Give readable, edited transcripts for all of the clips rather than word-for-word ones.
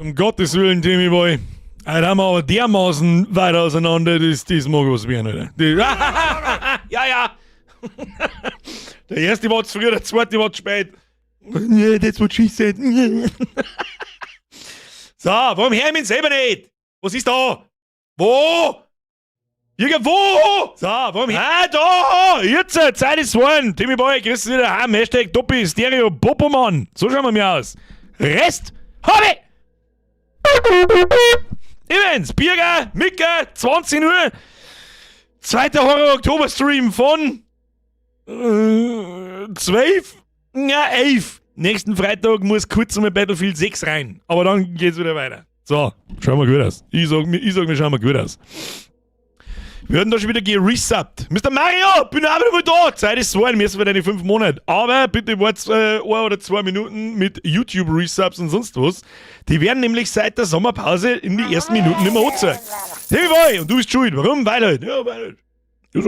Um Gottes Willen, Timmy Boy. Heute haben wir aber dermaßen weit auseinander, das mag was werden, Alter. Die, ja, ja. Der erste war zu früh, der zweite war zu spät. Nee, that's what she said. So, warum hör ich mich selber nicht? Was ist da? Wo? Irgendwo! So, warum? Ah, da! Jetzt, Zeit ist geworden. Timmy Boy, grüß dich wieder heim. Hashtag Doppi, Stereo, Popomann. So schauen wir mir aus. Rest hab ich! Events, Birger, Mika, 20 Uhr. Zweiter Horror-Oktober-Stream von 12, ja, 11. Nächsten Freitag muss kurz um Battlefield 6 rein. Aber dann geht's wieder weiter. So, schauen wir gut aus. Ich sag mir, schauen wir gut aus. Wir werden da schon wieder geresubbt. Mr. Mario, bin auch wieder mal da. Zeit ist geworden, mir ist für deine 5 Monate. Aber bitte wart 1 oder 2 Minuten mit YouTube-Resubs und sonst was. Die werden nämlich seit der Sommerpause in die ersten Minuten nicht mehr angezeigt. Hey Boy, und du bist schuld. Warum? Weil halt. Ja, weil halt. Ja,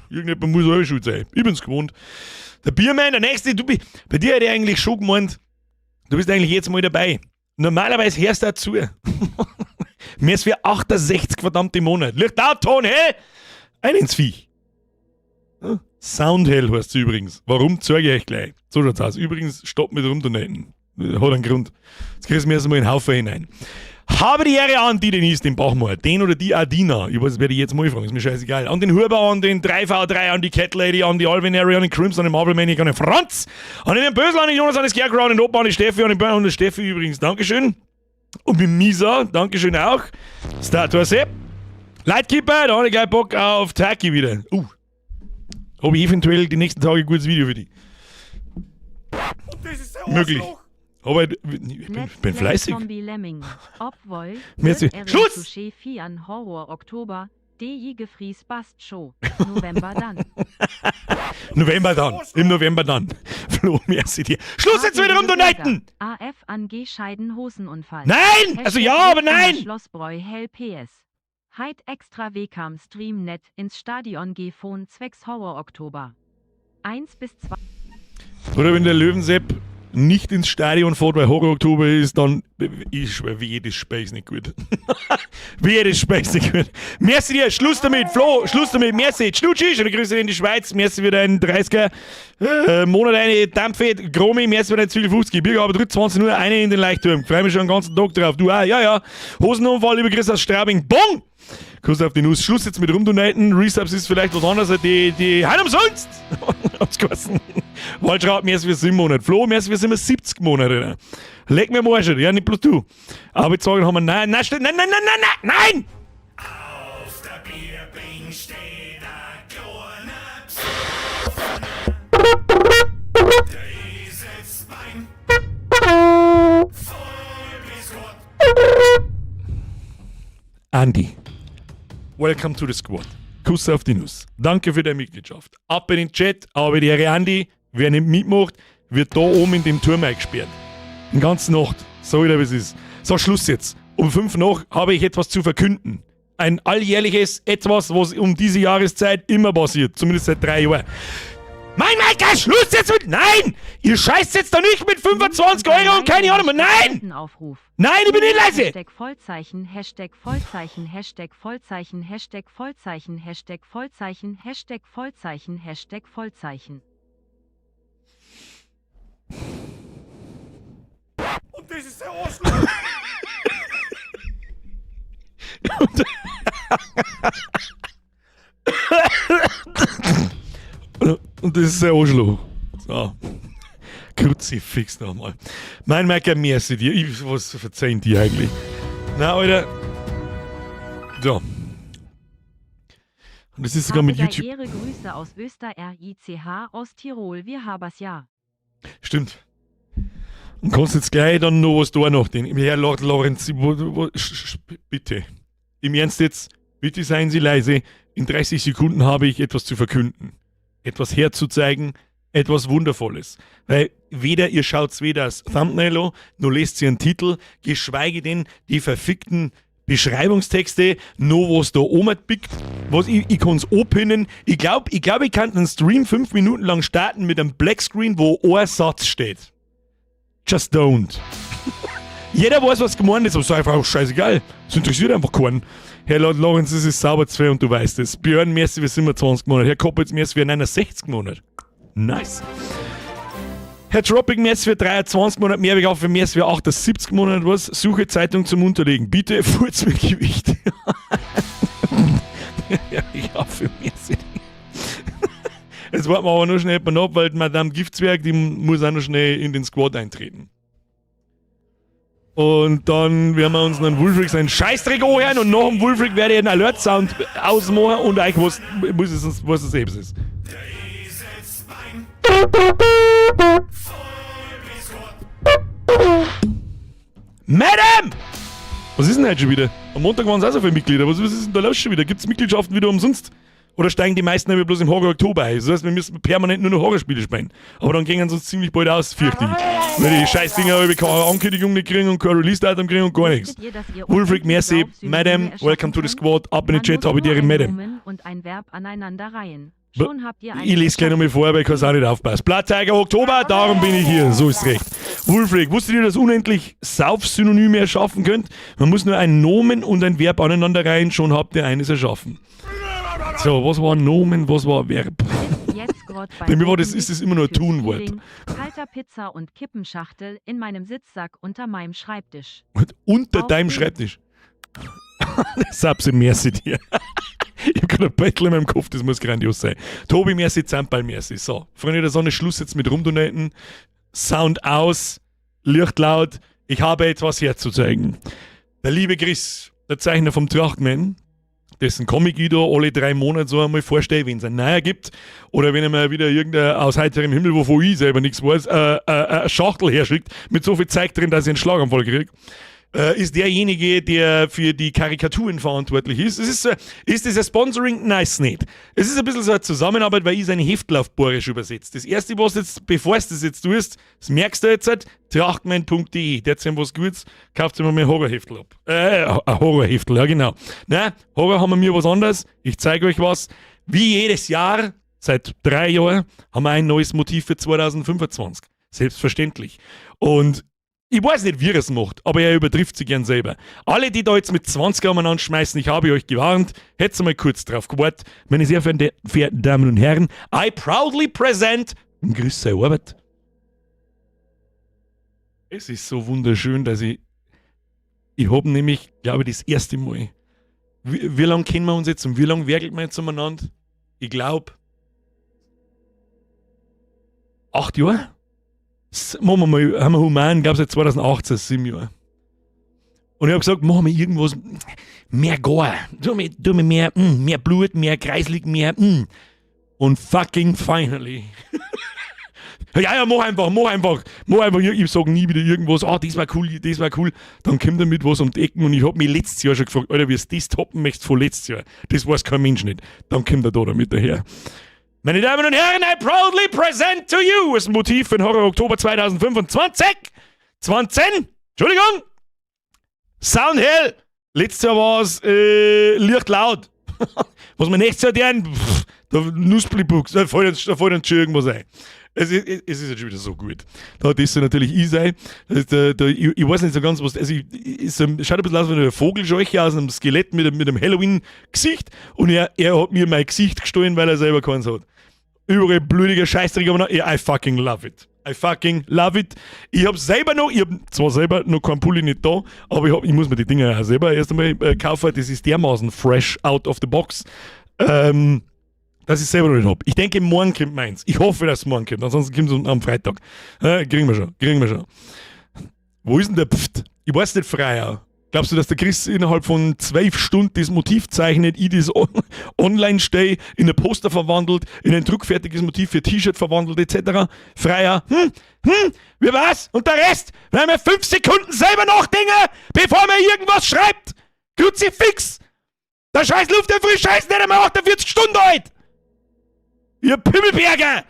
irgendjemand muss auch schuld sein. Ich bin's gewohnt. Der Biermann, der Nächste, du, bei dir hätte ich eigentlich schon gemeint, du bist eigentlich jetzt mal dabei. Normalerweise hörst du auch zu. Mir ist für 68 verdammte Monate. Licht out, Ton, hä? Ein ins Viech. Soundhell heißt sie übrigens. Warum, zeige ich euch gleich. So schaut's aus. Übrigens, stopp mit rumdonaten. Hat einen Grund. Jetzt kriegst du mir erst mal einen Haufen hinein. Habe die Ehre an die Denise, den Bachmeier, den oder die Adina, ich weiß, werde ich jetzt mal fragen, ist mir scheißegal. An den Huber, an den 3v3, an die Cat Lady, an die Alvinary, an den Crimson, an den Marvel Maniac, an den Franz, an den Bösel, an den Jonas, an den Scarecrow, an den Opa, an die Steffi, an den Bernhard und den Steffi übrigens, Dankeschön. Und mit Misa, Dankeschön auch. Statue Sepp. Lightkeeper, da habe ich gleich Bock auf Taki wieder. Habe ich eventuell die nächsten Tage ein gutes Video für dich. Und das ist der Möglich. Arschloch. Aber ich bin fleißig. Zombie Lemming. Obwohl, Merci. Schluss! Sushi Fian Horror Oktober, DJ Gefries Bast Show. November dann. November dann. Im November dann. Flo, merci dir. Schluss jetzt wieder rumdonaten! AF an G Scheiden Hosenunfall. Nein! Also ja, aber nein! Schlossbräu Hell PS. Heit extra Wkam Stream net ins Stadion G Phone zwecks Horror Oktober. 1 bis 2. Oder wenn der Löwensepp nicht ins Stadion fährt, weil Horror Oktober ist, dann ich schwör, wie jedes Spiel ist nicht gut. Wie jedes Spiel ist nicht gut. Merci dir, Schluss damit, Flo, Schluss damit, merci. Schnutschi, schöne Grüße in die Schweiz, merci wieder ein 30er Monat eine Dampfe, Gromi, merci wieder ein 12,50. Birger, aber 20 Uhr eine in den Leichtturm. Freue mich schon den ganzen Tag drauf. Du auch, ja. Hosenunfall, liebe Grüße aus Straubing. Bong! Kuss auf die Nuss. Schluss jetzt mit rumdonaten. Resubs ist vielleicht was anderes. Die Heim umsonst! Hab's geheißen. Waldschraub, mehr als wir 7 Monate. Flo, mehr als wir 77 Monate. Leck mir am Arsch, ja, nicht bloß du. Aber jetzt sagen haben wir, nein, nein, nein, nein, nein, nein, nein, nein! Auf der Bierbink steht ein kleiner Psoffener. Der ist jetzt beim voll bis Gott. Andy, welcome to the squad. Kuss auf die Nuss. Danke für deine Mitgliedschaft. Ab in den Chat, aber die Ehre Andi, wer nicht mitmacht, wird da oben in dem Turm eingesperrt. Die ganze Nacht. So wieder, wie es ist. So, Schluss jetzt. Um 5 nach habe ich etwas zu verkünden. Ein alljährliches Etwas, was um diese Jahreszeit immer passiert. Zumindest seit 3 Jahren. Mein Michael, Schluss jetzt mit. Nein! Ihr scheißt jetzt doch nicht mit 25 € und keine Ahnung mehr. Nein! Aufruf. Nein, ich bin nicht leise! Hashtag Vollzeichen, Hashtag Vollzeichen, Hashtag Vollzeichen, Hashtag Vollzeichen, Hashtag Vollzeichen, Hashtag Vollzeichen, Hashtag Vollzeichen. Und das ist der Arschloch. Und das ist der Arschloch. So. Kruzifix nochmal. Mein Mecker, merci dir. Ich, was verzeihen die eigentlich? Na, Alter. So. Und das ist sogar mit Habe YouTube. Ehre Grüße aus Österreich, aus Tirol, wir haber's ja. Stimmt. Und kannst jetzt gleich dann noch was da noch. Den Herr Lord Lorenz, wo, bitte. Im Ernst jetzt, bitte seien Sie leise. In 30 Sekunden habe ich etwas zu verkünden. Etwas herzuzeigen, etwas Wundervolles. Weil weder ihr schaut weder das Thumbnail an, noch lest ihr einen Titel, geschweige denn die verfickten Beschreibungstexte, noch was da oben pickt, was ich kann's anpinnen. Ich glaub, ich kann einen Stream 5 Minuten lang starten mit einem Black Screen, wo ein Satz steht. Just don't. Jeder weiß, was gemeint ist, aber es ist einfach auch scheißegal. Es interessiert einfach keinen. Herr Lord Lorenz, es ist sauber 2 und du weißt es. Björn, merci für 27 Monate. Herr Koppitz, merci für 69 Monate. Nice. Herr Tropic, merci für 23 Monate. Mehrweg auf für merci für 78 Monate. Was? Suche Zeitung zum Unterlegen. Bitte Furz mit Gewicht. Ja, ich auf für merci. Jetzt warten wir aber nur schnell jemanden ab, weil die Madame Giftzwerg, die muss auch noch schnell in den Squad eintreten. Und dann werden wir uns einen Wulfric seinen Scheißdreck anhören und nach dem Wulfric werde ich einen Alert-Sound ausmachen und euch was, muss es, was es selbst ist. Der Eselsbein. Voll bis Gott. Madam! Was ist denn heute schon wieder? Am Montag waren es auch so viele Mitglieder. Was ist denn da los schon wieder? Gibt es Mitgliedschaften wieder umsonst? Oder steigen die meisten aber bloß im Horror Oktober ein? Das heißt, wir müssen permanent nur noch Horrorspiele spielen. Aber dann gehen sie uns ziemlich bald aus, fürchte ich. Weil die Scheißdinger habe ich keine Ankündigung nicht kriegen und kein Release-Datum kriegen und gar nichts. Wusstet ihr, dass ihr Wulfric, unendlich merci. Saufsynonyme Madam, erschaffen welcome to the könnt? squad. Ab in den Man Chat, muss habe nur ich dir ein Madam. Nomen und ein Verb aneinander reihen. Schon habt ihr Ich lese gleich nochmal vor, weil ich kann auch nicht aufpassen. Blatttiger Oktober, darum bin ich hier. So ist recht. Wulfric, wusstet ihr, dass unendlich Saufsynonyme erschaffen könnt? Man muss nur ein Nomen und ein Verb aneinander reihen, schon habt ihr eines erschaffen. So, was war Nomen, was war Verb? Jetzt grad beim Bei mir war das, ist es immer nur ein Fürs Tunwort. Feeling, kalter Pizza und Kippenschachtel in meinem Sitzsack unter meinem Schreibtisch. Und unter Auf deinem den- Schreibtisch. Sapse, merci dir. Ich hab gerade ein Bettel in meinem Kopf, das muss grandios sein. Tobi, merci, Zampal, merci. So, Freunde der Sonne, Schluss jetzt mit Rumdonaten. Sound aus, Licht laut. Ich habe etwas herzuzeigen. Der liebe Chris, der Zeichner vom Trachtman, dessen Comic ich da alle 3 Monate so einmal vorstelle, wenn es einen neuer gibt, oder wenn er mir wieder irgendein aus heiterem Himmel, wovon ich selber nichts weiß, eine Schachtel herschickt, mit so viel Zeug drin, dass ich einen Schlaganfall kriege, ist derjenige, der für die Karikaturen verantwortlich ist. Es ist, ist das ein Sponsoring? Nein, ist nicht. Es ist ein bisschen so eine Zusammenarbeit, weil ich seine Heftel auf Boarisch übersetzt. Das erste, was jetzt, bevor du das jetzt tust, das merkst du jetzt, halt, trachtman.de. Der hat was Gutes, kauft immer mehr Horrorheftel ab. Ein Horrorheftel, ja genau. Na, Horror haben wir mir was anderes. Ich zeige euch was. Wie jedes Jahr, seit 3 Jahren, haben wir ein neues Motiv für 2025. Selbstverständlich. Und ich weiß nicht, wie er es macht, aber er übertrifft sich gern selber. Alle, die da jetzt mit 20 umeinander schmeißen, ich habe euch gewarnt, hättet mal kurz drauf gewartet. Meine sehr verehrten Damen und Herren, I proudly present Grüß seine Arbeit. Es ist so wunderschön, dass ich. Ich habe nämlich, glaube ich, das erste Mal. Wie lange kennen wir uns jetzt und wie lange werkelt wir jetzt umeinander? Ich glaube, 8 Jahre? Machen wir mal, haben wir human, glaube seit 2018, 7 Jahre. Und ich habe gesagt, machen wir irgendwas mehr Gore. Tu mir mehr, mehr Blut, mehr kreislig, mehr. Und fucking finally. Ja, mach einfach, mach einfach, mach einfach. Ich sag nie wieder irgendwas, ah, das war cool, das war cool. Dann kommt er mit was um die Ecken und ich hab mich letztes Jahr schon gefragt, Alter, wie du das toppen möchtest von letztes Jahr. Das weiß kein Mensch nicht. Dann kommt er da damit daher. Meine Damen und Herren, I proudly present to you das Motiv für den Horror Oktober 2025. 20, Entschuldigung. Sound hell. Letztes Jahr war es Licht laut. Was wir nächstes Jahr deren, pff, da Nussblibuchs, da fällt uns schon irgendwas ein. Es ist jetzt schon wieder so gut. Da das soll natürlich ich sein. Das ist, da, ich weiß nicht so ganz, was. Also ich, es schaut ein bisschen aus wie eine Vogelscheuche aus einem Skelett mit einem Halloween-Gesicht. Und er hat mir mein Gesicht gestohlen, weil er selber keins hat. Überall blutiger Scheißdreck, aber noch, ja, I fucking love it. I fucking love it. Ich hab selber noch, ich hab zwar selber noch keinen Pulli nicht da, aber ich muss mir die Dinger auch selber erst einmal kaufen. Das ist dermaßen fresh out of the box, dass ich selber noch nicht hab. Ich denke, morgen kommt meins. Ich hoffe, dass es morgen kommt. Ansonsten kommt es am Freitag. Kriegen wir schon, kriegen wir schon. Wo ist denn der Pft? Ich weiß nicht, Freier. Glaubst du, dass der Chris innerhalb von 12 Stunden das Motiv zeichnet, ich das online stelle, in ein Poster verwandelt, in ein druckfertiges Motiv für T-Shirt verwandelt, etc.? Freier, wie war's? Und der Rest? Wenn wir 5 Sekunden selber nachdenken, bevor man irgendwas schreibt! Kruzifix! Der scheiß Luft der Früh scheiß nicht einmal 48 Stunden alt! Ihr Pimmelberger!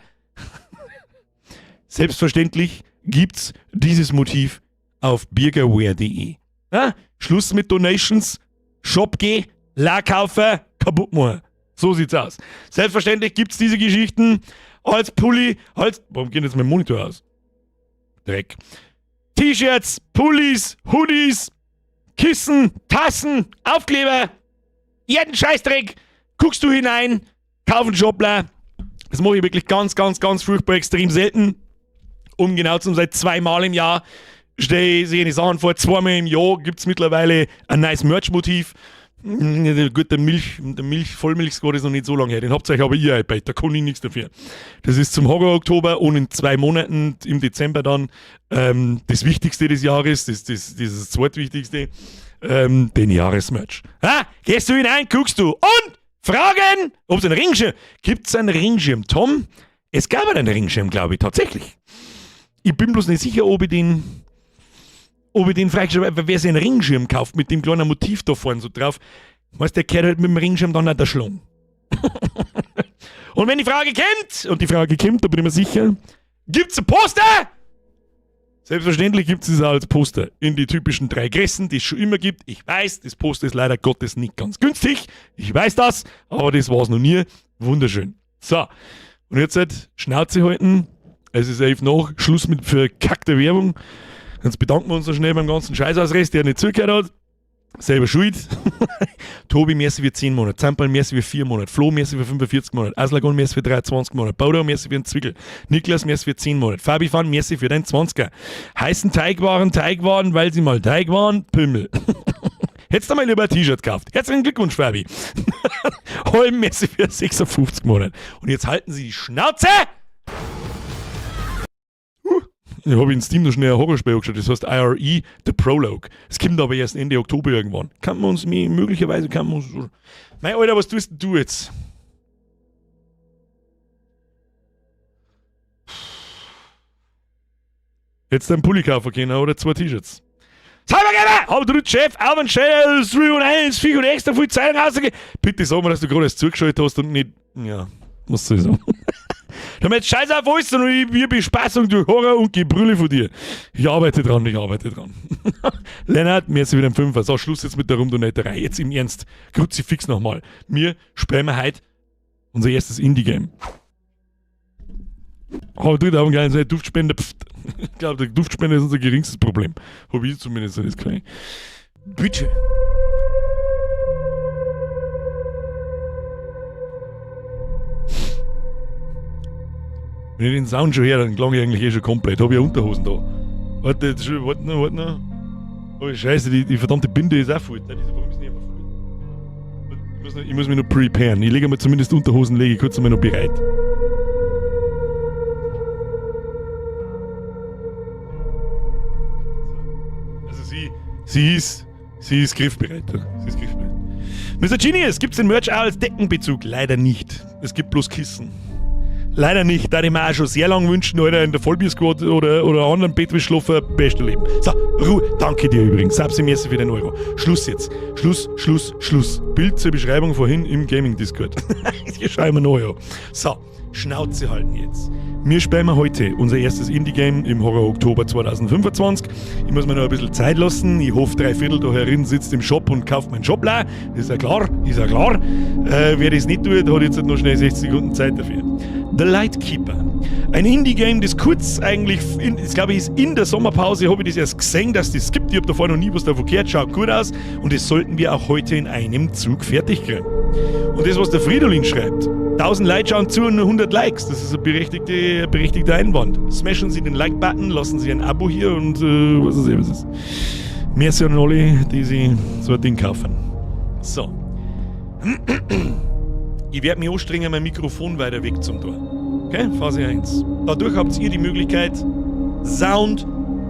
Selbstverständlich gibt's dieses Motiv auf birgerwear.de. Ja? Schluss mit Donations, Shop geh, La kaufen, kaputt machen. So sieht's aus. Selbstverständlich gibt's diese Geschichten als Pulli, als. Warum geht jetzt mein Monitor aus? Dreck. T-Shirts, Pullis, Hoodies, Kissen, Tassen, Aufkleber, jeden Scheißdreck. Guckst du hinein, kauf einen Shopler. Das mache ich wirklich ganz, ganz, ganz furchtbar extrem selten. Um genau zu sein, zweimal im Jahr stelle ich die Sachen vor. Zweimal im Jahr gibt es mittlerweile ein nice Merch-Motiv. Gut, der Vollmilch-Squad ist noch nicht so lange her. Den habt ihr euch aber ihr eingebaut, da kann ich nichts dafür. Das ist zum Horror Oktober und in 2 Monaten im Dezember dann das Wichtigste des Jahres, das zweitwichtigste, den Jahresmerch. Ha? Gehst du hinein, guckst du und fragen, ob es einen Ringschirm gibt. Es einen Ringschirm, Tom? Es gab einen Ringschirm, glaube ich, tatsächlich. Ich bin bloß nicht sicher, ob ich den freigeschaltet habe. Wer sich einen Ringschirm kauft mit dem kleinen Motiv da vorne so drauf, weißt, der gehört halt mit dem Ringschirm dann nicht erschlagen. Und wenn die Frage kommt, und die Frage kommt, da bin ich mir sicher, gibt's ein Poster? Selbstverständlich gibt es es auch als Poster in die typischen drei Größen, die es schon immer gibt. Ich weiß, das Poster ist leider Gottes nicht ganz günstig. Ich weiß das, aber das war es noch nie. Wunderschön. So, und jetzt halt Schnauze halten. Es ist 11 nach. Schluss mit verkackter Werbung. Jetzt bedanken wir uns noch schnell beim ganzen Scheißausrest, der nicht zugehört hat. Selber schuld. Tobi, merci für 10 Monate. Zampal, merci für 4 Monate. Flo, merci für 45 Monate. Aslagon, merci für 23 Monate. Baudo, merci für einen Zwickel. Niklas, merci für 10 Monate. Fabi Fan, merci für deinen 20er. Heißen Teigwaren, Teigwaren, weil sie mal Teig waren. Pimmel. Hättest du mal lieber ein T-Shirt gekauft. Herzlichen Glückwunsch, Fabi. Holm, merci für 56 Monate. Und jetzt halten Sie die Schnauze! Ich habe in Steam noch schnell ein Horrorspiel angeschaut, das heißt IRE, The Prologue. Es kommt aber erst Ende Oktober irgendwann. Kann man uns, möglicherweise kann man uns. Mei, Alter, was tust denn du jetzt? Hättest du einen Pulli kaufen können oder zwei T-Shirts. Cybergamer! Hab du Chef, Alvin Shadow, 3 und 1, 4 und extra viel Zeitung rausgegeben. Bitte sag mir, dass du gerade erst zugeschaltet hast und nicht. Ja, was soll ich sagen? Da haben wir jetzt Scheiß auf alles und ich, wir Bespaßung durch Horror und Gebrülle von dir. Ich arbeite dran, ich arbeite dran. Lennart, merci wieder ein Fünfer. So, Schluss jetzt mit der Rumdonetterei. Jetzt im Ernst. Kruzifix nochmal. Wir spielen wir heute unser erstes Indie-Game. Aber du, da haben gleich Duftspender. Pft. Ich glaube, der Duftspender ist unser geringstes Problem. Habe ich zumindest das kleine. Bitte. Wenn ich den Sound schon höre, dann klang ich eigentlich eh schon komplett. Habe ich ja Unterhosen da. Warte, jetzt schon, warte noch, warte noch. Oh, Scheiße, die verdammte Binde ist auch voll. Nein, warum ist die immer voll? Ich muss mich noch preparen. Ich lege mir zumindest Unterhosen, lege ich kurz einmal noch bereit. Also sie ist griffbereit. Sie ist griffbereit. Mr. Genius, gibt es den Merch auch als Deckenbezug? Leider nicht. Es gibt bloß Kissen. Leider nicht, da ich mir auch schon sehr lange wünschen, Alter, in der Vollbier-Squad oder anderen Bett schlafen, beste Leben. So, Ruhe. Danke dir übrigens. Sapsi, merci für den Euro. Schluss jetzt. Schluss, Schluss, Schluss. Bild zur Beschreibung vorhin im Gaming-Discord. Hier schauen wir noch, ja. So, Schnauze halten jetzt. Wir spielen heute unser erstes Indie-Game im Horror Oktober 2025. Ich muss mir noch ein bisschen Zeit lassen. Ich hoffe, drei Viertel da herin sitzt im Shop und kauft meinen Shopla. Ist ja klar, ist ja klar. Wer das nicht tut, hat jetzt noch schnell 60 Sekunden Zeit dafür. The Lightkeeper. Ein Indie-Game, das kurz eigentlich, ich glaube, ist in der Sommerpause, habe ich das erst gesehen, dass das gibt. Ich habe davor noch nie was davon gehört. Schaut gut aus. Und das sollten wir auch heute in einem Zug fertig kriegen. Und das, was der Fridolin schreibt, 1000 Leute schauen zu und nur 100 Likes. Das ist ein berechtigter Einwand. Smashen Sie den Like-Button, lassen Sie ein Abo hier und was ist was ist. Merci an alle, die sich so ein Ding kaufen. So. Ich werde mich anstrengen, mein Mikrofon weiter weg zum tun. Okay, Phase 1. Dadurch habt ihr die Möglichkeit, Sound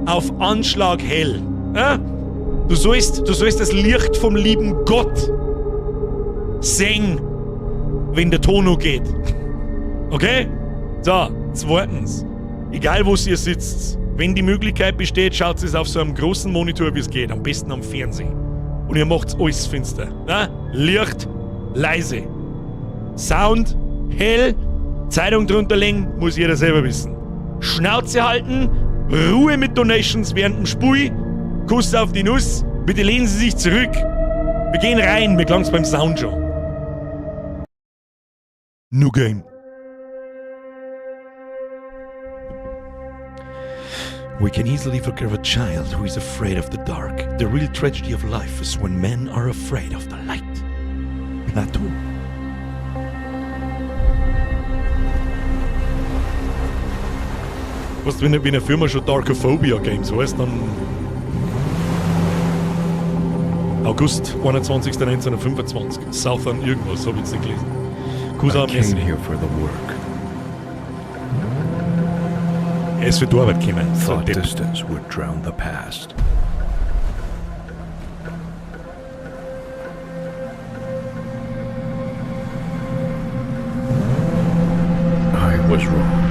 auf Anschlag hell. Ja? Du sollst das Licht vom lieben Gott sehen, wenn der Ton noch geht. Okay? So, zweitens. Egal wo ihr sitzt, wenn die Möglichkeit besteht, schaut es auf so einem großen Monitor, wie es geht. Am besten am Fernsehen. Und ihr macht alles finster. Na? Licht, leise. Sound, hell, Zeitung drunter legen, muss jeder selber wissen. Schnauze halten, Ruhe mit Donations während dem Spiel, Kuss auf die Nuss, bitte lehnen Sie sich zurück. Wir gehen rein, mir klang's beim Sound schon. New Game. We can easily forgive a child who is afraid of the dark. The real tragedy of life is when men are afraid of the light. Plato. Weißt, wenn eine Firma schon Darkophobia Games heißt, dann. August 21. 1925. Southern irgendwas, habe ich jetzt nicht gelesen. I came here for the work. Er ist für die Arbeit gekommen. So Thought Depp. distance would drown the past. I was wrong.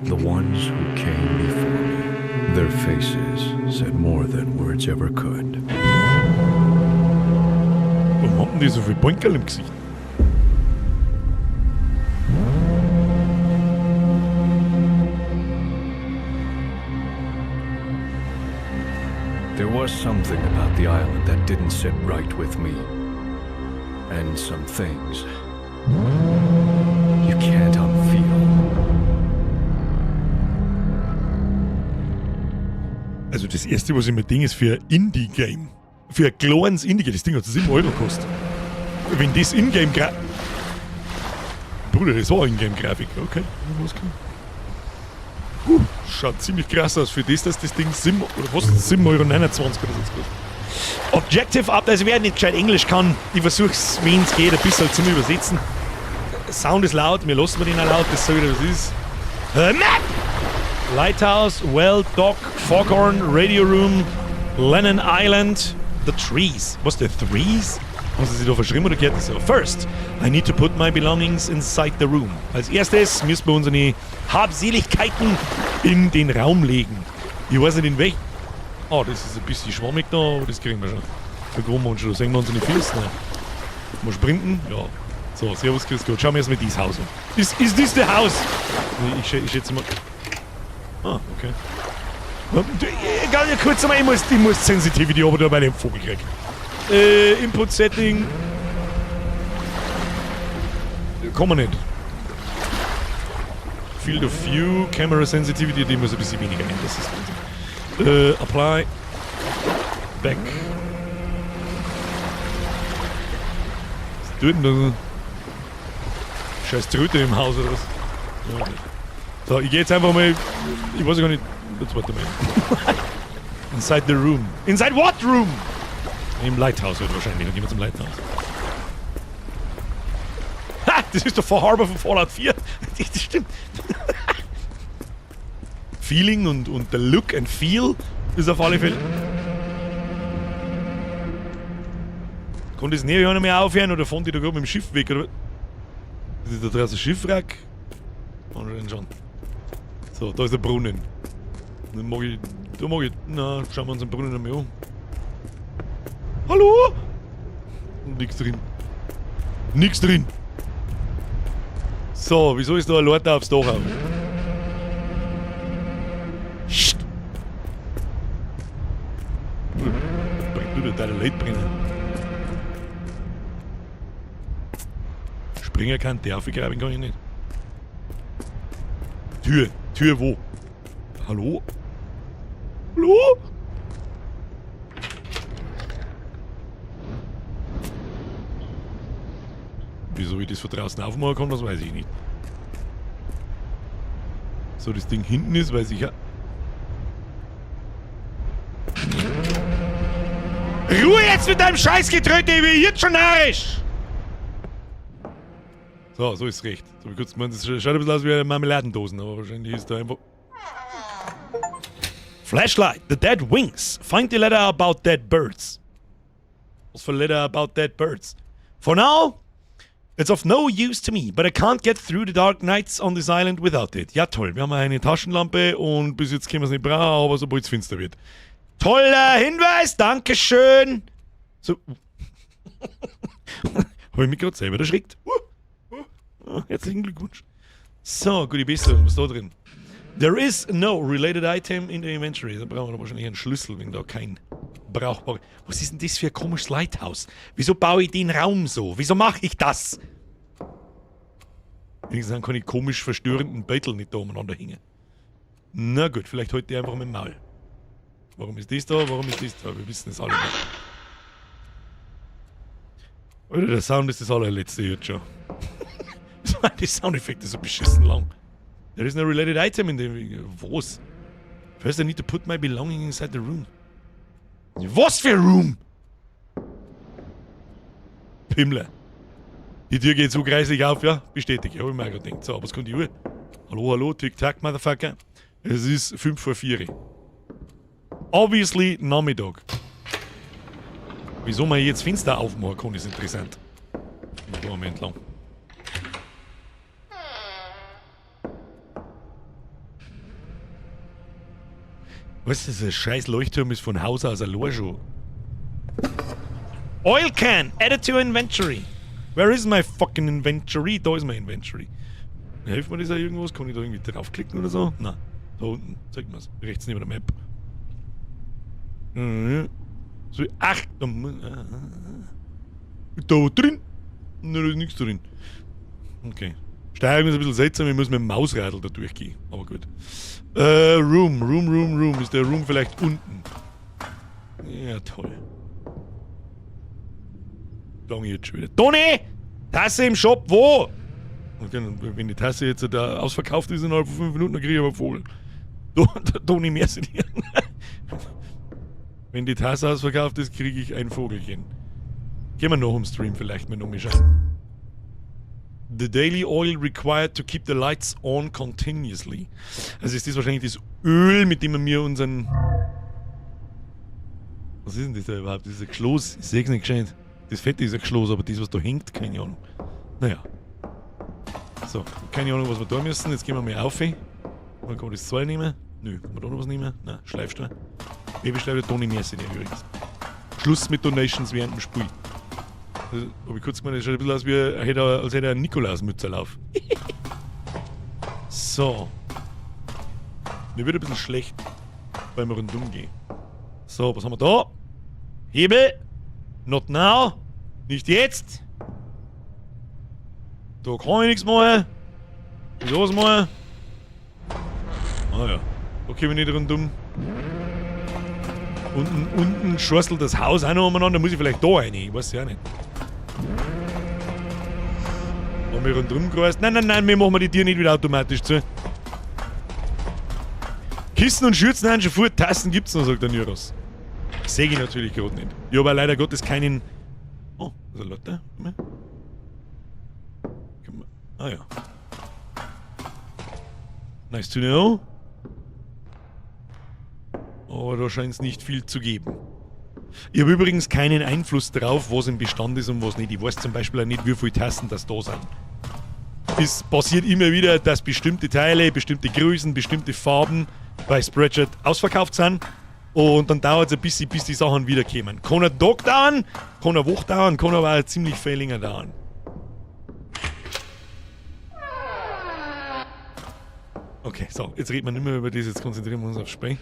The ones who came before me, their faces said more than words ever could. Warum haben die so viel Bonkerl im Gesicht? There was something about the island that didn't sit right with me. And some things you can't unfeel. Also das erste, was ich mir denke, ist für ein Indie-Game. Für ein kleines Indie-Game. Das Ding hat 7 Euro gekostet. Wenn das Ingame gra Bruder, das war Ingame-Grafik. Okay, was kann. Schaut ziemlich krass aus für das, dass das Ding 7 oder was 7,29 Euro oder so jetzt kostet. Objective Up, also wer nicht gescheit Englisch kann, ich versuch's, wenn es geht, ein bisschen zum Übersetzen. Sound ist laut, mir lassen wir den auch laut, das so wieder was ist. Map! Lighthouse, Well, Dock, Foghorn, Radio Room, Lennon Island, The Trees. Was, the Threes? Haben sie sich da verschrieben oder geht das so? First, I need to put my belongings inside the room. Als erstes müssen wir unsere Habseligkeiten in den Raum legen. Ich weiß nicht in welch. Oh, das ist ein bisschen schwammig da, aber das kriegen wir schon. Da kommen wir uns schon, da sehen wir unsere Füße. Ne? Mal sprinten? Ja. So, servus, grüß Gott. Schauen wir erstmal dieses Haus an. Is this the house? Ich schätze mal. Ah, okay. Ganz kurz einmal, ich muss Sensitivity aber da bei dem Vogel kriegen. Input Setting. Kann man nicht. Field of View, Camera Sensitivity, die muss ein bisschen weniger nehmen. Das ist Wahnsinn. Apply. Back. Was tut denn da? Scheiß Tröte im Haus oder was? Ja, okay. So, ich geh jetzt einfach mal. Ich weiß gar nicht. Jetzt warte mal. Inside the room. Inside what room? Im Lighthouse wird wahrscheinlich. Dann gehen wir zum Lighthouse. Ha! Das ist der Far Harbor von Fallout 4. Das stimmt. Feeling und der Look and Feel ist auf alle Fälle. Kann das näher nicht mehr aufhören oder fahren die da gerade mit dem Schiff weg? Oder? Das ist da draußen ein Schiffwrack? Anscheinend schon. So, da ist der Brunnen. Dann mag ich. Da mag ich. Na, schauen wir uns den Brunnen einmal an. Hallo? Nix drin. Nix drin. So, wieso ist da ein Leiter aufs Dach auf? Scht. Brennt nur der Leute brennen. Springen kann, der aufgraben kann ich nicht. Tür. Tür wo? Hallo? Hallo? Wieso ich das von draußen aufmachen kann, das weiß ich nicht. So, das Ding hinten ist, weiß ich ja. Ruhe jetzt mit deinem Scheißgetröte, ich bin jetzt schon narrisch! So, so ist recht. So, ich kurz gemeint, das schaut ein bisschen aus wie eine Marmeladendosen, aber wahrscheinlich ist da einfach. Flashlight, the dead wings. Find the letter about dead birds. Was für letter about dead birds? For now, it's of no use to me, but I can't get through the dark nights on this island without it. Ja, toll. Wir haben eine Taschenlampe und bis jetzt können wir es nicht brauchen, aber sobald es finster wird. Toller Hinweis, Dankeschön. So. Habe ich mich gerade selber erschreckt. Oh, herzlichen Glückwunsch. So, gute Besserung. Was ist da drin? There is no related item in the inventory. Da brauchen wir wahrscheinlich einen Schlüssel, wenn da kein brauchbar. Was ist denn das für ein komisches Lighthouse? Wieso baue ich den Raum so? Wieso mache ich das? Wenigstens sind keine komisch verstörenden Beutel nicht da umeinander hängen. Na gut, vielleicht heute einfach mit dem Maul. Warum ist das da? Warum ist das da? Wir wissen es alle nicht. Alter, der Sound ist das allerletzte jetzt schon. Die Soundeffekte so beschissen lang. There is no related item in the... Was? First I need to put my belongings inside the room. Was für Room? Pimmler. Die Tür geht so kreislich auf, ja? Bestätige, hab ich mir auch gedacht. So, was kommt die Uhr? Hallo, hallo, tick-tack, Motherfucker. Es ist 3:55. Obviously Nachmittag. Wieso man jetzt Fenster aufmachen kann, ist interessant. Ich geh mal entlang. Was ist das? Ein scheiß Leuchtturm ist von Haus aus allein schon. Oil can! Added to inventory! Where is my fucking inventory? Da ist mein Inventory. Hilft mir das auch irgendwas? Kann ich da irgendwie draufklicken oder so? Nein. Da unten. Zeig mir's. Rechts neben der Map. So, ach, da, da drin? Nein, da ist nichts drin. Okay. Steuerung ist ein bisschen seltsam, ich muss mit dem Mausradl da durchgehen. Aber gut. Room, Room, Room, Room. Ist der Room vielleicht unten? Ja, toll. Lange jetzt schon wieder. Toni! Tasse im Shop, wo? Okay, wenn die Tasse jetzt da ausverkauft ist innerhalb von 5 Minuten, dann kriege ich aber einen Vogel. Toni, merci dir. Wenn die Tasse ausverkauft ist, kriege ich ein Vogelchen. Gehen wir noch im Stream vielleicht mal noch mal schauen. The daily oil required to keep the lights on continuously. Also ist das wahrscheinlich das Öl, mit dem wir unseren... Was ist denn das da überhaupt? Das ist ein Geschloss. Ich seh's nicht gescheit. Das Fette ist ein Geschloss, aber das, was da hängt, keine Ahnung. Naja. So, keine Ahnung, was wir da müssen. Jetzt gehen wir mal auf. Dann kann man das Zoll nehmen. Nö, kann man da noch was nehmen? Nein, Schleifstein. Babyschleife, Toni merci dir übrigens. Schluss mit Donations während dem Spiel. Das hab ich kurz gemeint, das schaut ein bisschen aus, wie als hätte er einen Nikolausmütze auf. So. Mir wird ein bisschen schlecht, weil wir rundum gehen. So, was haben wir da? Hebel! Not now! Nicht jetzt! Da kann ich nichts machen. Wieso was machen? Ah ja. Okay, wir nicht rundum. Unten schorstelt das Haus auch noch umeinander. Muss ich vielleicht da rein? Ich weiß ja nicht. Haben wir rundum gereist? Nein, nein, nein, wir machen die Tür nicht wieder automatisch zu. Kissen und Schürzen sind schon fort, Tassen gibt's noch, sagt der Nyros. Sehe ich natürlich gerade nicht. Ich habe leider Gottes keinen. Oh, das ist ein Lotte. Ah ja. Nice to know. Aber da scheint's nicht viel zu geben. Ich habe übrigens keinen Einfluss drauf, was im Bestand ist und was nicht. Ich weiß zum Beispiel auch nicht, wie viele Tassen das da sind. Es passiert immer wieder, dass bestimmte Teile, bestimmte Größen, bestimmte Farben bei Spreadshirt ausverkauft sind. Und dann dauert's ein bisschen, bis die Sachen wiederkommen. Kann ein Tag dauern, kann eine Woche dauern, kann aber auch ziemlich viel länger dauern. Okay, so, jetzt reden wir nicht mehr über das, jetzt konzentrieren wir uns aufs Spiel.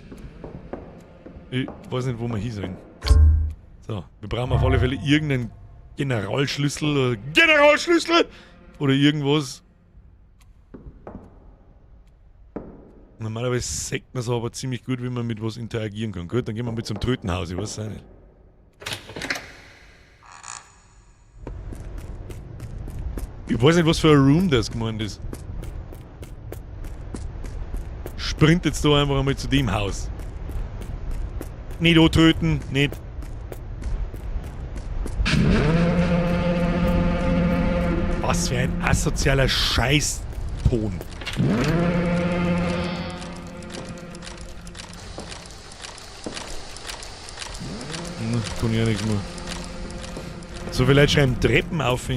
Ich weiß nicht, wo wir hin sollen. So, wir brauchen auf alle Fälle irgendeinen Generalschlüssel oder Generalschlüssel! Oder irgendwas. Normalerweise sagt man es aber ziemlich gut, wie man mit was interagieren kann. Gut, dann gehen wir mit zum Trötenhaus, ich weiß es auch nicht. Ich weiß nicht, was für ein Room das gemeint ist. Sprint jetzt da einfach einmal zu dem Haus. Nicht antreten, nicht. Was für ein asozialer Scheißton. Kann ich ja nichts mehr. So viele Leute schreiben Treppen auf.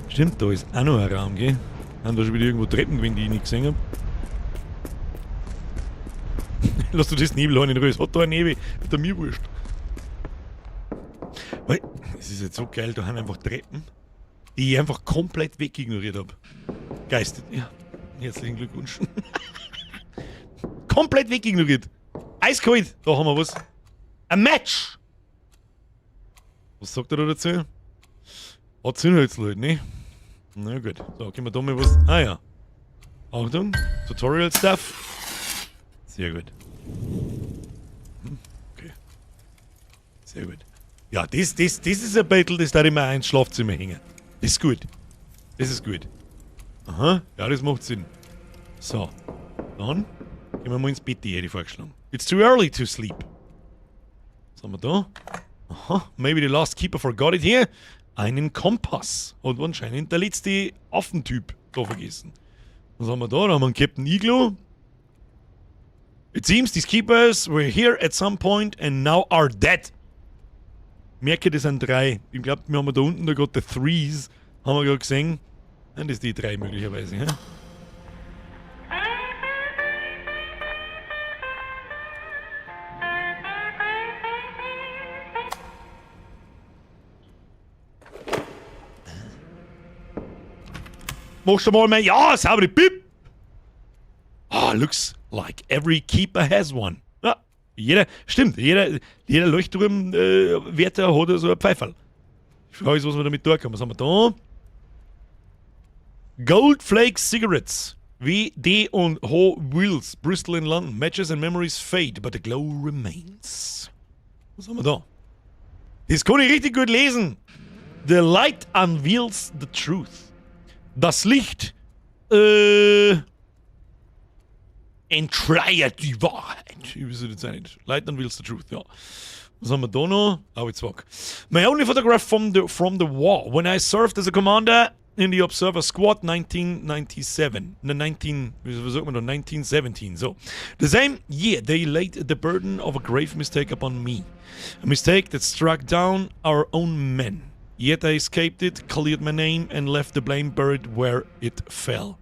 Stimmt, da ist auch noch ein Raum, gell? Haben da schon wieder irgendwo Treppen gewesen, die ich nicht gesehen hab. Lass du das Nebelhorn in Ruhe, es hat da ein Nebel, ist mir wurscht. Weil, Das ist jetzt so geil, da haben einfach Treppen, die ich einfach komplett wegignoriert hab. Geist, ja, herzlichen Glückwunsch. Komplett wegignoriert. Eiskalt, da haben wir was. Ein Match! Was sagt er da dazu? Hat Zündhölzl halt, ne? Na gut. So, können wir da mal was. Ah ja. Achtung, Tutorial Stuff. Sehr gut. Okay. Sehr gut. Ja, das ist ein Battle, das da immer ins Schlafzimmer hängen. Das ist gut. Das ist gut. Aha, ja, das macht Sinn. So. Dann gehen wir mal ins Bett, die hätte ich vorgeschlagen. It's too early to sleep. Was haben wir da? Aha, maybe the last keeper forgot it here. Einen Kompass. Hat anscheinend der letzte Affentyp da vergessen. Was haben wir da? Da haben wir einen Captain Iglo. It seems these keepers were here at some point and now are dead. Merke, das sind drei. Ich glaub, wir haben da unten da gerade die Threes, haben wir gerade gesehen. Nein, das sind die drei möglicherweise. Hä? Machst du mal mehr? Ja, saubere Bip! Ah, looks like every keeper has one. Ja, jeder, stimmt, jeder Leuchtturmwärter hat so ein Pfeiferl. Ich frage mich, was man damit tun kann. Was haben wir da? Gold Flake Cigarettes. W, D und H. Wills, Bristol in London. Matches and memories fade, but the glow remains. Was haben wir da? Das kann ich richtig gut lesen. The light unveils the truth. Das Licht entschleiert die Wahrheit. Ich weiß jetzt auch nicht. Light unveils the truth, ja. Was haben wir da noch? Oh, it's fuck. My only photograph from the war. When I served as a commander in the Observer Squad 1997. Ne, 19, wie sagt man da? 1917. So. The same year they laid the burden of a grave mistake upon me. A mistake that struck down our own men. Yet I escaped it, cleared my name and left the blame buried where it fell.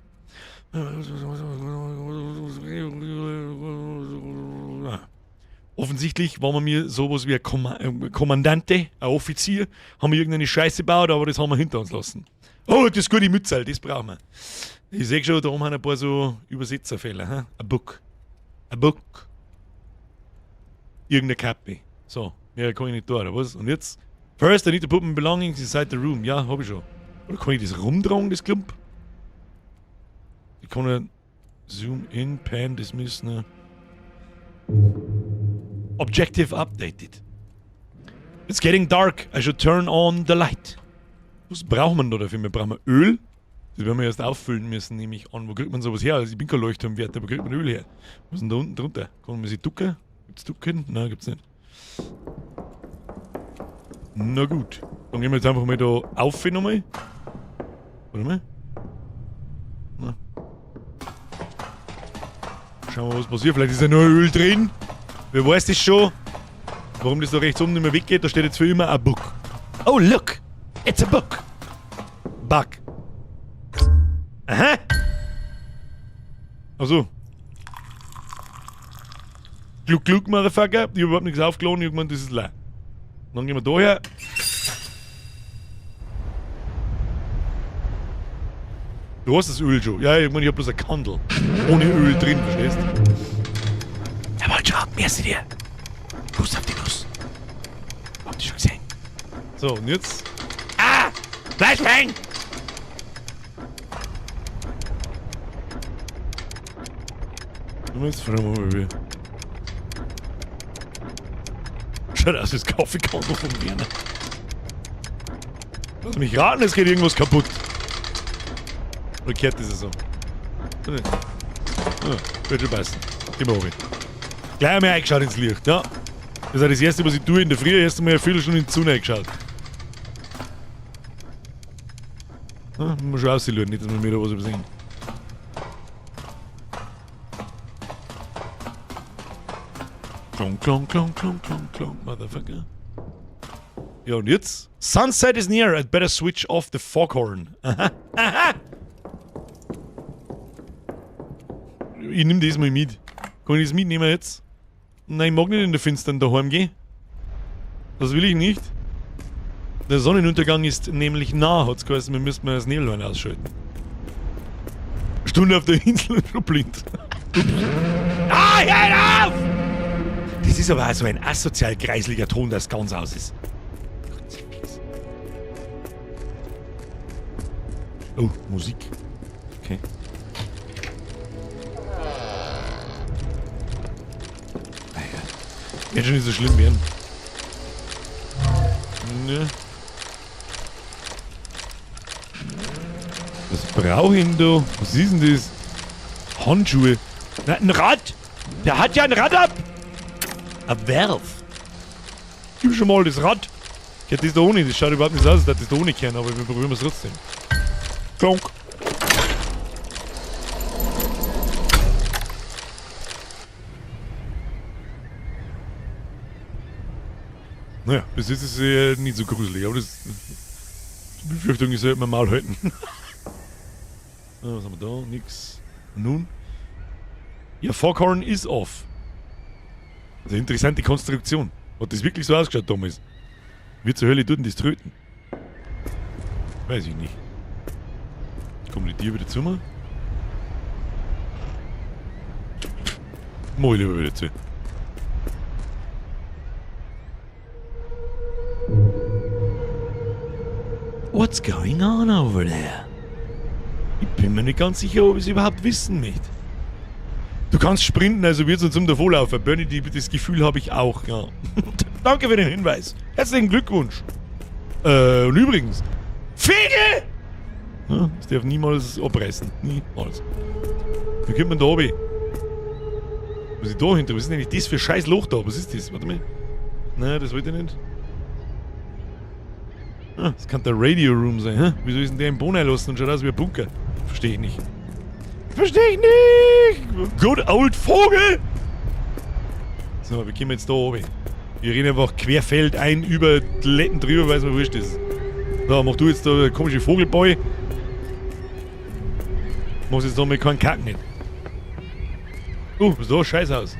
Offensichtlich waren wir mir sowas wie ein Kommandante, ein Offizier, haben wir irgendeine Scheiße gebaut, aber das haben wir hinter uns lassen. Oh, das gute Mütze, das brauchen wir. Ich sehe schon, da oben haben ein paar so Übersetzerfehler. Hä? A book. A book. Irgendeine Kappe. So, mehr kann ich nicht tun, oder was? Und jetzt? First, I need to put my belongings inside the room. Ja, hab ich schon. Oder kann ich das rumtragen, das Klump? Ich kann ja Zoom in, Pan, dismiss, ne? Objective updated. It's getting dark. I should turn on the light. Was braucht man da dafür? Wir brauchen Öl. Das werden wir erst auffüllen müssen, nehme ich an. Wo kriegt man sowas her? Also ich bin kein Leuchtturmwärter, wo kriegt man Öl her? Was ist denn da unten drunter? Kann man sich ducken? Gibt's Ducken? Nein, gibt's nicht. Na gut. Dann gehen wir jetzt einfach mal da auf nochmal. Warte mal. Na. Schauen wir mal, was passiert. Vielleicht ist ja nur Öl drin. Wer weiß das schon? Warum das da rechts oben nicht mehr weggeht? Da steht jetzt für immer a book. Oh, look! It's a book! Bug. Aha! Achso. Gluck, gluck, Motherfucker. Ich hab überhaupt nichts aufgeladen. Ich hab gemeint, das ist leer. Dann gehen wir da her. Du hast das Öl schon. Ja, ich meine, ich hab bloß ein Candle. Ohne Öl drin, verstehst du? Jawohl, ciao, merci dir. Kuss auf die Nuss. Hab dich schon gesehen. So, und jetzt? Ah! Flashbang! Jetzt fragen wir mal, wie. Schaut aus wie das Kaffeekonto von Werner. Lass mich raten, es geht irgendwas kaputt. Oder kehrt das so? Ah, wird schon passen. Immer runter. Gleich einmal eingeschaut ins Licht, ja. Das ist auch das Erste, was ich tue in der Früh. Erst einmal eine Viertelstunde in die Sonne eingeschaut. Ja, muss schon aussehen, nicht, dass wir mir da was übersehen. Klong, klong, klong, klong, klong, klong, Motherfucker. Ja, und jetzt? Sunset is near, I'd better switch off the foghorn. Aha, aha! Ich nehm das mal mit. Kann ich das mitnehmen jetzt? Nein, ich mag nicht in der Finstern daheim gehen. Das will ich nicht. Der Sonnenuntergang ist nämlich nah, hat's geheißen, wir müssen mal das Nebelhorn ausschalten. Stunde auf der Insel und schon blind. Ups. Ah, hör auf! Das ist aber auch so ein asozial kreisliger Ton, dass ganz aus ist. Oh, Musik. Okay. Naja. Wird schon nicht so schlimm werden. Ne. Was brauche ich denn da? Was ist denn das? Handschuhe. Na, ein Rad! Der hat ja ein Rad ab! Ein Werf. Gib schon mal das Rad. Ich hätte das da ohne. Das schaut überhaupt nicht so aus, als hätte das da ohne kennen, aber wir probieren es trotzdem. Klonk. Naja, bis jetzt ist es nicht so gruselig, aber das, die Befürchtung ist ja immer mal halten. Was haben wir da? Nix. Nun? Ja, Foghorn ist off. Das ist eine interessante Konstruktion. Hat das wirklich so ausgeschaut damals? Wie zur Hölle tut denn das tröten? Weiß ich nicht. Kommen die Tiere wieder zu mir? Mach ich lieber wieder zu. What's going on over there? Ich bin mir nicht ganz sicher, ob ich es überhaupt wissen möchte. Du kannst sprinten, also wird's uns zum Davonlaufen. Bernie, das Gefühl habe ich auch, ja. Danke für den Hinweis. Herzlichen Glückwunsch. Und übrigens, Fegel! Ja, das darf niemals abreißen. Niemals. Wie kommt man da runter? Was ist da hinter? Was ist denn eigentlich das für scheiß Loch da? Was ist das? Warte mal. Nein, das wollte ich nicht. Ah, das kann der Radio Room sein, hä? Wieso ist denn der im Boden einlassen und schaut aus wie ein Bunker? Verstehe ich nicht. Verstehe ich nicht! Good old Vogel! So, wir kommen jetzt da oben. Wir rennen einfach querfeldein über die Letten drüber, weil es mir wurscht ist. So, mach du jetzt da eine komische Vogelboy. Machst jetzt da mal keinen Kack nicht. Was ist da? Scheiß aus.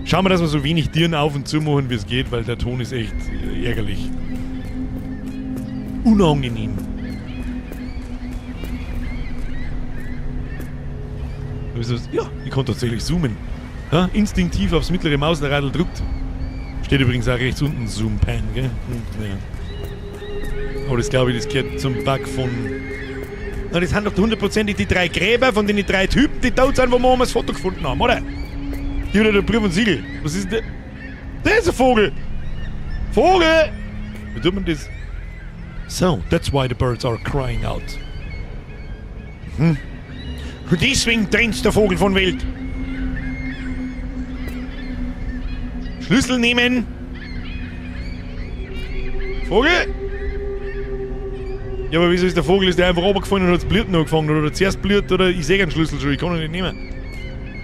Schauen wir, dass wir so wenig Tieren auf und zu machen, wie es geht, weil der Ton ist echt ärgerlich. Unangenehm. Ja, ich kann tatsächlich zoomen. Ja, instinktiv aufs mittlere Mausradl drückt. Steht übrigens auch rechts unten Zoom Pan, gell? Ja. Aber das glaube ich, das gehört zum Bug von... Na, das sind doch hundertprozentig die drei Gräber von den drei Typen, die tot sind, wo wir das Foto gefunden haben, oder? Die oder der Brief und Siegel. Was ist denn der? Der ist ein Vogel! Vogel! Wie tut man das? So, that's why the birds are crying out. Und deswegen trennt der Vogel von Welt. Schlüssel nehmen. Vogel! Ja, aber wieso ist der Vogel? Ist der einfach runtergefallen und hat's Blüten angefangen? Oder zuerst blüht oder ich seh keinen Schlüssel schon, ich kann ihn nicht nehmen.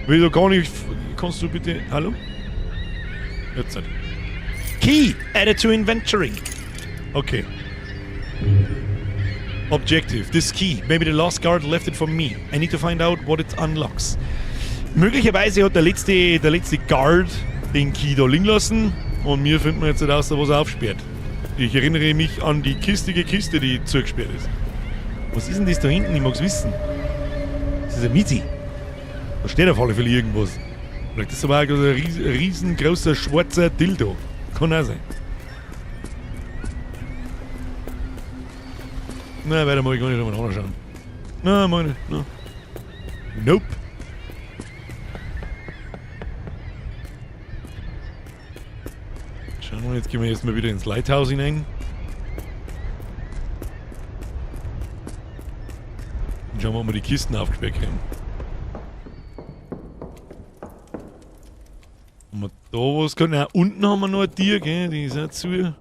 Wieso kann ich. Kannst du bitte. Hallo? Jetzt nicht. Key added to inventory. Okay. Objective. This key. Maybe the last guard left it for me. I need to find out what it unlocks. Möglicherweise hat der letzte Guard den Key da liegen lassen und mir finden wir jetzt nicht raus, was er aufsperrt. Ich erinnere mich an die kistige Kiste, die zugesperrt ist. Was ist denn das da hinten? Ich mag's wissen. Das ist ein Mizi. Da steht auf alle Fälle irgendwas. Vielleicht ist das aber auch ein riesengroßer schwarzer Dildo. Kann auch sein. Na, weiter mag ich gar nicht einmal anschauen. Na, meine, na. Nope. Schauen wir mal, jetzt gehen wir erstmal wieder ins Lighthouse hinein. Und schauen wir, ob wir die Kisten aufgesperrt kriegen. Haben wir da was gehabt? Nein, unten haben wir noch ein Tier, gell? Die ist auch zu.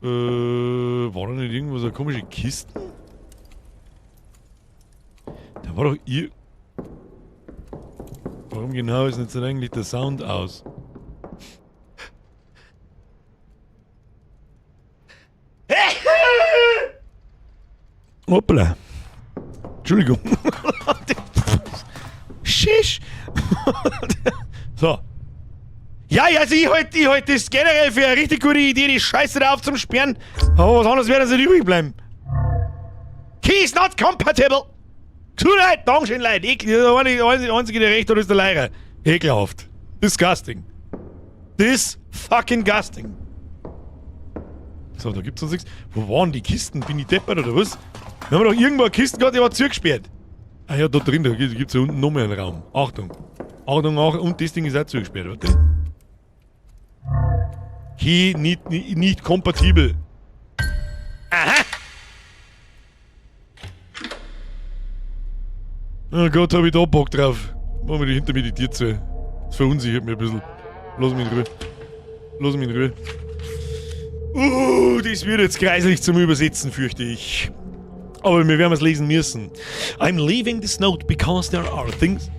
War da nicht irgendwo so eine komische Kiste? Da war doch ihr. Warum genau ist jetzt eigentlich der Sound aus? Hoppla. Entschuldigung. Shish. So. Ja, also ich halt das generell für eine richtig gute Idee, die Scheiße da aufzusperren. Aber was anderes wird uns nicht übrig bleiben. Key is not compatible. Gesundheit, Dankeschön, Leute. Eklig. Der einzige, der recht hat, ist der Lehrer. Ekelhaft. Disgusting. Dis fucking gusting. So, da gibt's noch nichts. Wo waren die Kisten? Bin ich deppert oder was? Wir haben doch irgendwo eine Kiste gehabt, die war zugesperrt. Ah ja, da drin, da gibt's ja unten noch mehr einen Raum. Achtung. Achtung, Achtung, und das Ding ist auch zugesperrt, warte. Key nicht kompatibel. Aha! Oh Gott, hab ich da Bock drauf. Machen wir die hinter mir die Tür zu. Das verunsichert mich ein bisschen. Lass mich in Ruhe. Lass mich in Ruhe. Das wird jetzt kreislich zum Übersetzen, fürchte ich. Aber wir werden es lesen müssen. I'm leaving this note because there are things...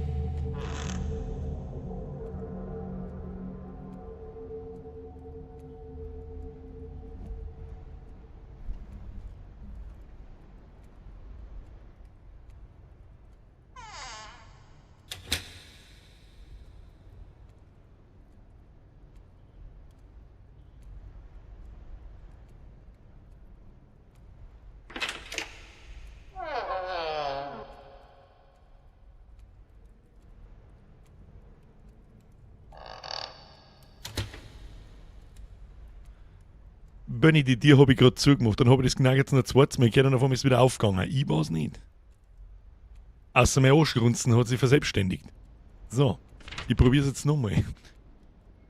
Benny, die Tür hab ich grad zugemacht. Dann hab ich das genau jetzt noch zweites Mal gehört und auf einmal ist es wieder aufgegangen. Ich war's nicht. Außer mein Arschgrunzen hat sich verselbstständigt. So, ich probier's jetzt nochmal.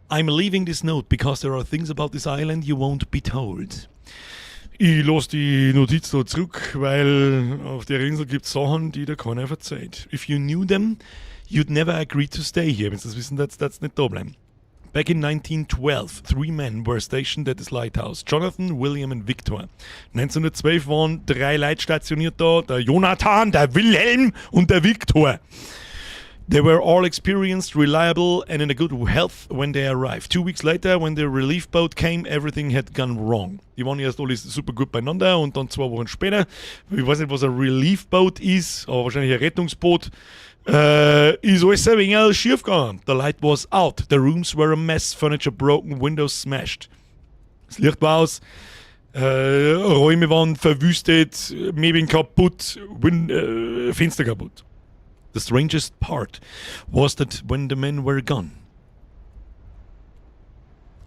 I'm leaving this note because there are things about this island you won't be told. Ich lass die Notiz da zurück, weil auf der Insel gibt's Sachen, die dir keiner verzeiht. If you knew them, you'd never agree to stay here. Wenn sie das wissen, dass das nicht da bleiben. Back in 1912, three men were stationed at this lighthouse. Jonathan, William and Victor. 1912 waren drei Leute stationiert da. Der Jonathan, der Wilhelm und der Victor. They were all experienced, reliable and in a good health when they arrived. 2 weeks later, when the relief boat came, everything had gone wrong. Die waren erst alle super gut beieinander und dann 2 Wochen später, ich weiß nicht, was ein Relief Boat ist, aber wahrscheinlich ein Rettungsboot, ist alles ein wenig schief gegangen. The light was out, the rooms were a mess, furniture broken, windows smashed. Das Licht war aus, Räume waren verwüstet, Möbeln kaputt, Fenster kaputt. The strangest part was that when the men were gone.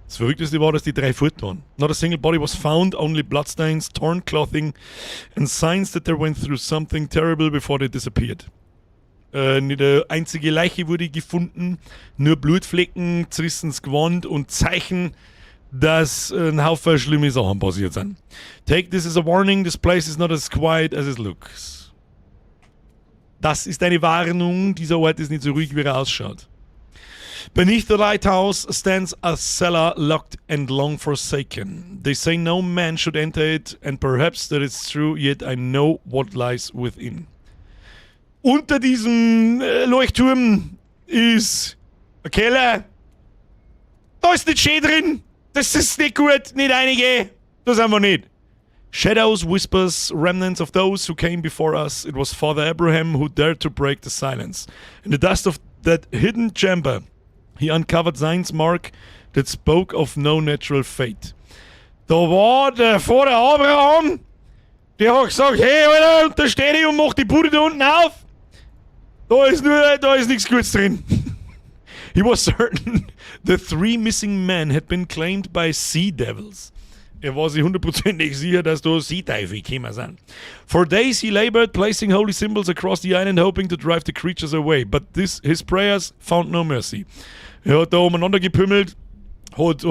Das Verrückteste war, dass die drei fort waren. Not a single body was found, only bloodstains, torn clothing and signs that they went through something terrible before they disappeared. Nicht eine einzige Leiche wurde gefunden, nur Blutflecken, zerrissenes Gewand und Zeichen, dass ein Haufen schlimme Sachen passiert sind. Take this as a warning, this place is not as quiet as it looks. Das ist eine Warnung, dieser Ort ist nicht so ruhig, wie er ausschaut. Beneath the lighthouse stands a cellar locked and long forsaken. They say no man should enter it, and perhaps that is true, yet I know what lies within. Unter diesem Leuchtturm ist ein Keller. Da ist nicht schön drin. Das ist nicht gut, nicht einige. Das haben wir nicht. Shadows, whispers, remnants of those who came before us. It was Father Abraham who dared to break the silence. In the dust of that hidden chamber, he uncovered signs mark that spoke of no natural fate. Da war der Vater Abraham, der hat gesagt, hey Alter, untersteh dich und mach die Bude da unten auf. Da ist nur, da ist nichts Gutes drin. He was certain the 3 missing men had been claimed by sea devils. Er war sich hundertprozentig sicher, dass da Seeteufel gekommen sind. For days he labored, placing holy symbols across the island, hoping to drive the creatures away. But his prayers found no mercy. Er hat da umeinander gepümmelt, hat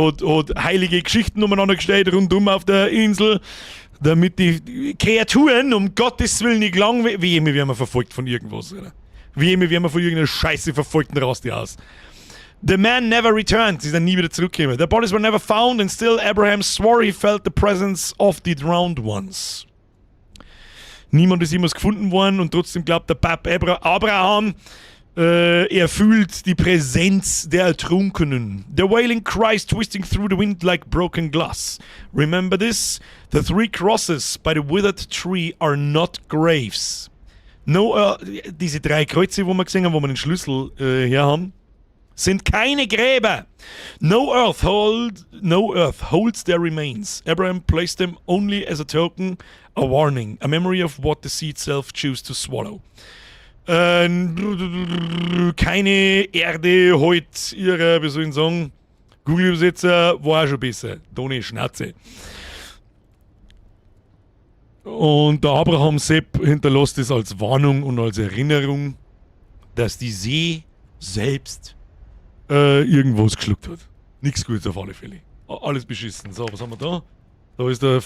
heilige Geschichten umeinander gestellt, rundum auf der Insel, damit die Kreaturen, um Gottes Willen, nicht lang, wie immer werden wir verfolgt von irgendwas, oder? Wie immer werden wir von irgendeiner Scheiße verfolgt und raus die aus. The man never returned. Sie sind nie wieder zurückgekommen. Their bodies were never found and still Abraham swore he felt the presence of the drowned ones. Niemand ist jemals gefunden worden und trotzdem glaubt der Pap Abraham, er fühlt die Präsenz der Ertrunkenen. The wailing cries twisting through the wind like broken glass. Remember this? The 3 crosses by the withered tree are not graves. No, diese drei Kreuze, wo wir gesehen haben, wo wir den Schlüssel her haben, sind keine Gräber. No earth, hold, no earth holds their remains. Abraham placed them only as a token, a warning, a memory of what the sea itself chose to swallow. Keine Erde heut ihre, wie soll ich sagen, Google-Übersetzer war auch schon besser. Toni Schnauze. Und der Abraham Sepp hinterlässt es als Warnung und als Erinnerung, dass die See selbst irgendwas geschluckt hat. Nichts Gutes auf alle Fälle. Alles beschissen. So, was haben wir da? Da ist der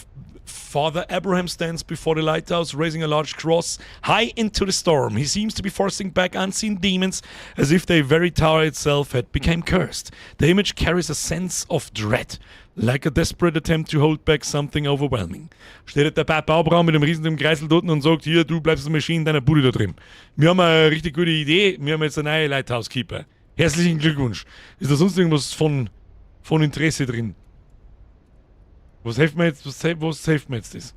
Father Abraham stands before the lighthouse, raising a large cross high into the storm. He seems to be forcing back unseen demons, as if the very tower itself had become cursed. The image carries a sense of dread, like a desperate attempt to hold back something overwhelming. Steht der Papa Abraham mit dem riesigen Kreisel dort und sagt, hier, du bleibst mal schön in deiner Bude da drin. Wir haben eine richtig gute Idee, wir haben jetzt einen neuen Lighthouse Keeper. Herzlichen Glückwunsch. Ist da sonst irgendwas von Interesse drin? Was hilft mir jetzt, was hilft mir jetzt das?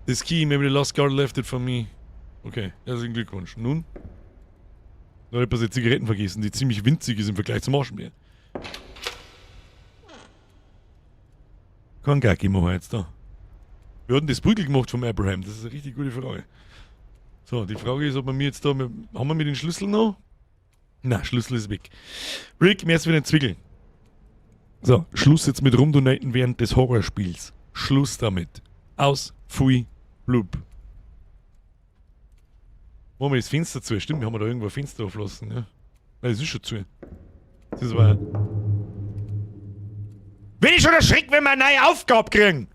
This key, maybe the last guard left it for me. Okay, herzlichen Glückwunsch. Nun? Da hab ich ein Zigaretten vergessen, die ziemlich winzig ist im Vergleich zum Aschenbeer. Kein Gag machen wir jetzt da. Wir hatten das Beutel gemacht vom Abraham, das ist eine richtig gute Frage. So, die Frage ist, ob wir mir jetzt da... Haben wir mit den Schlüssel noch? Na, Schlüssel ist weg. Rick, mir ist wieder ein Zwickel. So, Schluss jetzt mit rumdonaten während des Horrorspiels. Schluss damit. Aus, pfui, blub. Machen wir das Fenster zu? Stimmt, wir haben da irgendwo ein Fenster auflassen, ja? Nein, das ist schon zu. Das ist aber... Bin ich schon erschreckt, wenn wir eine neue Aufgabe kriegen?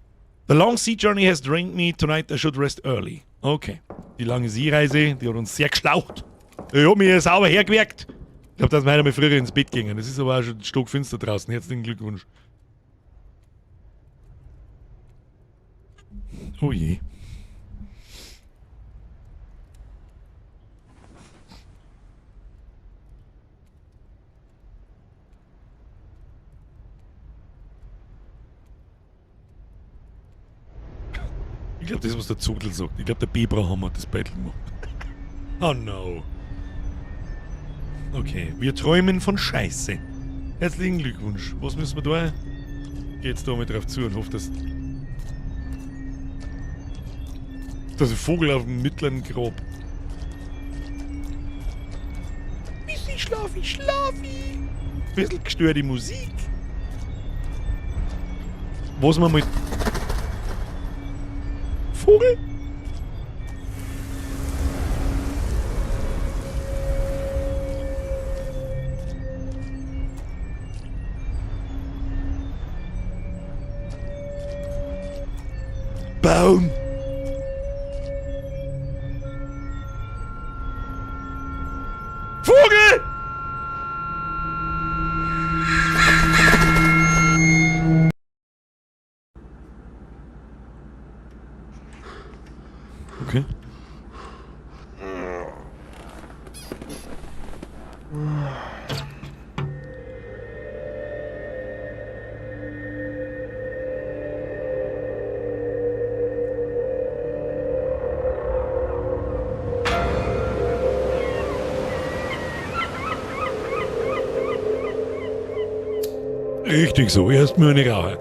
The long sea journey has drained me. Tonight I should rest early. Okay. Die lange Seereise, die hat uns sehr geschlaucht. Ich hab mich sauber hergewirkt. Ich glaub, dass wir heute mal früher ins Bett gingen. Es ist aber auch schon stockfinster draußen. Herzlichen Glückwunsch. Oh je. Ich glaub, das ist, was der Zodel sagt. Ich glaub, der Bebraham hat das Battle gemacht. Oh no. Okay, wir träumen von Scheiße. Herzlichen Glückwunsch. Was müssen wir da? Geh jetzt da mal drauf zu und hoffe, dass... Da ist ein Vogel auf dem mittleren Grab. Bisschen schlafi, schlafi. Bisschen gestörte Musik. Was man mit... Vogel? Baum. Vogel! Okay. Richtig so, erst mal eine rauchen.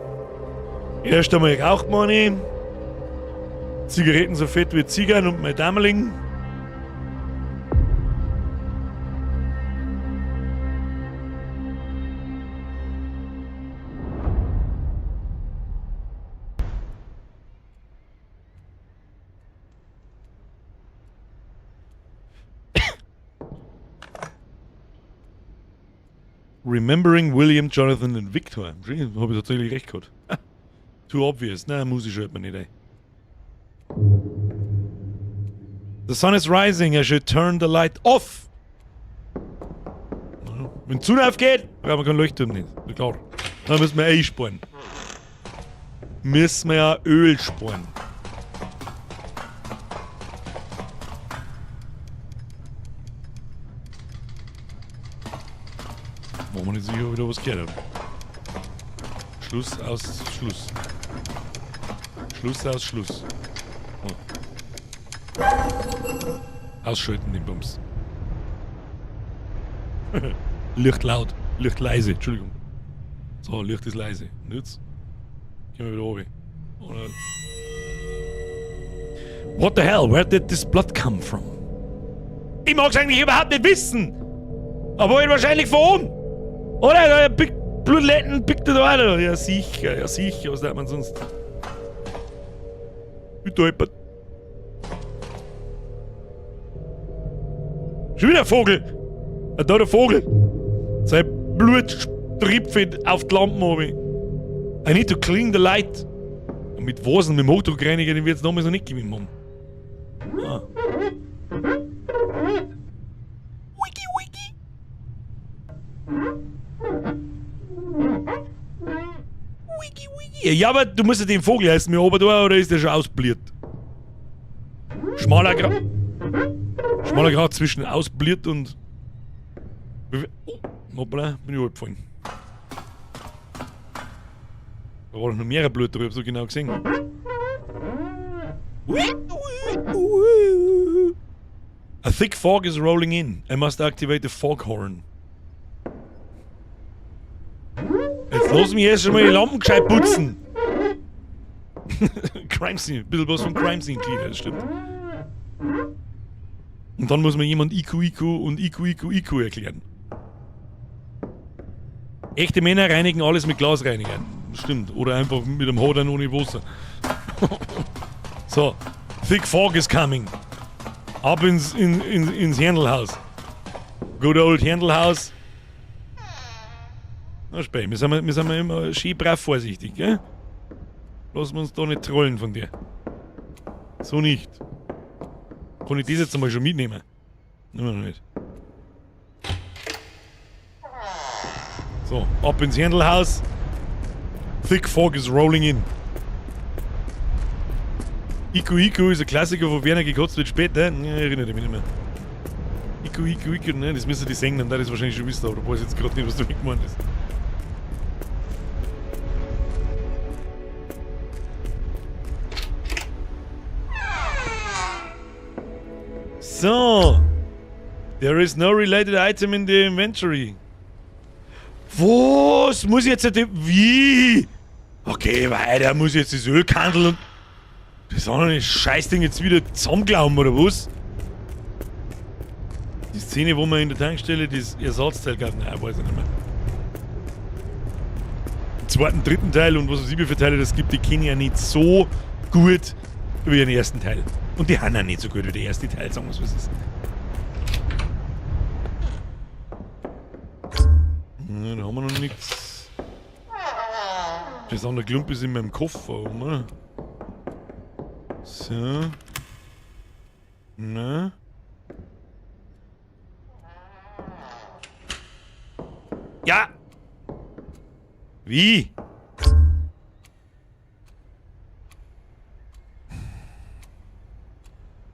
Erst einmal raucht man nicht. Zigaretten so fett wie Ziggern und mein Dammerling. Remembering William, Jonathan and Victor. Hab ich tatsächlich recht gehabt. Too obvious. Na, muss ich schon nicht, ey. The sun is rising, I should turn the light off. Wenn die Sonne aufgeht, brauchen wir keinen Leuchtturm nicht. Na klar. Dann müssen wir eh sparen. Müssen wir ja Öl sparen. Wo man nicht sicher, ob ich da was gehört hab. Schluss aus Schluss. Schluss aus Schluss. Oh. Ausschalten den Bums. Licht laut, Licht leise, Entschuldigung. So, Licht ist leise. Und jetzt gehen wir wieder runter. Oder What the hell? Where did this blood come from? Ich mag's eigentlich überhaupt nicht wissen! Aber halt wahrscheinlich von oben! Oder? Der Big Blutletten pickt da auch. Ja sicher, ja sicher, was denkt man sonst? Wie. Schon wieder ein Vogel! Da der Vogel! Sein Blut tripft auf die Lampen oben. I need to clean the light. Und mit was denn? Mit dem Hochdruckreiniger, den wird's damals noch nicht gegeben haben. Ah. Wiki, wiki. Wiki, wiki. Ja, aber du musst ja den Vogel heißen mir oben da, oder ist der schon ausbliert? Schmaler Grad. Schmaler Grad zwischen ausbliert und. Oh, hoppla, bin ich abgefallen. Da war doch noch mehr Blut drüber, so genau gesehen. A thick fog is rolling in. I must activate the foghorn. Jetzt lass mich erst einmal die Lampen gescheit putzen. Crime Scene, ein bisschen was von Crime Scene Cleaner, das stimmt. Und dann muss man jemand IQ, IQ und IQ, IQ, IQ erklären. Echte Männer reinigen alles mit Glasreinigern. Stimmt. Oder einfach mit dem Hodern ohne Wasser. So. Thick fog is coming. Ab ins Händlhaus. Good old Händlhaus. Na, Spey, wir sind immer schön brav vorsichtig, gell? Lassen wir uns da nicht trollen von dir. So nicht. Kann ich das jetzt einmal schon mitnehmen? Nehmen wir noch nicht. So, ab ins Händlhaus. Thick fog is rolling in. Iku Iku ist ein Klassiker von Werner gekotzt wird später. Ne, erinnere ich mich nicht mehr. Iku Iku Iku, ne, das müssen die singen, da das wahrscheinlich schon wissen, aber ich weiß jetzt gerade nicht, was damit gemeint ist. So. There is no related item in the inventory. Was? Muss ich jetzt... Wie? Okay, weiter. Muss ich jetzt das Ölkandel und... Das andere Scheißding jetzt wieder zusammenglauben, oder was? Die Szene, wo man in der Tankstelle das Ersatzteil gab, nein, weiß ich nicht mehr. Den zweiten, dritten Teil und was weiß ich, wie viele Teile das gibt, die kenne ich ja nicht so gut wie den ersten Teil. Und die haben auch nicht so gut wie der erste Teil, sagen wir's, was es ist. Na, da haben wir noch nichts. Das andere Klump ist in meinem Koffer, oder? So. Na. Ja! Wie?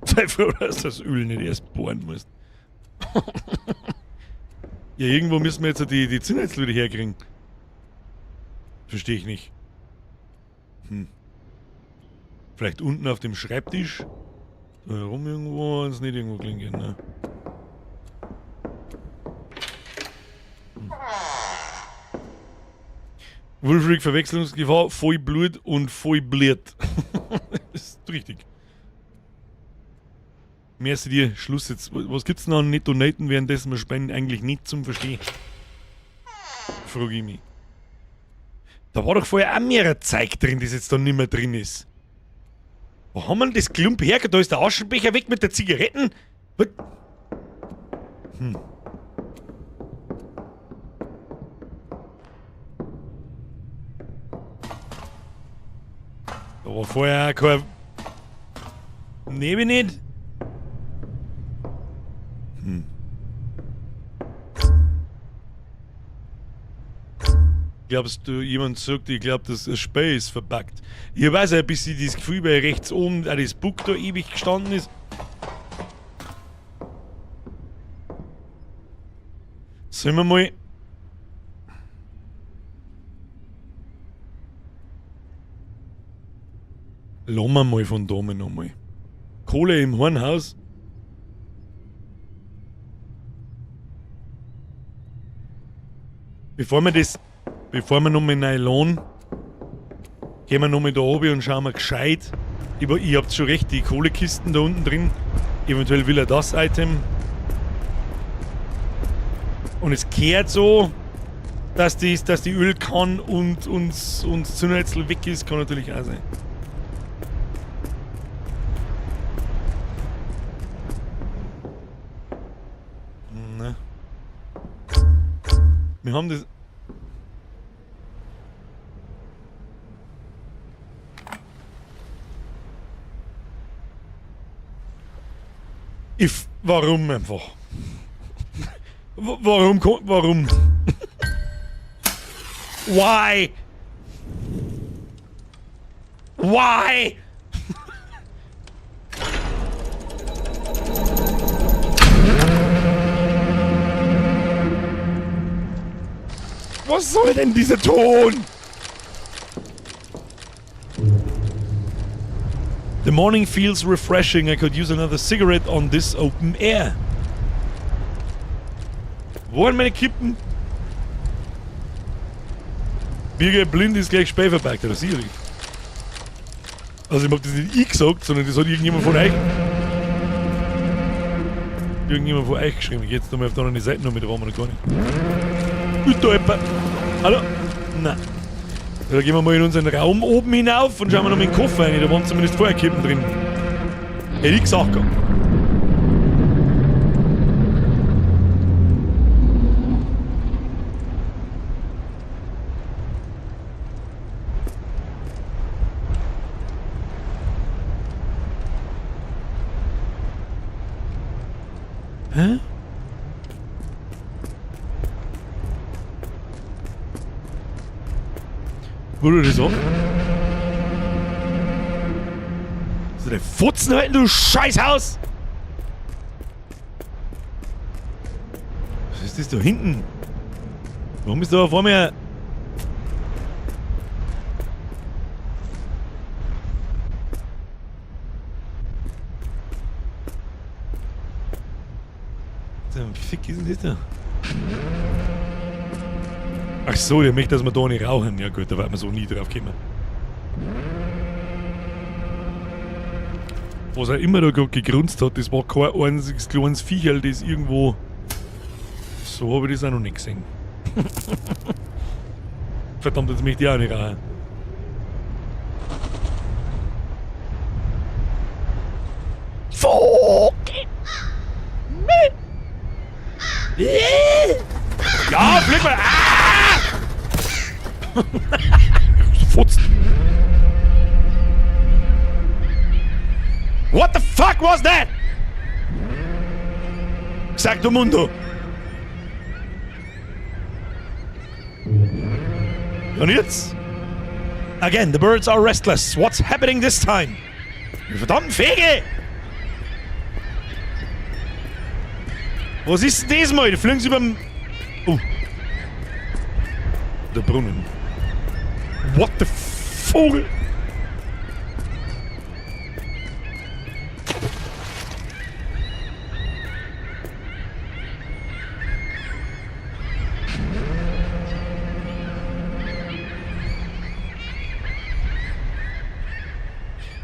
Sei froh, dass du das Öl nicht erst bohren musst. Ja, irgendwo müssen wir jetzt die Zinnheizel wieder herkriegen. Verstehe ich nicht. Vielleicht unten auf dem Schreibtisch? Da herum irgendwo, wenn's nicht irgendwo klingen, ne? Wulfric, Verwechslungsgefahr, voll Blut und voll Blut. Das ist richtig. Merci dir, Schluss jetzt. Was gibt's denn an nicht donaten, währenddessen wir spenden? Eigentlich nicht zum Verstehen. Frag ich mich. Da war doch vorher auch mehr Zeug drin, das jetzt da nicht mehr drin ist. Wo haben wir denn das Klump her? Da ist der Aschenbecher weg mit der Zigaretten. Was? Da war vorher auch kein... Nehme ich nicht. Glaubst du, jemand sagt, ich glaub, dass ein Spiel ist verbuggt? Ich weiß ja ein bisschen das Gefühl, weil rechts oben auch das Bug da ewig gestanden ist. Sollen wir mal... Lassen wir mal von da mal nochmal. Kohle im Hornhaus. Bevor wir das, bevor wir nochmal Nylon, gehen wir nochmal da oben und schauen wir gescheit. Ihr habt schon recht, die Kohlekisten da unten drin. Eventuell will er das Item. Und es kehrt so, dass die Ölkanne und uns Zündhölzl weg ist, kann natürlich auch sein. Ne. Wir haben das. Warum einfach? Warum? Warum? Why? Why? Was soll denn dieser Ton? The morning feels refreshing. I could use another cigarette on this open air. Wo sind meine Kippen? Birger blind ist gleich spähverpackt, oder sicherlich. Also ich hab das nicht ich gesagt, sondern das hat irgendjemand von euch. Irgendjemand von euch geschrieben. Ich geh jetzt nochmal auf der anderen Seite noch mit, da waren wir noch gar nicht. Da jemand. Hallo? Nein. Da gehen wir mal in unseren Raum oben hinauf und schauen wir noch mal in den Koffer rein. Da waren zumindest vorher Kippen drin. Hätte ich gesagt gehabt. Hä? Wurde das auch? So der Futzen halten, du Scheißhaus! Was ist das da hinten? Warum ist da vor mir? Was zum Fick ist denn das da? Ach so, der möchte, dass wir da nicht rauchen. Ja gut, da werden wir so nie drauf kommen. Was er immer da gerade gegrunzt hat, das war kein einziges kleines Viecherl, das irgendwo... So habe ich das auch noch nicht gesehen. Verdammt, jetzt möchte ich auch nicht rauchen. Fuck! Ja, flieg mal! Ah! Futzt. What the fuck was that? Sagt der Mundo. Und jetzt? Again, the birds are restless. What's happening this time? Die verdammten Vögel! Was ist denn das mal? Die fliegen sie überm... Oh. Der Brunnen. What the Vogel?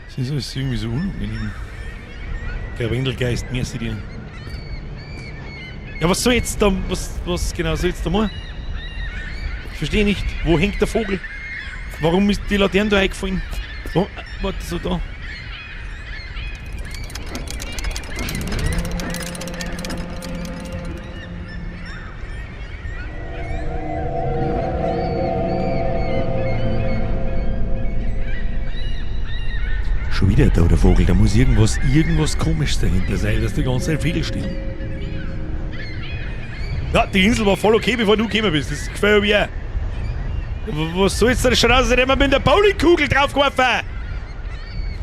Das ist alles irgendwie so unangenehm. Karwendelgeist, merci dir. Ja, was soll jetzt da, was genau soll jetzt da mal? Ich verstehe nicht. Wo hängt der Vogel? Warum ist die Laterne da eingefallen? Oh, warte, so da. Schon wieder da der Vogel, da muss irgendwas komisches dahinter sein, dass die ganze Zeit Vögel stehen. Ja, die Insel war voll okay, bevor du gekommen bist. Das gefällt mir auch. Was soll jetzt da schon aus, als hätte man mit der Bowlingkugel draufgeworfen?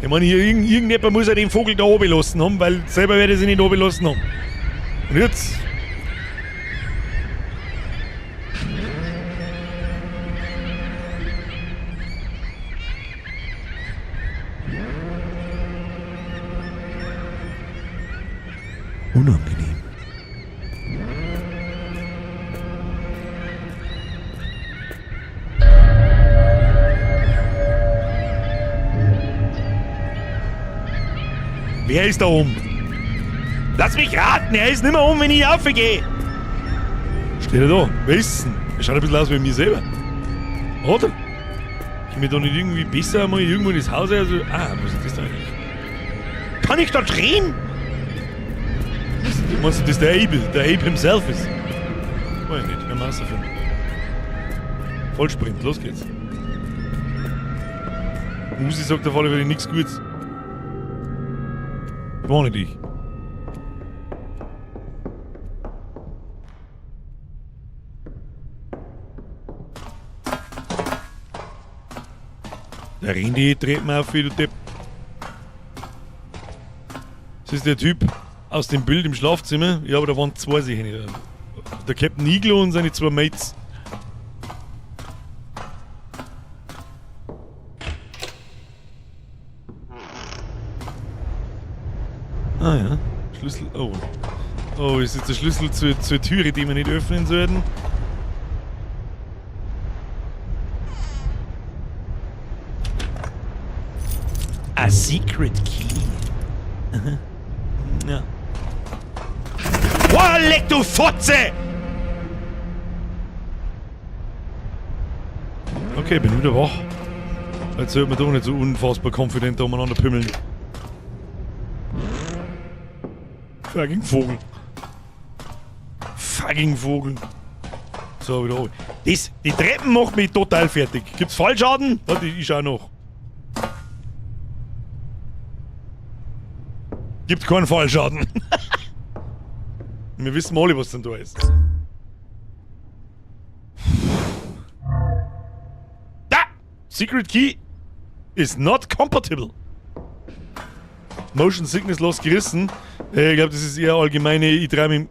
Ich meine, hier irgendjemand muss ja den Vogel da oben lassen haben, weil selber werde ich sie nicht oben lassen haben. Und jetzt? Unangenehm. Wer ist da oben? Lass mich raten, er ist nicht mehr oben, wenn ich raufgehe. Steht er da? Wer ist denn? Er schaut ein bisschen aus wie mir selber. Oder? Ich mir da nicht irgendwie besser mal irgendwo in das Haus? Also, was ist das da eigentlich? Kann ich da drehen? Meinst du, dass der Abe, der Abe himself ist? Weiß ich nicht, wir haben finden. Vollsprint, los geht's. Musi sagt auf alle Fälle nichts Gutes. Warne dich. Der Randy dreht mir auf, wie du Depp. Das ist der Typ aus dem Bild im Schlafzimmer. Ja, aber da waren zwei sicher nicht. Der Captain Iglo und seine zwei Mates. Ah ja, Schlüssel. Oh. Oh, ist jetzt der Schlüssel zur Türe, die wir nicht öffnen sollten. A secret key. Aha. Ja. Boah, leck du Fotze! Okay, bin wieder wach. Jetzt sollte man doch nicht so unfassbar confident da umeinander pümmeln. Fucking Vogel. Fucking Vogel. So, wieder oben. Die Treppen macht mich total fertig. Gibt's Fallschaden? Warte, ich schau noch. Gibt keinen Fallschaden. Wir wissen alle, was denn da ist. Da! Secret Key is not compatible. Motion Sickness losgerissen. Ich glaub, das ist eher allgemeine. Ich trau mich.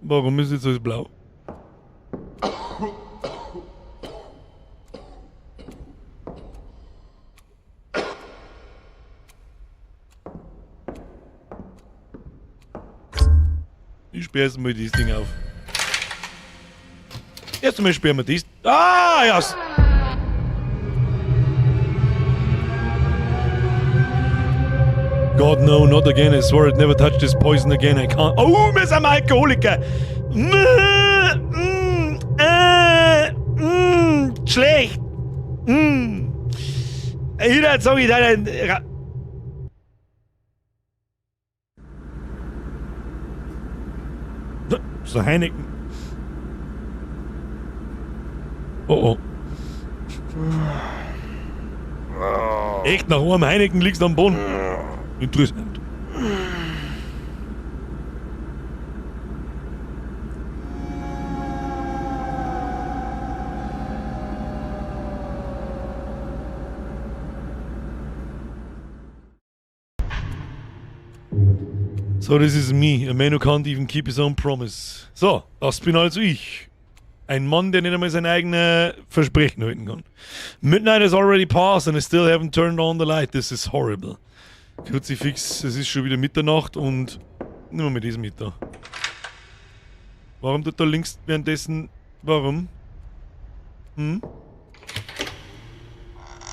Warum ist jetzt alles blau? Ich sperre jetzt mal dieses Ding auf. Erst einmal sperren wir das. Ah, ja! God, no, not again. I swore I'd never touch this poison again. I can't. Oh, wir sind Alkoholiker! Schlecht! Jeder sag ich deinen. So Heineken. Oh oh. Echt, nach einem Heineken liegst du am Boden. Interessant. So, this is me, a man who can't even keep his own promise. So, das bin also ich. Ein Mann, der nicht einmal sein eigenes Versprechen halten kann. Midnight has already passed and I still haven't turned on the light. This is horrible. Kruzifix, es ist schon wieder Mitternacht und nehmen wir mal das mit da. Warum tut da links währenddessen... Warum? Hm?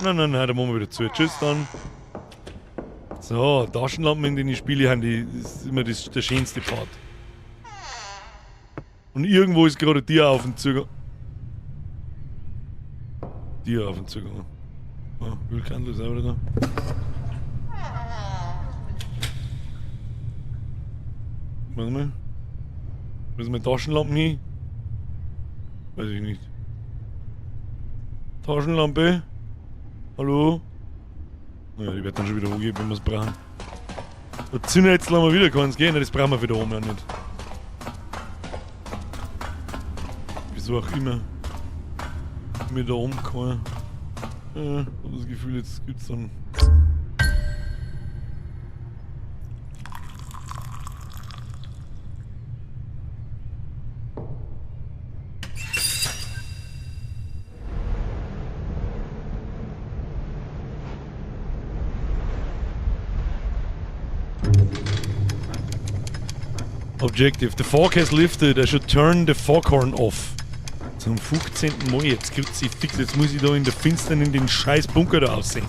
Nein, nein, nein, da machen wir wieder zu. Tschüss dann. So, Taschenlampen in den Spielen haben, die, das ist immer der schönste Part. Und irgendwo ist gerade Tier auf den Zugang. Tier auf den Zugang. Ah, Ölkandel ist auch wieder da. Warte mal. Wo ist meine Taschenlampe hin? Weiß ich nicht. Taschenlampe? Hallo? Naja, die wird dann schon wieder hochgehen, wenn wir's brauchen. Da Zündhölzl haben wir wieder keins gehen, das brauchen wir für da oben ja nicht. Wieso auch immer. Mir da oben kein. Ich hab das Gefühl, jetzt gibt's dann. Objective. The fog has lifted. I should turn the foghorn off. Zum 15. Mal. Jetzt Kruzifix. Jetzt muss ich da in der Finstern in den scheiß Bunker da aussehen.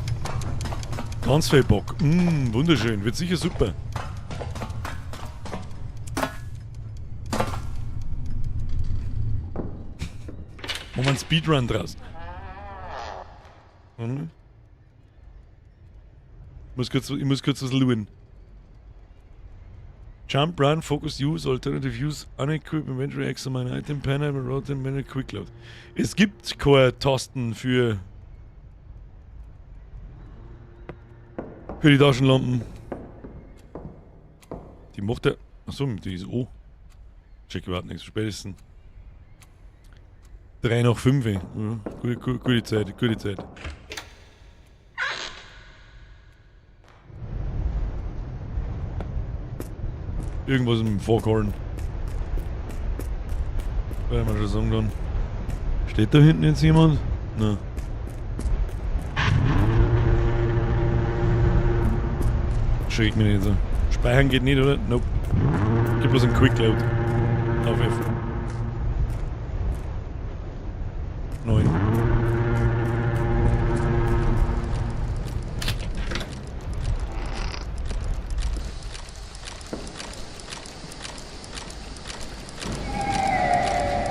Ganz viel Bock. Wunderschön. Wird sicher super. Machen wir einen Speedrun draus. Ich muss kurz was schauen. Jump, Run, Focus, Use, Alternative Use, Unequip, Inventory, Examine, Item, Panel, Rotate, Menu, Quick Load. Es gibt keine Tasten für die Taschenlampen. Die macht er. Achso, die ist O. Check überhaupt nichts. Spätestens 3 nach 5. Ja, gute Zeit, gute Zeit. Irgendwas im Foghorn. Werden wir schon sagen dann. Steht da hinten jetzt jemand? Nein. Schräg mich nicht so. Speichern geht nicht, oder? Nope. Gib bloß einen Quick Load. Auf F. 9.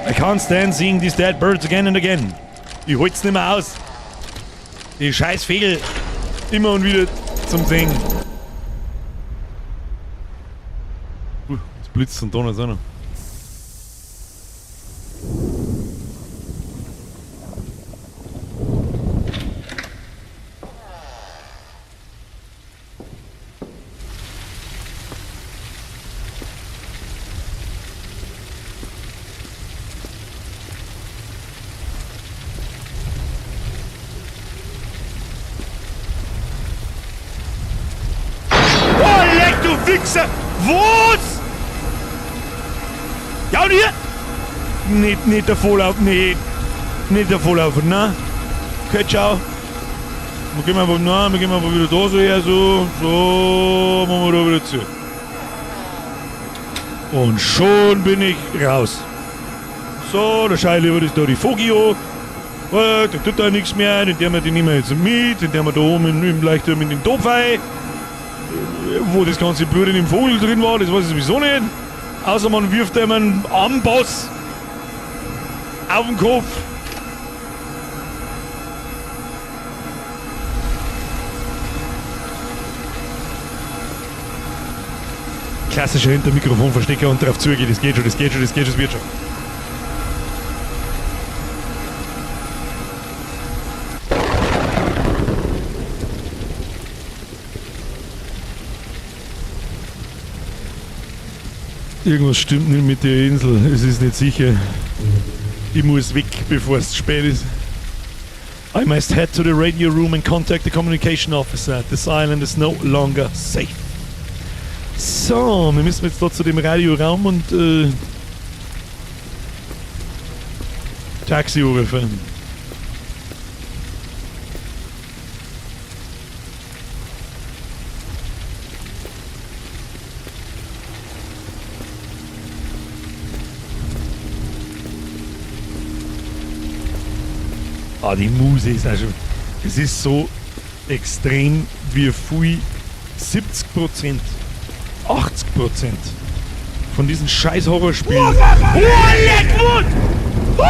I can't stand seeing these dead birds again and again. Ich hol's nicht mehr aus. Die scheiß Vögel immer und wieder zum Sehen. Jetzt blitzt und donnert auch noch. Wichser! Was? Ja, und hier! Nicht, nicht der Volllauf, nicht. Nicht der Volllaufer, ne? Okay, ciao. Wir gehen einfach, nein, wir gehen einfach wieder da so her, so, so, machen wir da wieder zu. Und schon bin ich raus. So, da schau ich lieber das da die Vogi an. Da tut da nichts mehr, den der wir, den nehmen wir jetzt mit, den der wir da oben im Leuchtturm in den Topf rein. Wo das ganze Blut in dem Vogel drin war, das weiß ich sowieso nicht. Außer man wirft einem einen Amboss auf den Kopf. Klassischer Hintermikrofonverstecker und drauf zugeht, das geht schon, das geht schon, das geht schon, das wird schon. Irgendwas stimmt nicht mit der Insel, es ist nicht sicher. Ich muss weg, bevor es spät ist. I must head to the radio room and contact the communication officer. This island is no longer safe. So, wir müssen jetzt da zu dem Radioraum und Taxi rufen. Ah, die Muse ist auch schon. Es ist so extrem, wie viel 70%, 80% von diesen scheiß Horrorspielen. Oh, leck, Wut! Oh!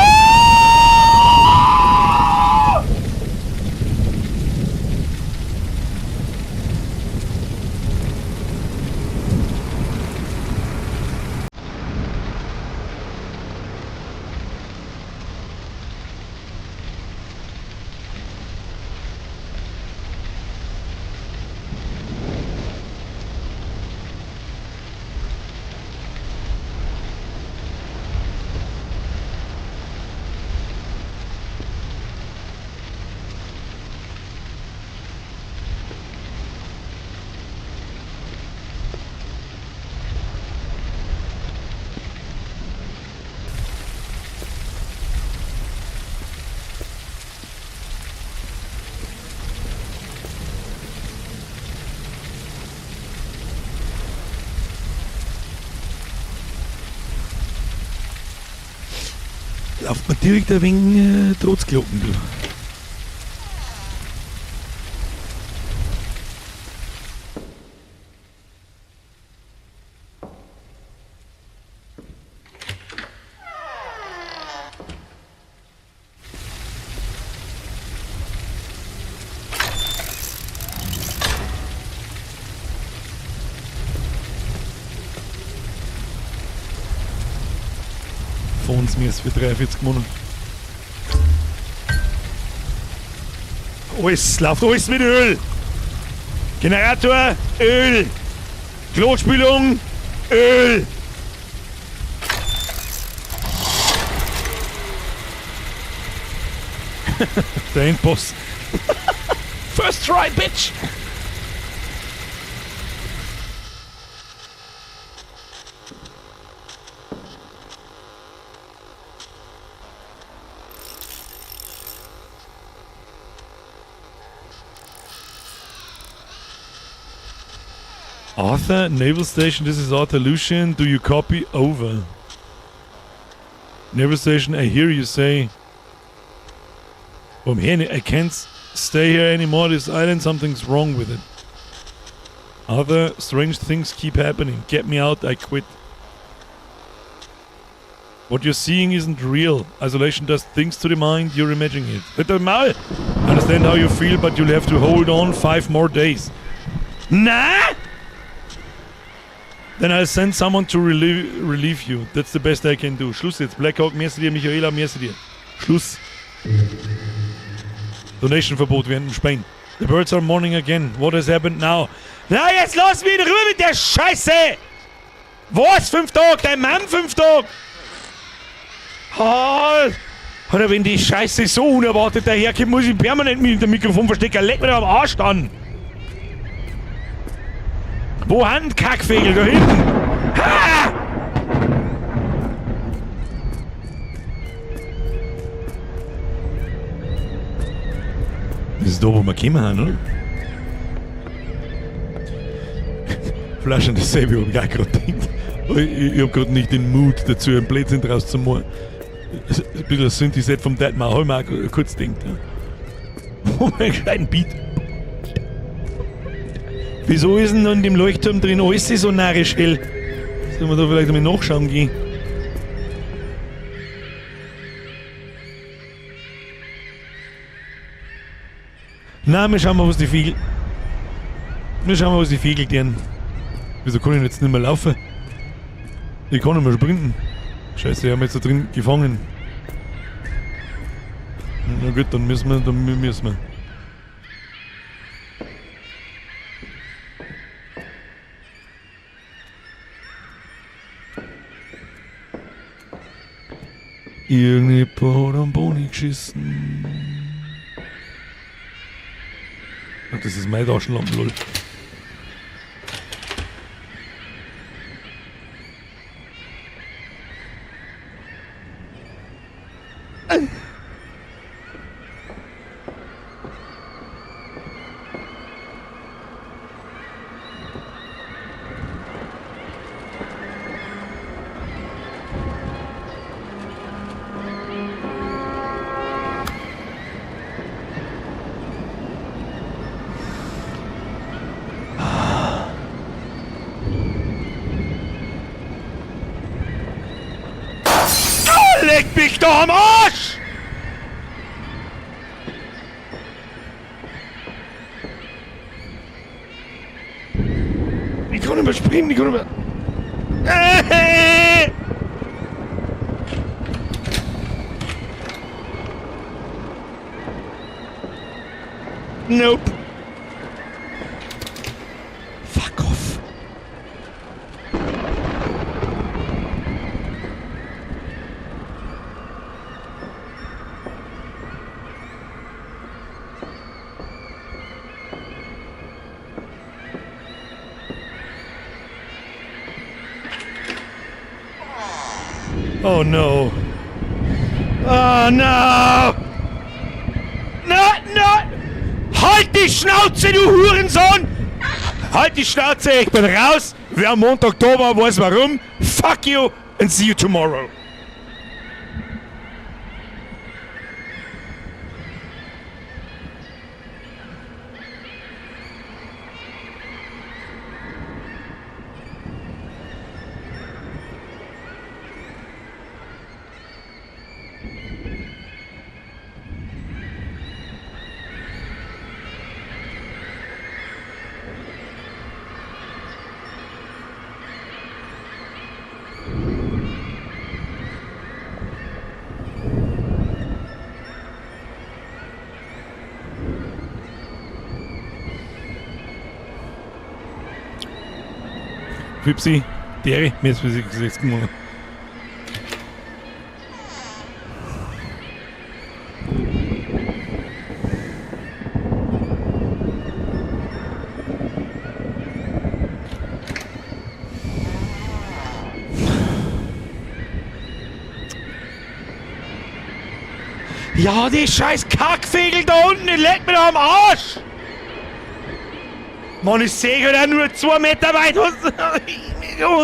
Lauft man direkt ein wenig Trotzglocken, du. Von mir ist für 43 Monate. Alles läuft alles mit Öl. Generator, Öl. Klospülung, Öl. Der Endboss. First try, bitch! Arthur, Naval Station, this is Arthur Lucian. Do you copy? Over. Naval Station, I hear you say. I'm here, I can't stay here anymore. This island, something's wrong with it. Other strange things keep happening. Get me out, I quit. What you're seeing isn't real. Isolation does things to the mind, you're imagining it. Halt dein Maul! I understand how you feel, but you'll have to hold on 5 more days. Na? Then I'll send someone to relieve you. That's the best I can do. Schluss jetzt. Blackhawk, merci dir. Michaela, merci dir. Schluss. Donation-Verbot während dem Spielen. The birds are mourning again. What has happened now? Na, jetzt lass mich in Ruhe mit der Scheiße! Was? 5 Tage? Dein Mann 5 Tage? Halt! Alter, wenn die Scheiße so unerwartet daherkommt, muss ich permanent mit dem Mikrofon verstecken. Leck mir doch am Arsch dann! Wo haben Kackvögel? Da hinten! Ha! Das ist da, wo wir gekommen haben, oder? Flaschen, dasselbe hab ich auch grad gedacht. Ich hab grad nicht den Mut dazu, einen Blödsinn draus zu machen. Ein bisschen ein Synthi-Set vom Deadmau, hab ich mir auch kurz gedacht. Ja. Oh, mein gescheiten Beat. Wieso ist denn in dem Leuchtturm drin alles so narrisch hell? Sollen wir da vielleicht einmal nachschauen gehen? Na, wir schauen mal, was die Vögel. Wir schauen mal, was die Vögel tun. Wieso kann ich jetzt nicht mehr laufen? Ich kann nicht mehr sprinten. Scheiße, ich hab mich jetzt da drin gefangen. Na gut, dann müssen wir, dann müssen wir. Irgendjemand hat am Boni geschissen. Ach, das ist meine Taschenlampe, lol. Leck mich doch am Arsch! Ich kann nicht mehr springen, ich kann nicht mehr. Nope. Fuck off. Oh no. Oh no! No, no! Halt die Schnauze, du Hurensohn! Halt die Schnauze, ich bin raus! Wer am Montag da war, weiß warum. Fuck you and see you tomorrow. Pipsi, Dere, mir ist jetzt gemacht. Ja, die scheiß Kackvögel da unten, die leckt mir doch am Arsch! Mann, ich sehe halt auch nur 2 Meter weit. Ja,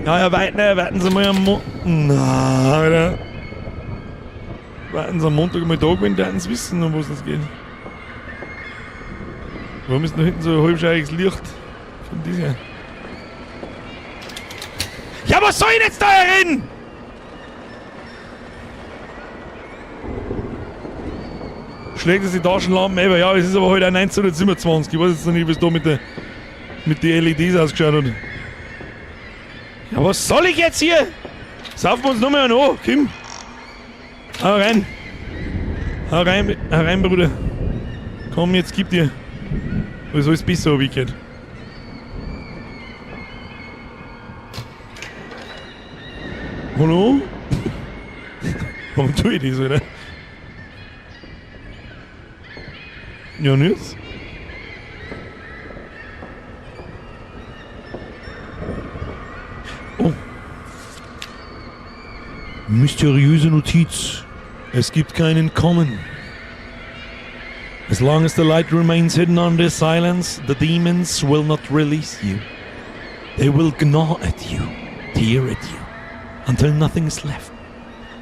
ja, warten, warten Sie mal am Mo Na, Alter. Warten Sie am Montag mal da gewesen, da Sie wissen, um was es geht. Warum ist denn da hinten so ein halbscheiriges Licht? Von dieser. Ja, was soll ich denn jetzt da herin? Schlägt es die Taschenlampen eben, ja, es ist aber heute auch 1927. Ich weiß jetzt noch nicht, wie es da mit den LEDs ausgeschaut hat. Ja, was soll ich jetzt hier? Saufen wir uns nochmal an, Kim. Hau rein. Hau rein, hau rein, Bruder. Komm, jetzt gib dir. Was alles besser, hab ich gehört. Hallo? Warum tue ich das, oder? Ja, und jetzt? Oh. Mysteriöse Notiz. Es gibt kein Entkommen. As long as the light remains hidden under silence, the demons will not release you. They will gnaw at you, tear at you, until nothing is left.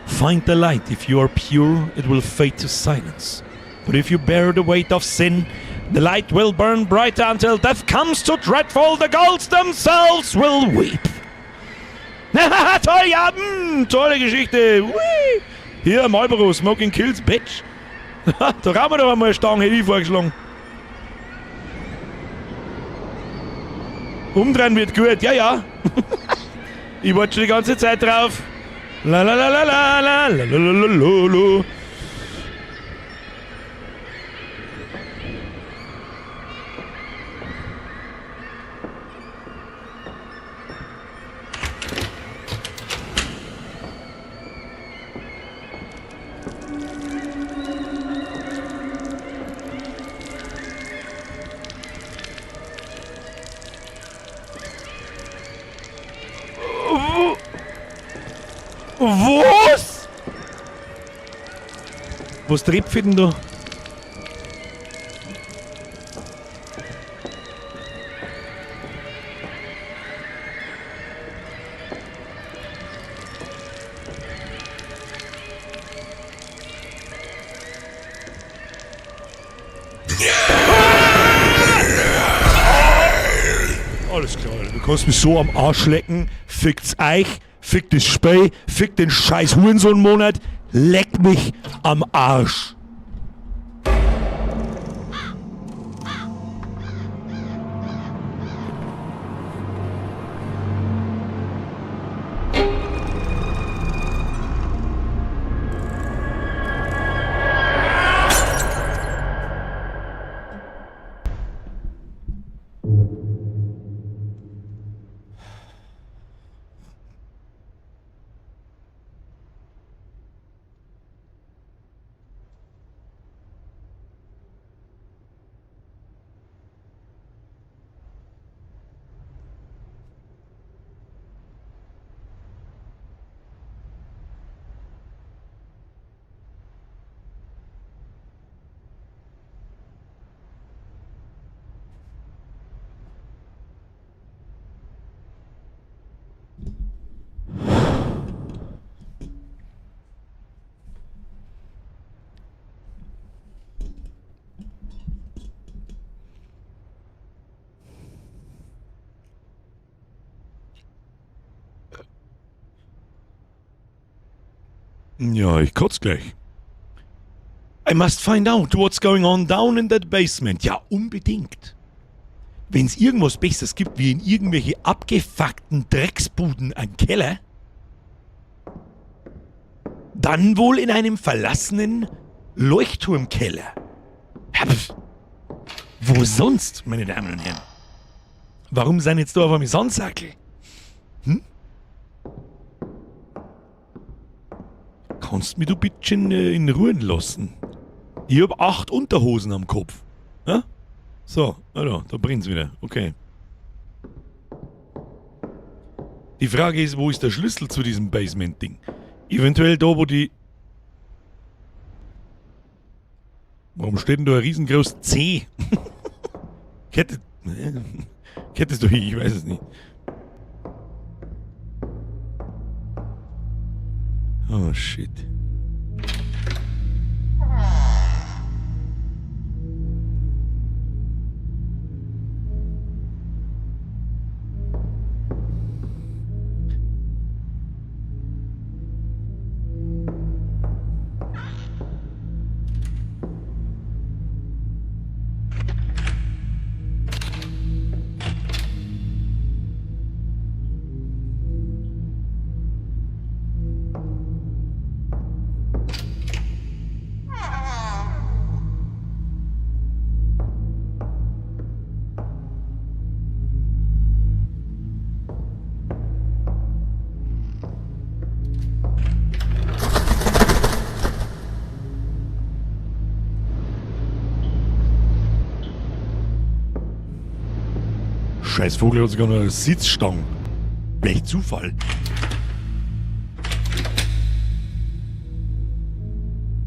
Find the light. If you are pure, it will fade to silence. But if you bear the weight of sin, the light will burn brighter until death comes to dreadful. The gulls themselves will weep. Toll, ja, tolle Geschichte. Ui. Hier, Marlboro, Smoking Kills, Bitch. Da rauchen wir doch einmal eine Stange, hätte ich vorgeschlagen. Umdrehen wird gut, ja, ja. Ich warte schon die ganze Zeit drauf. La la la la la la la la la la la. Was? Was trifft denn da? Alles klar, Alter. Du kannst mich so am Arsch lecken. Fickt's euch, fickt das Spiel, fickt den scheiß Hurensohn-Monat, leck mich am Arsch. Ja, ich kotz gleich. I must find out what's going on down in that basement. Ja, unbedingt. Wenn's irgendwas Besseres gibt, wie in irgendwelche abgefuckten Drecksbuden ein Keller, dann wohl in einem verlassenen Leuchtturmkeller. Ja, pf. Wo sonst, meine Damen und Herren? Warum sind jetzt da auf einmal Sandsackel? Hm? Kannst mich du bitte in Ruhe lassen? Ich hab 8 Unterhosen am Kopf. Ja? So, also, da brennt's wieder. Okay. Die Frage ist, wo ist der Schlüssel zu diesem Basement-Ding? Eventuell da, wo die... Warum steht denn da ein riesengroßes C? Hättest du hier, ich weiß es nicht. Oh shit. Scheiß Vogel hat sogar noch eine Sitzstange. Welch Zufall.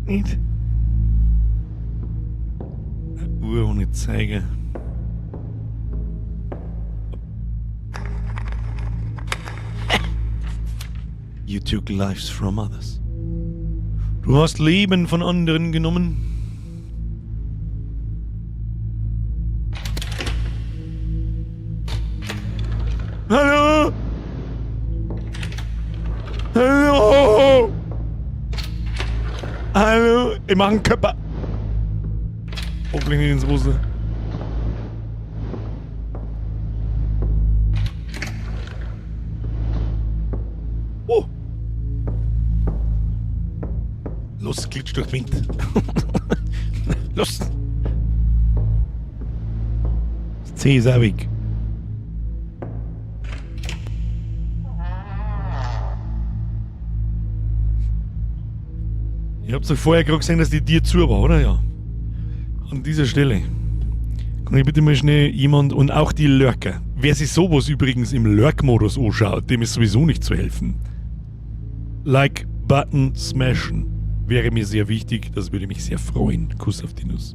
Nicht? Eine Uhr ohne Zeiger. You took lives from others. Du hast Leben von anderen genommen. Hallo? Hallo? Hallo? Ich mach einen Körper. Hoffentlich nicht ins Wasser. Oh. Los, glitsch durch den Wind. Los. Das C ist auch weg. Ich hab's doch vorher gerade gesehen, dass die Tür zu war, oder? Ja. An dieser Stelle kann ich bitte mal schnell jemand und auch die Lurker. Wer sich sowas übrigens im Lurk-Modus anschaut, dem ist sowieso nicht zu helfen. Like-Button smashen wäre mir sehr wichtig, das würde mich sehr freuen. Kuss auf die Nuss.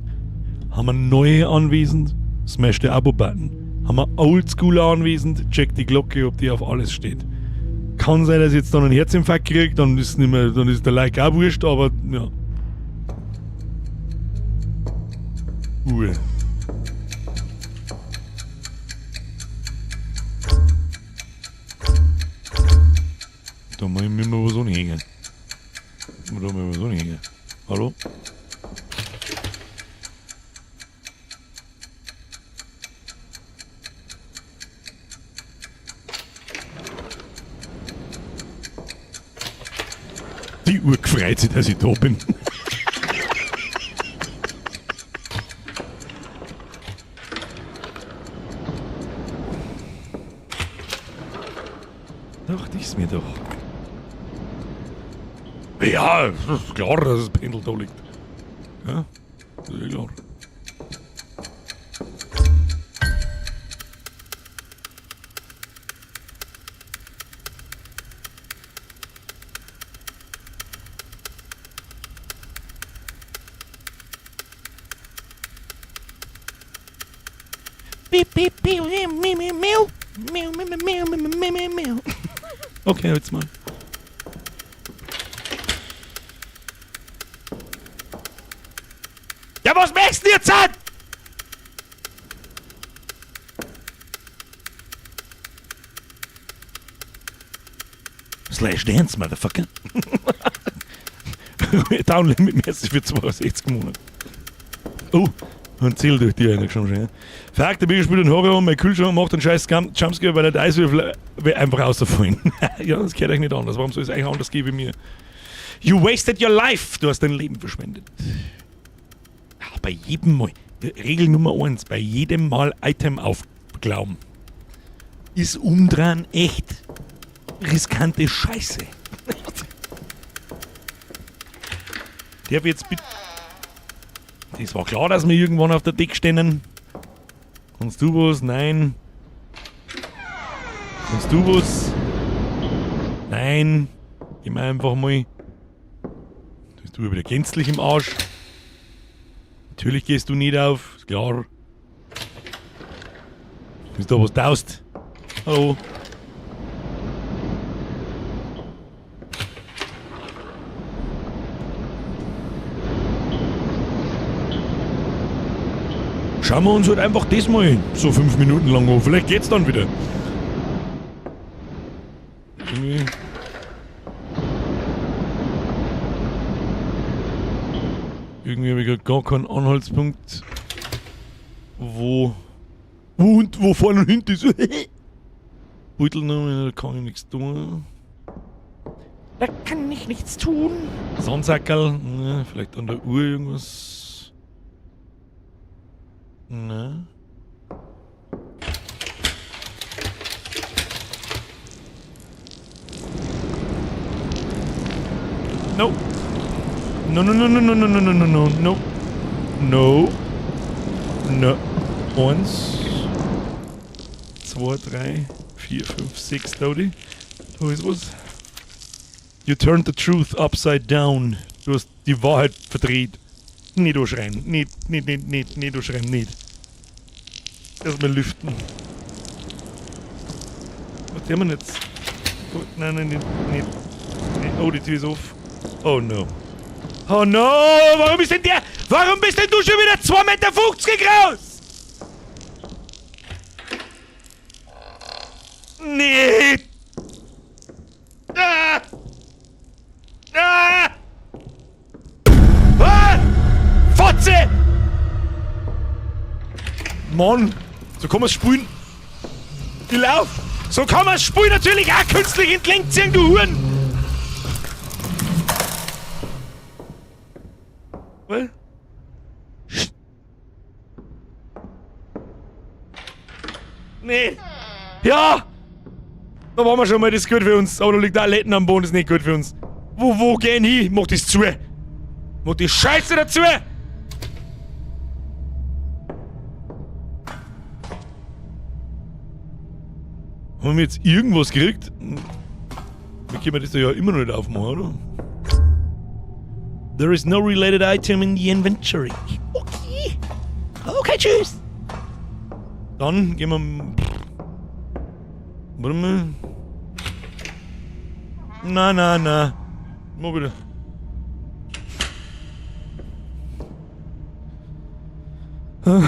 Haben wir neue anwesend? Smash den Abo-Button. Haben wir Oldschooler anwesend? Check die Glocke, ob die auf alles steht. Kann sein, dass ich jetzt dann einen Herzinfarkt krieg, dann ist nicht mehr, dann ist der Like auch wurscht, aber ja. Uhr. Da muss ich mir mal was anhängen. Da muss ich mir was anhängen. Hallo? Die Uhr gefreut sich, dass ich da bin. Dachte ich's mir doch. Ja, ist klar, dass das Pendel da liegt. Ja, das ist klar. Piep, piep, piep, miu, miu, miu, miu, miu, miu, miu, miu, miu, miu. Okay, jetzt mal. Ja, was möchtest du jetzt? Slash Dance, Motherfucker. Downlimit mäßig für 62 Monate. Oh, und Ziel durch die reingeschoben schon. Ja. Fuck, der Bier spielt einen Horror und mein Kühlschrank macht einen scheiß Jumpscare, weil der Eiswürfel einfach rausfallen. Ja, das gehört euch nicht anders. Warum soll es eigentlich anders gehen wie mir? You wasted your life! Du hast dein Leben verschwendet. Ja, bei jedem Mal. Regel Nummer 1, bei jedem Mal Item aufglauben. Ist umdrehen echt riskante Scheiße. Der wird jetzt bitte. Das war klar, dass wir irgendwann auf der Deck stehen. Kannst du was? Nein. Kannst du was? Nein. Geh mal einfach mal. Da bist du wieder gänzlich im Arsch. Natürlich gehst du nicht auf, ist klar. Ist da was taust? Hallo. Schauen wir uns halt einfach das mal so 5 Minuten lang an. Vielleicht geht's dann wieder. Irgendwie. Irgendwie habe ich grad gar keinen Anhaltspunkt, wo und wo vorne und hinten ist. Beutelnummer, da kann ich nichts tun. Da kann ich nichts tun. Sandsackerl, ne, vielleicht an der Uhr irgendwas. Ne. No. No, no, no, no, no, no, no, no, no, no, no. No. No. 1, 2, 3, 4, 5, 6, da die. Da ist was. You turned the truth upside down. Du hast die Wahrheit verdreht. Nicht anschreien. Nicht, nicht, nicht, nicht, nicht anschreien, nicht. Erstmal lüften. Was tun wir denn jetzt? Oh, nein, nein, nicht, nicht, nicht. Oh, die Tür ist auf. Oh no. Oh no! Warum ist denn der? Warum bist denn du schon wieder zwei Meter fünfzig groß? Nee! Ah! Ah! Ah! Fotze! Mann! So kann man's spielen. Die Lauf! So kann man's spielen natürlich auch künstlich in die Länge ziehen, du Huren! Was? Nee! Ja! Da waren wir schon mal, das ist gut für uns. Aber da liegt auch Letten am Boden, das ist nicht gut für uns. Wo gehen hin? Mach das zu! Mach die Scheiße dazu! Haben wir jetzt irgendwas gekriegt? Wir können das ja immer noch nicht aufmachen, oder? There is no related item in the inventory. Okay. Okay, tschüss. Dann gehen wir... Warte mal. Na, na, na. Mal wieder. Ah.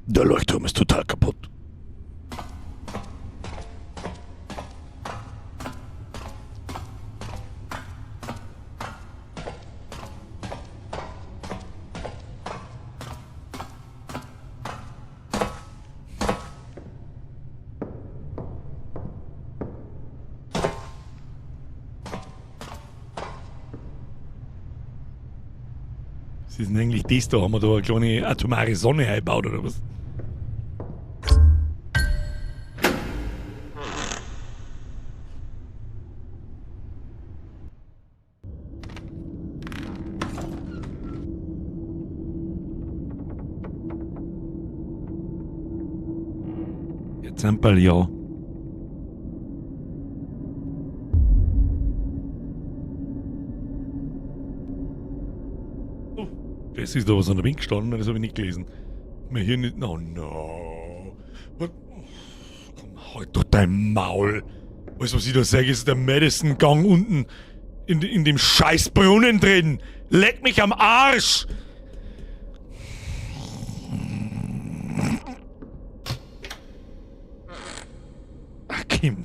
Der Leuchtturm ist total kaputt. Was ist denn eigentlich das da? Haben wir da eine kleine atomare Sonne eingebaut oder was? Zamperl, ja. Oh, das ist da was an der Wind gestanden, das hab ich nicht gelesen. Mir hier nicht. Oh no. What? Komm, halt doch dein Maul. Weißt du, was ich da sage, ist der Madison-Gang unten in dem scheiß Brunnen drin. Leck mich am Arsch! Kim.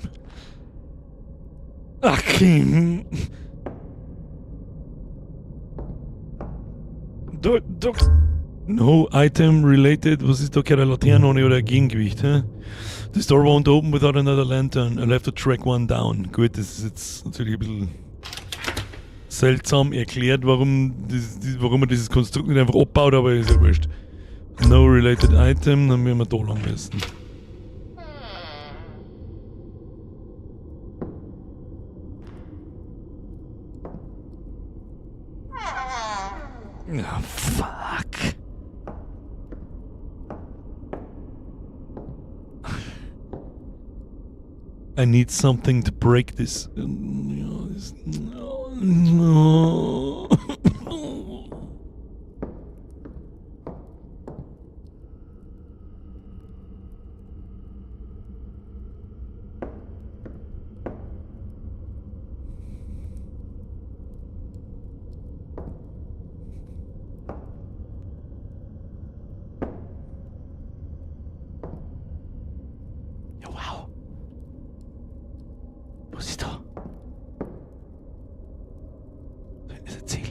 Ach, Kim. Do, no item related. Was ist da keine Laterne ohne oder ein Gegengewicht? Hä? This door won't open without another lantern. I'll have to track one down. Gut, das ist jetzt natürlich ein bisschen seltsam erklärt, warum man dieses Konstrukt nicht einfach abbaut, aber ist ja wurscht. No related item, dann werden wir da lang müssen. Ja, fuck. I need something to break this. No. Ja, wow. Was ist da? Da hinten ist ein Ziel.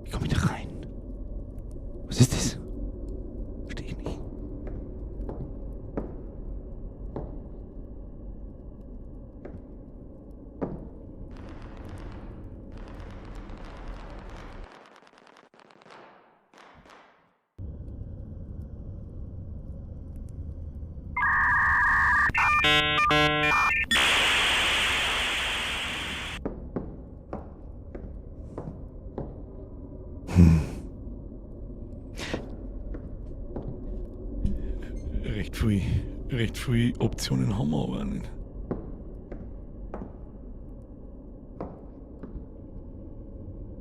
Wie komme ich da rein? Was ist das? Verstehe ich nicht. Recht viel Optionen haben wir aber auch nicht.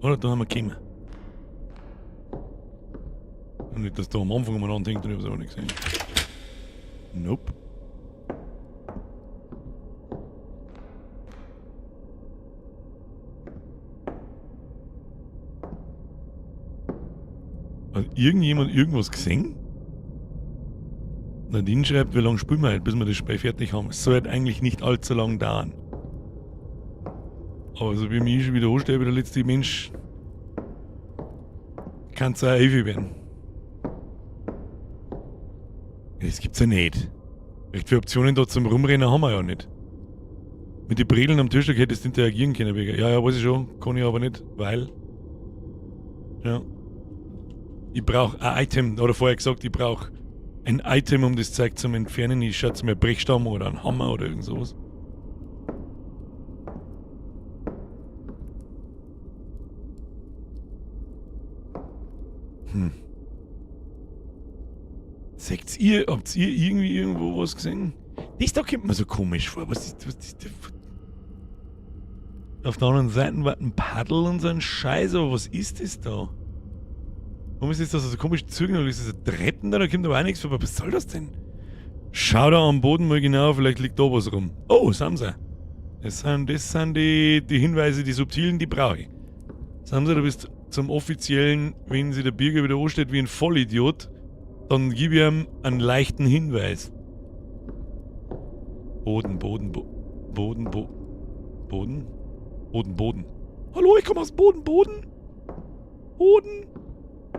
Oder da haben wir gekommen. Und nicht, dass da am Anfang umeinander hängt und ich hab's aber nicht gesehen. Nope. Hat irgendjemand irgendwas gesehen? Nadine schreibt, wie lange spielen wir heute, bis wir das Spiel fertig haben. Es sollte eigentlich nicht allzu lang dauern. Aber so wie mich schon wieder anstehe, wie der letzte Mensch, kann's auch ewig werden. Das gibt's ja nicht. Recht viele Optionen da zum Rumrennen haben wir ja nicht. Mit den Brillen am Tisch, da hättest du interagieren können. Ja, ja, weiß ich schon. Kann ich aber nicht, weil... Ja. Ich brauch ein Item, oder vorher gesagt, ich brauch ein Item, um das Zeug zu entfernen. Ich schätze mir Brechstamm oder einen Hammer oder irgend sowas. Seht ihr, habt ihr irgendwie irgendwo was gesehen? Das da kommt mir so komisch vor. Was ist das? Auf der anderen Seite war ein Paddel und so ein Scheiß, aber was ist das da? Warum ist das da so komisch zugänglich? Ist das ein Treppen da? Da kommt aber auch nichts vorbei. Was soll das denn? Schau da am Boden mal genau, vielleicht liegt da was rum. Oh, Samsa. Das sind die Hinweise, die subtilen, die brauche ich. Samsa, du bist zum offiziellen, wenn sich der Birger wieder anstellt wie ein Vollidiot, dann gib ich ihm einen leichten Hinweis. Boden, Boden, Boden, Boden, Boden, Boden. Hallo, ich komme aus Boden, Boden. Boden.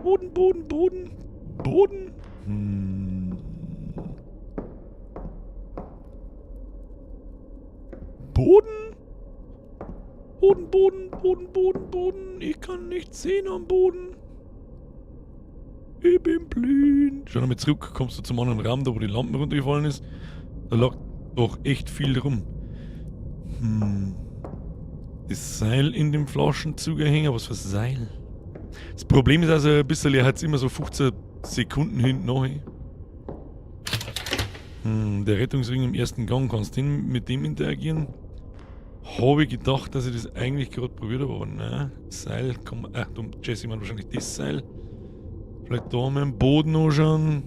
Boden, Boden, Boden, Boden. Boden? Boden, Boden, Boden, Boden, Boden. Ich kann nichts sehen am Boden. Ich bin blind. Schau nochmal zurück, kommst du zum anderen Raum, da wo die Lampe runtergefallen ist. Da lag doch echt viel rum. Das Seil in dem Flaschenzug hängen, was für ein Seil? Das Problem ist also ein bisschen, er hat's immer so 15 Sekunden hinten nach. Der Rettungsring im ersten Gang, kannst du mit dem interagieren? Habe ich gedacht, dass ich das eigentlich gerade probiert habe, aber nein. Seil, komm, ach du, Jesse meint wahrscheinlich das Seil. Vielleicht da mal im Boden anschauen.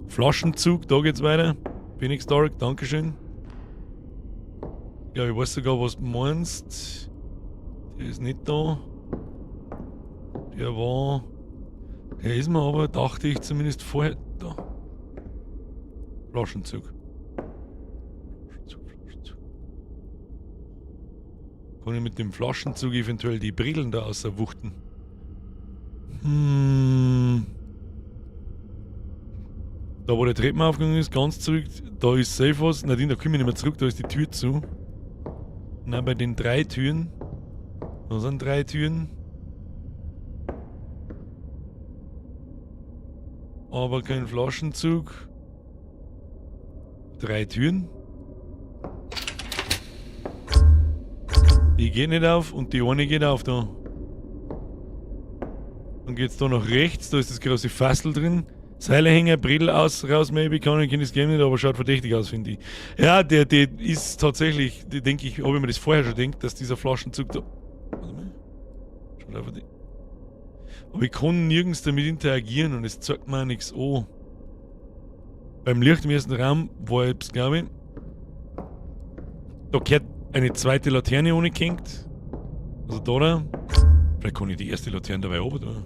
Flaschenzug, da geht's weiter. Phoenix Dark, Dankeschön. Ja, ich weiß sogar, was du meinst. Der ist nicht da. Der war... Der ist mir aber, dachte ich zumindest vorher... Da. Flaschenzug. Kann ich mit dem Flaschenzug eventuell die Brillen da außerwuchten? Da wo der Treppenaufgang ist, ganz zurück, da ist safe was. Nadine, da komme ich nicht mehr zurück, da ist die Tür zu. Na, bei den 3 Türen. Da sind 3 Türen. Aber kein Flaschenzug. 3 Türen. Die geht nicht auf und die eine geht auf da. Dann geht's da nach rechts, da ist das große Fassel drin. Seilehänger, Bredel aus, raus, maybe, kann ich das Game nicht, aber schaut verdächtig aus, finde ich. Ja, der ist tatsächlich, denke ich, ob ich mir das vorher schon denke, dass dieser Flaschenzug da. Warte mal. Schaut einfach die. Aber ich kann nirgends damit interagieren und es zeigt mir auch nichts an. Beim Licht im ersten Raum war ich, glaube ich. Da gehört eine zweite Laterne ohne gehängt. Also da, da. Vielleicht kann ich die erste Laterne dabei oben tun.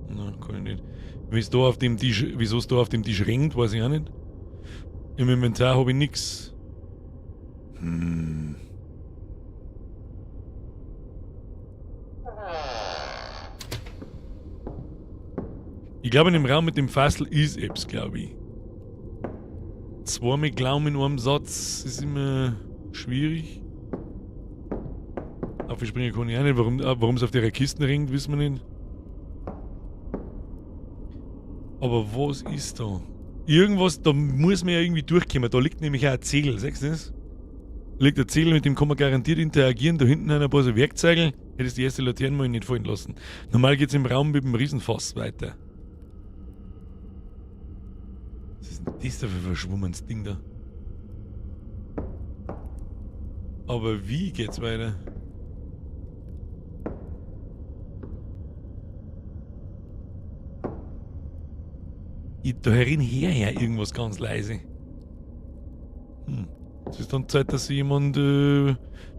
Nein, kann ich nicht. Wie es da auf dem Tisch, wieso es da auf dem Tisch ringt, weiß ich auch nicht. Im Inventar hab ich nix. Ich glaube, in dem Raum mit dem Fassel ist etwas, glaub ich. Zweimal Glauben in einem Satz ist immer schwierig. Aufspringen kann ich auch nicht. Warum es auf der Kiste ringt, wissen wir nicht. Aber was ist da? Irgendwas, da muss man ja irgendwie durchkommen. Da liegt nämlich auch ein Zegel, siehst du das? Da liegt ein Zegel, mit dem kann man garantiert interagieren. Da hinten ein paar so Werkzeuge. Hättest die erste Laterne mal nicht fallen lassen. Normal geht's im Raum mit dem Riesenfass weiter. Was ist denn das da für ein verschwommenes Ding da? Aber wie geht's weiter? Ich, da herin her irgendwas ganz leise. Es ist dann Zeit, dass jemand, du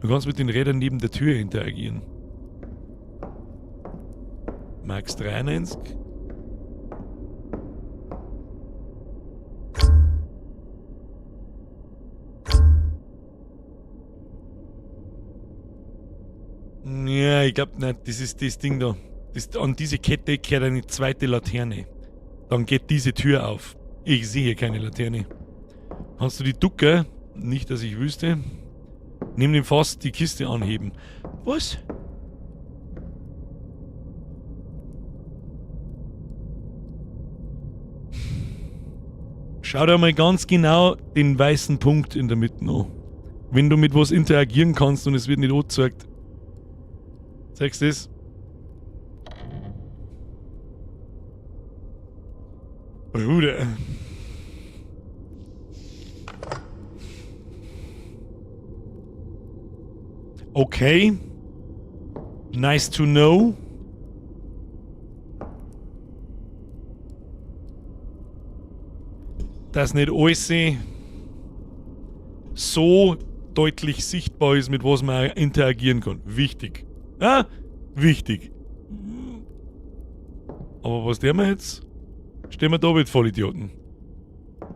kannst mit den Rädern neben der Tür interagieren. Max 93. Ja, ich glaub nicht, das ist das Ding da. An diese Kette gehört eine zweite Laterne. Dann geht diese Tür auf. Ich sehe hier keine Laterne. Kannst du die ducken? Nicht, dass ich wüsste. Nimm den Fass, die Kiste anheben. Was? Schau dir mal ganz genau den weißen Punkt in der Mitte an. Wenn du mit was interagieren kannst und es wird nicht angezeigt. Zeigst du das? Bruder. Okay. Nice to know. Dass nicht alles so deutlich sichtbar ist, mit was man interagieren kann. Wichtig. Ja? Wichtig. Aber was tun wir jetzt? Stehen wir da mit Vollidioten.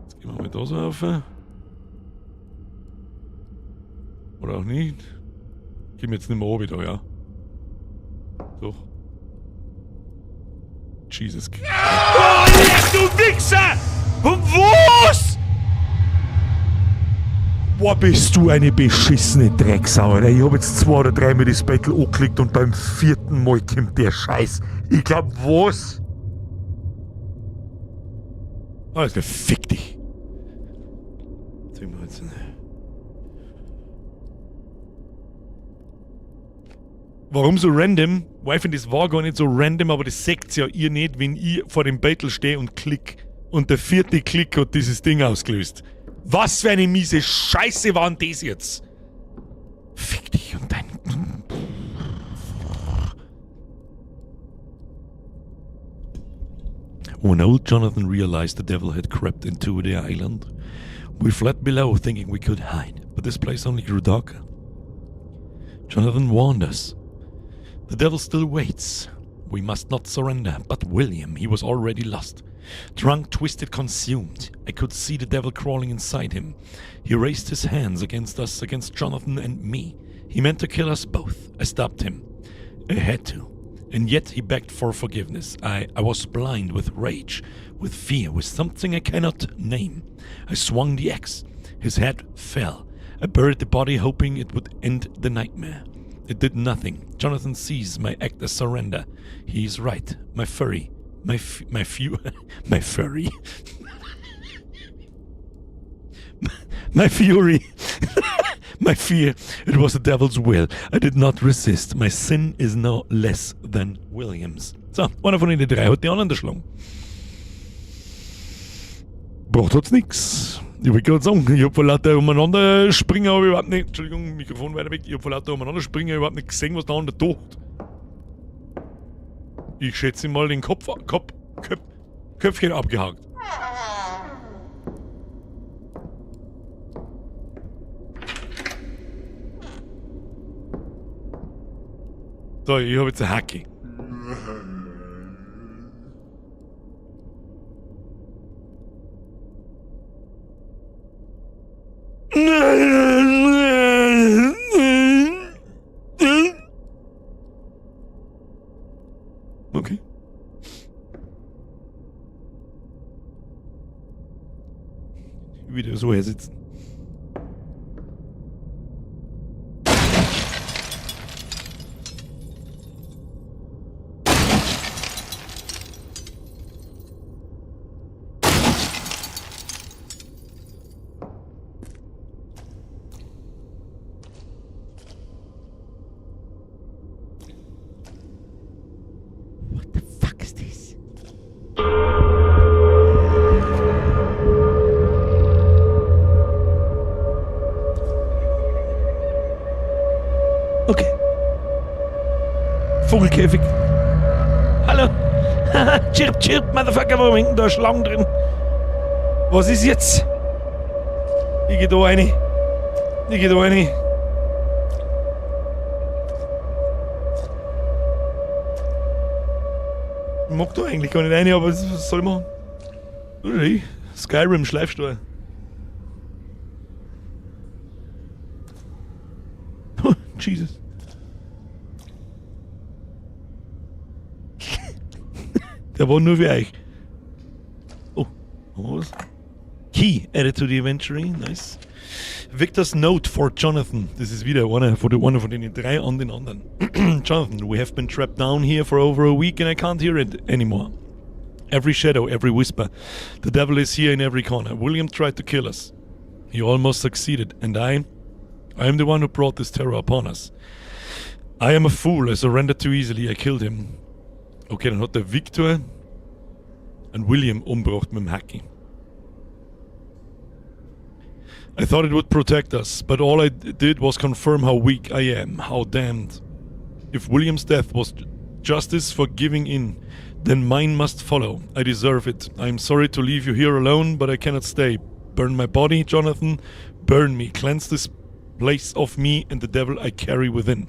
Jetzt gehen wir mal da so rauf. Oder auch nicht. Gehen wir jetzt nicht mehr runter da, ja. Doch. Jesus Christ. Oh, leck, du Wichser! Was? Boah, bist du eine beschissene Drecksau, Alter. Ich hab jetzt 2 oder 3 Mal das Battle angeklickt und beim 4. Mal kommt der Scheiß. Ich glaub, was? Alter, fick dich. Warum so random? Weil ich finde, das war gar nicht so random, aber das seht's ja ihr nicht, wenn ich vor dem Battle stehe und klick. Und der 4. Klick hat dieses Ding ausgelöst. Was für eine miese Scheiße war denn das jetzt? Fick dich und dein... When old Jonathan realized the devil had crept into the island, we fled below thinking we could hide, but this place only grew darker. Jonathan warned us. The devil still waits. We must not surrender, but William, he was already lost. Drunk, twisted, consumed. I could see the devil crawling inside him. He raised his hands against us, against Jonathan and me. He meant to kill us both. I stopped him. I had to. And yet he begged for forgiveness. I, I was blind with rage, with fear, with something I cannot name. I swung the axe. His head fell. I buried the body, hoping it would end the nightmare. It did nothing. Jonathan sees my act as surrender. He is right. My furry. My f my few my furry. my fury. my fear. It was the devil's will. I did not resist. My sin is no less than William's. So, einer von den drei hat die anderen erschlagen. Braucht hat's nix. Ich wollte gerade sagen, ich hab vor lauter umeinander springen, hab ich überhaupt nicht. Entschuldigung, Mikrofon weiter weg. Ich hab vor lauter umeinander springen überhaupt nicht gesehen, was da unter taucht. Ich schätze mal den Kopf, Kopf, Köpf, Köpfchen abgehakt. So, ich habe jetzt eine Hacke. Okay. Wieder so hier sitzen. What the fuck is this? Okay. Vogelkäfig. Hallo. chirp, chirp, Motherfucker, warum hängt denn da Schlangen drin? Was ist jetzt? Ich geh da rein. Ich geh da rein. Ich mag da eigentlich gar nicht rein, aber was soll ich machen? Skyrim Schleifstuhl. Jesus. Der war nur für euch. Oh, was? Key added to the inventory. Nice. Victor's note for Jonathan. Das ist wieder einer von, den, einer von den drei an den anderen. Jonathan, we have been trapped down here for over a week and I can't hear it anymore. Every shadow, every whisper. The devil is here in every corner. William tried to kill us. He almost succeeded, and I. I am the one who brought this terror upon us. I am a fool. I surrendered too easily. I killed him. Okay, dann hat der Victor einen William umgebracht mit dem Hacki. I thought it would protect us, but all I did was confirm how weak I am, how damned. If William's death was justice for giving in, then mine must follow. I deserve it. I am sorry to leave you here alone, but I cannot stay. Burn my body, Jonathan. Burn me. Cleanse this place of me and the devil I carry within.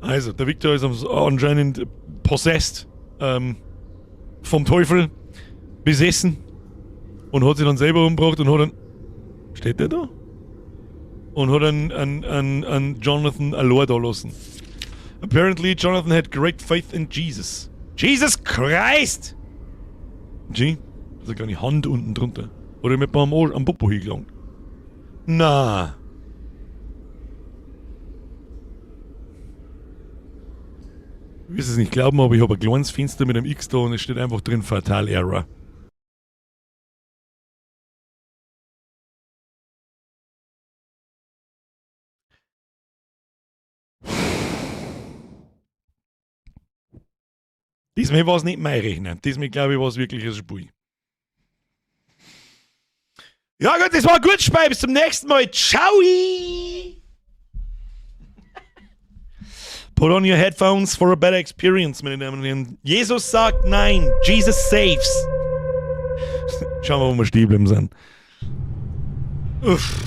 Also, der Victor ist anscheinend possessed vom Teufel besessen und hat sich dann selber umgebracht und hat dann. Steht der da? Und hat einen Jonathan allein da lassen. Apparently, Jonathan had great faith in Jesus. Jesus Christ! G, da ist eine kleine Hand unten drunter. Oder mit am, Arsch, am Popo hingelangt. Na. Ich will es nicht glauben, aber ich habe ein kleines Fenster mit einem X da und es steht einfach drin Fatal Error. Diesmal war es nicht mein Rechner. Diesmal, glaube ich, war es wirklich ein Spiel. Ja gut, das war gut, Spiel. Bis zum nächsten Mal. Ciao! Put on your headphones for a better experience, meine Damen und Herren. Jesus sagt nein. Jesus saves. Schauen wir, wo wir stehen geblieben sind. Uff.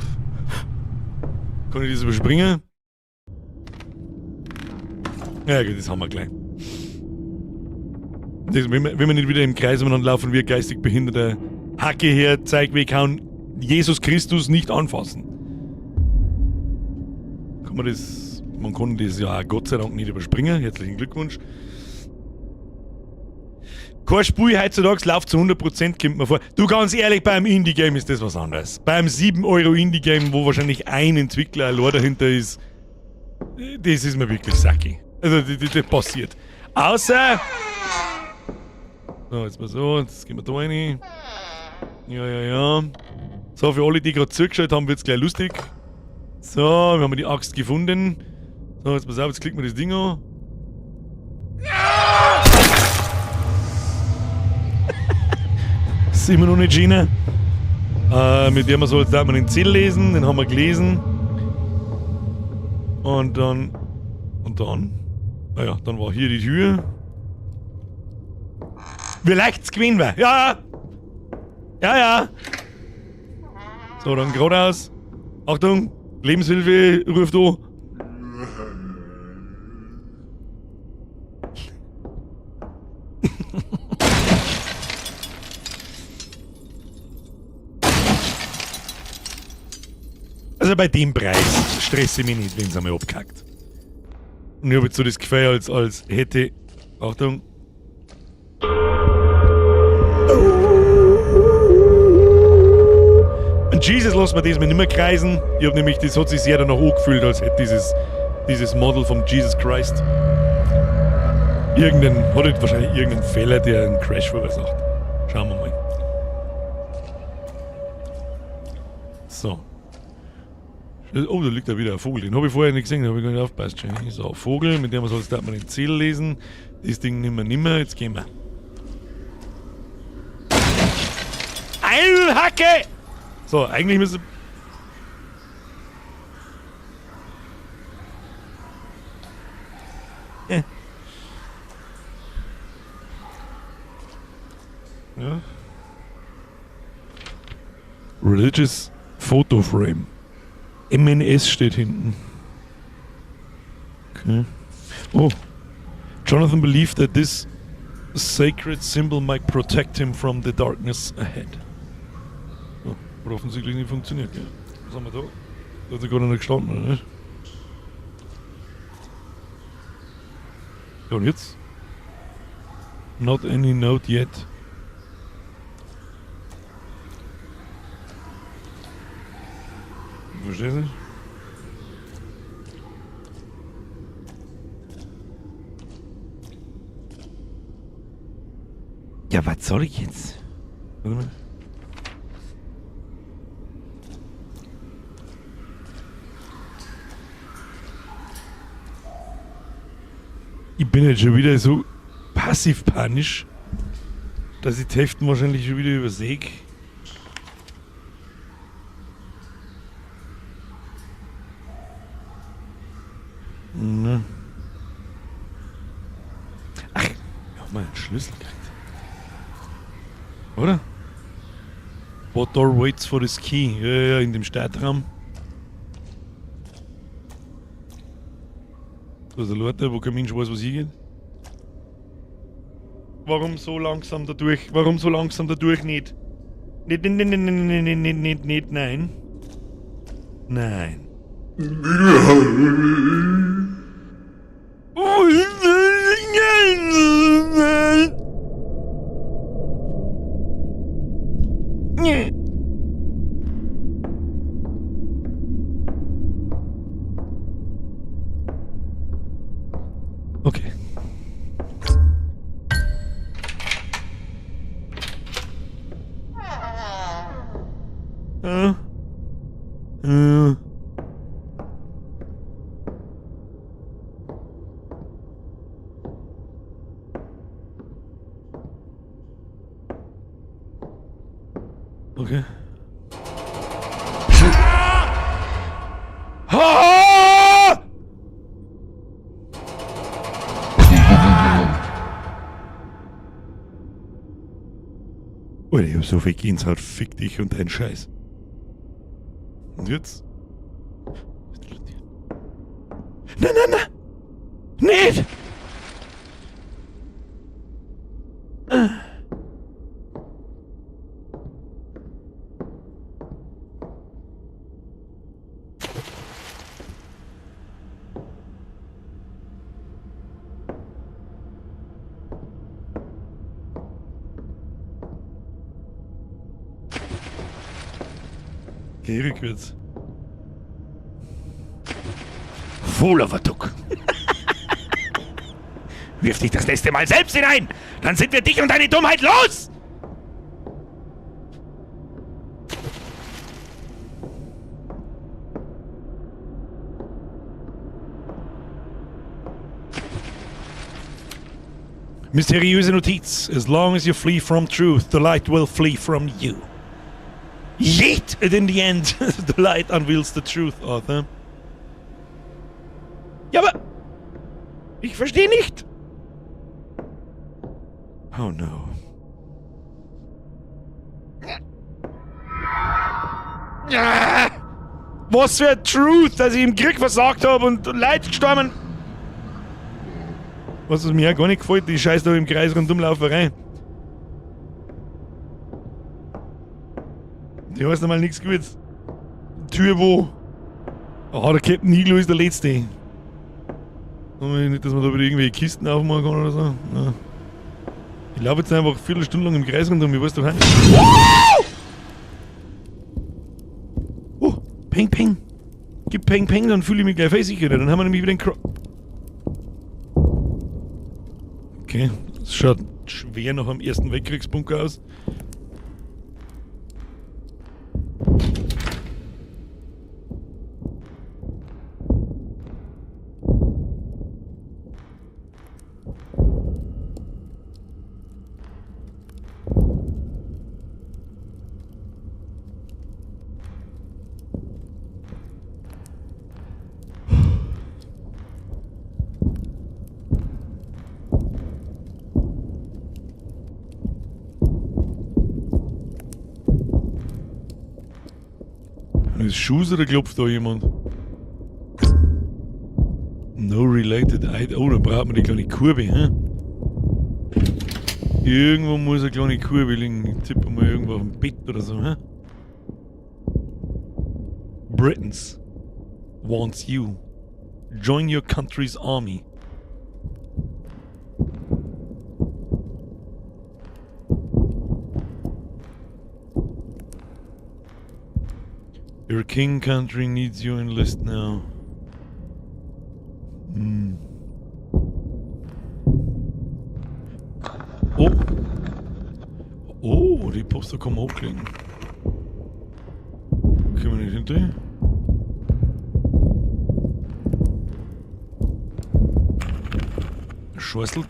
Kann ich das überspringen? Ja, gut, das haben wir gleich. Das, wenn wir nicht wieder im Kreis umeinander laufen, wie ein geistig behinderter Hacke her, zeigt, wir kann Jesus Christus nicht anfassen. Kann man das. Man kann das ja auch Gott sei Dank nicht überspringen. Herzlichen Glückwunsch. Kein Spiel heutzutage läuft zu 100%, kommt mir vor. Du, ganz ehrlich, beim Indie-Game ist das was anderes. Beim 7 Euro Indie-Game, wo wahrscheinlich ein Entwickler allein dahinter ist, das ist mir wirklich sacki. Also, das passiert. Außer. So, jetzt mal so, jetzt gehen wir da rein. Ja. So, für alle, die gerade zugeschaut haben, wird's gleich lustig. So, wir haben die Axt gefunden. So, jetzt pass auf, jetzt klicken wir das Ding an. Ja! Ist immer noch nicht Gina. Mit dem soll jetzt man den Zettel lesen, den haben wir gelesen. Und dann. Und dann? Naja, dann war hier die Tür. Wie leicht's gewesen war. Ja! Ja. So, dann geradeaus. Achtung, Lebenshilfe ruft an. Also bei dem Preis stresse ich mich nicht, wenn es einmal abkackt. Und ich habe jetzt so das Gefühl, als hätte. Achtung. Und Jesus lass mir das mal nicht mehr kreisen. Ich habe nämlich, das hat sich sehr danach angefühlt, als hätte dieses Model vom Jesus Christ irgendeinen, hat halt wahrscheinlich irgendeinen Fehler, der einen Crash verursacht. Schauen wir mal. So. Oh, da liegt da wieder ein Vogel. Den habe ich vorher nicht gesehen, da habe ich gar nicht aufgepasst. So, Vogel, mit dem soll man den Zettel lesen. Das Ding nehmen wir nimmer, jetzt gehen wir. Hacke! So, eigentlich müssen. Ja. Religious Photo Frame. MNS steht hinten. Okay. Oh. Jonathan believed that this sacred symbol might protect him from the darkness ahead. Oh, hat offensichtlich nicht funktioniert, gell? Was haben wir da? Da hat er gerade noch gestanden, oder nicht? Ja, und jetzt? Not any note yet. Verstehst du? Ja, was soll ich jetzt? Warte mal. Ich bin jetzt schon wieder so passiv panisch, dass ich die Hälfte wahrscheinlich schon wieder übersehe. Ne. Ach, wir haben einen Schlüssel gekriegt. Oder? What door waits for this key? Ja, in dem Startraum. Da ist ein Leute, wo kein Mensch weiß, was hingeht. Warum so langsam da durch? Warum so langsam da durch nicht? Nicht, nicht, nicht, nicht, nicht, nicht, nicht, nicht, nicht, nein. Nein. Okay. Okay. Ah! Alter, ich hab so viel Gänsehaut, fick dich und deinen Scheiß. Und jetzt? Nein, nein, nein! Nicht! Geh rückwärts. Fool of a duck. Wirf dich das nächste Mal selbst hinein! Dann sind wir dich und deine Dummheit los! Mysteriöse Notiz. As long as you flee from truth, the light will flee from you. Yeet! And in the end, the light unveils the truth, Arthur. Ja, aber... Ich verstehe nicht. Oh no. Ah! Was für ein Truth, dass ich im Krieg versagt habe und Leute gestorben. Was es mir auch gar nicht gefällt, die Scheiß da im Kreis rundumlauferei. Die heißt nochmal nichts Gutes. Tür wo? Ah, der Captain Iglo ist der Letzte. Nicht, dass man da wieder irgendwelche Kisten aufmachen kann oder so. Ja. Ich laufe jetzt einfach eine Viertelstunde lang im Kreis rundum, ich weiß doch nicht. Oh! Peng, peng. Gib Peng, Peng, dann fühle ich mich gleich viel sicherer. Dann haben wir nämlich wieder den Kro. Okay, das schaut schwer nach dem Ersten Weltkriegsbunker aus. Ist Schuss oder klopft da jemand? No related item. Oh, da braucht man die kleine Kurve, hä? Irgendwo muss eine kleine Kurve liegen. Ich tippe mal irgendwo auf dem Bett oder so, hä? Britons wants you. Join your country's army. Your king country needs you enlist now. Oh. Oh, die Poster kann man hochklicken. Können wir nicht hinterher? Scheißel.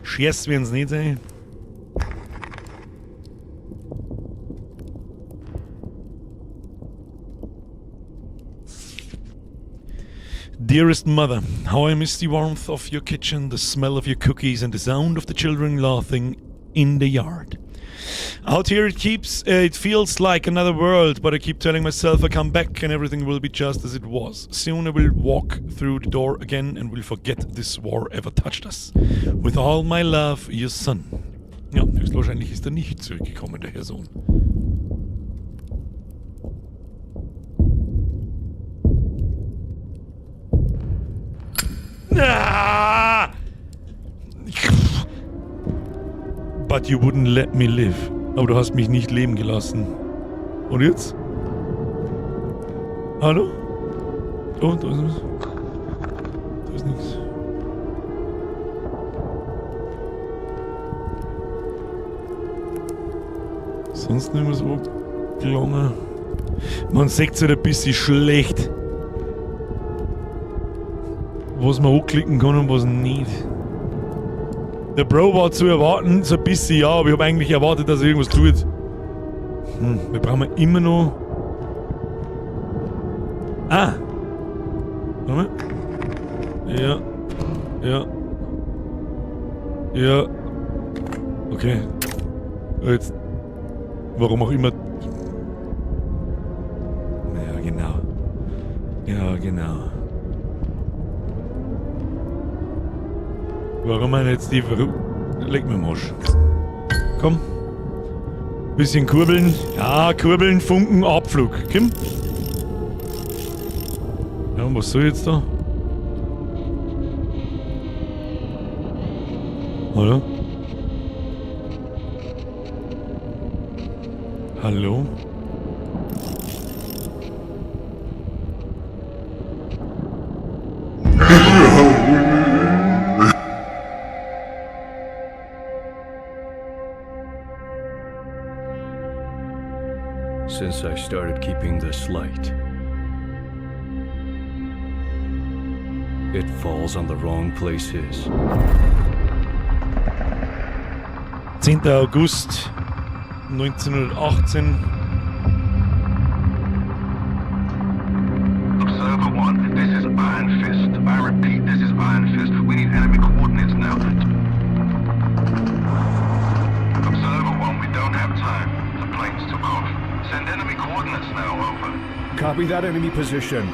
Scherz werden's nicht sein. Dearest mother, how I miss the warmth of your kitchen, the smell of your cookies and the sound of the children laughing in the yard. Out here it feels like another world, but I keep telling myself I come back and everything will be just as it was. Soon I will walk through the door again and will forget this war ever touched us. With all my love, your son. Ja, höchstwahrscheinlich ist er nicht zurückgekommen, der Herr Sohn. Ah! But you wouldn't let me live. Aber du hast mich nicht leben gelassen. Und jetzt? Hallo? Oh, da ist was. Da ist nichts. Sonst nicht mehr so gelangen. Man sieht's halt ein bisschen schlecht, was man anklicken kann und was nicht. Der Bro war zu erwarten, so ein bisschen, ja, aber ich hab eigentlich erwartet, dass er irgendwas tut. Wir brauchen immer noch. Ah! Warte mal. Ja. Ja. Ja. Okay. Jetzt. Warum auch immer. Ja, genau. Ja, genau. Warum man jetzt die Verru-, Leck mir am Arsch. Komm. Bisschen kurbeln. Ja, kurbeln, Funken, Abflug. Komm. Ja, und was soll ich jetzt da? Hallo? Hallo? Since I started keeping this light, it falls on the wrong places. 10. August 1918. Observer 1, this is Iron Fist. I repeat, this is Iron Fist. We need enemy coordinates now. Observer 1, we don't have time. The planes took off. Send enemy coordinates now, over. Copy that enemy position.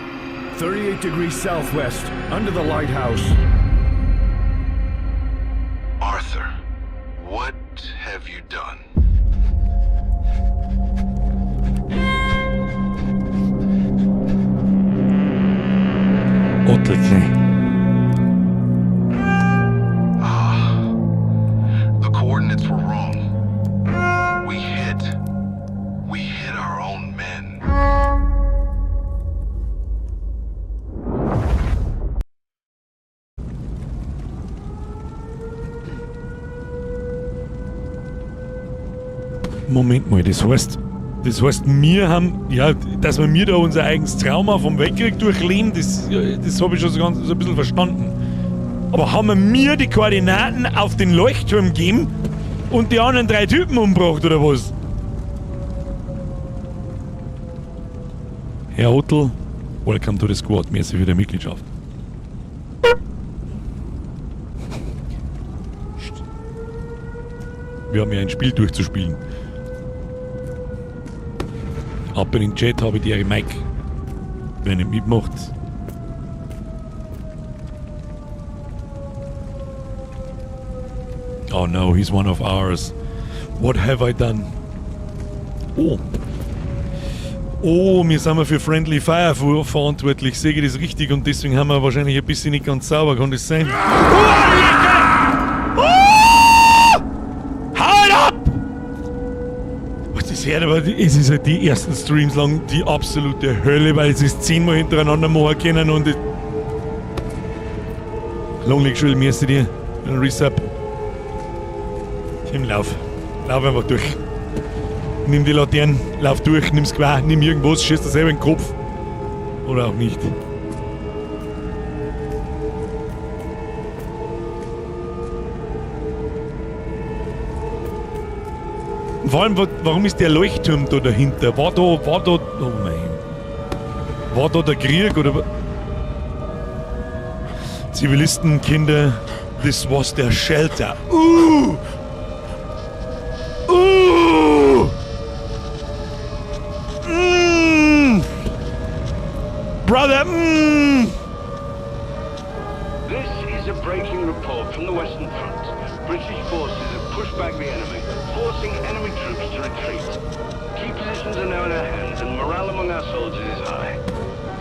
38 degrees southwest, under the lighthouse. Arthur, what have you done? Ottelknei. The coordinates were wrong. We hit. We hit our own men. Moment mal, das heißt, wir haben, ja, dass wir mir da unser eigenes Trauma vom Weltkrieg durchleben, das habe ich schon so ganz, so ein bisschen verstanden. Aber haben wir mir die Koordinaten auf den Leuchtturm gegeben und die anderen drei Typen umgebracht, oder was? Herr Ottel, welcome to the squad. Merci für die Mitgliedschaft. Psst. Wir haben ja ein Spiel durchzuspielen. Ab in den Chat habe ich die Mike. Wer nicht mitmacht. Oh no, he's one of ours. What have I done? Oh. Oh, wir sind wir für Friendly Fire verantwortlich. Sehe ich das richtig? Und deswegen haben wir wahrscheinlich ein bisschen nicht ganz sauber. Kann das sein? Oh, oh! Halt ab! Was ist her? Aber es ist halt die ersten Streams lang die absolute Hölle, weil es ist 10-mal hintereinander machen können und ich Longleg Schule, merci dir. Ein Resub. Tim, lauf. Lauf einfach durch. Nimm die Laternen, lauf durch, nimm's quer, nimm irgendwas, schieß dir selber in den Kopf. Oder auch nicht. Vor allem, warum ist der Leuchtturm da dahinter? War da, oh mein. War da der Krieg oder Zivilisten, Kinder, this was their shelter. Brother! This is a breaking report from the Western Front. British forces have pushed back the enemy, forcing enemy troops to retreat. Key positions are now in our hands, and morale among our soldiers is high.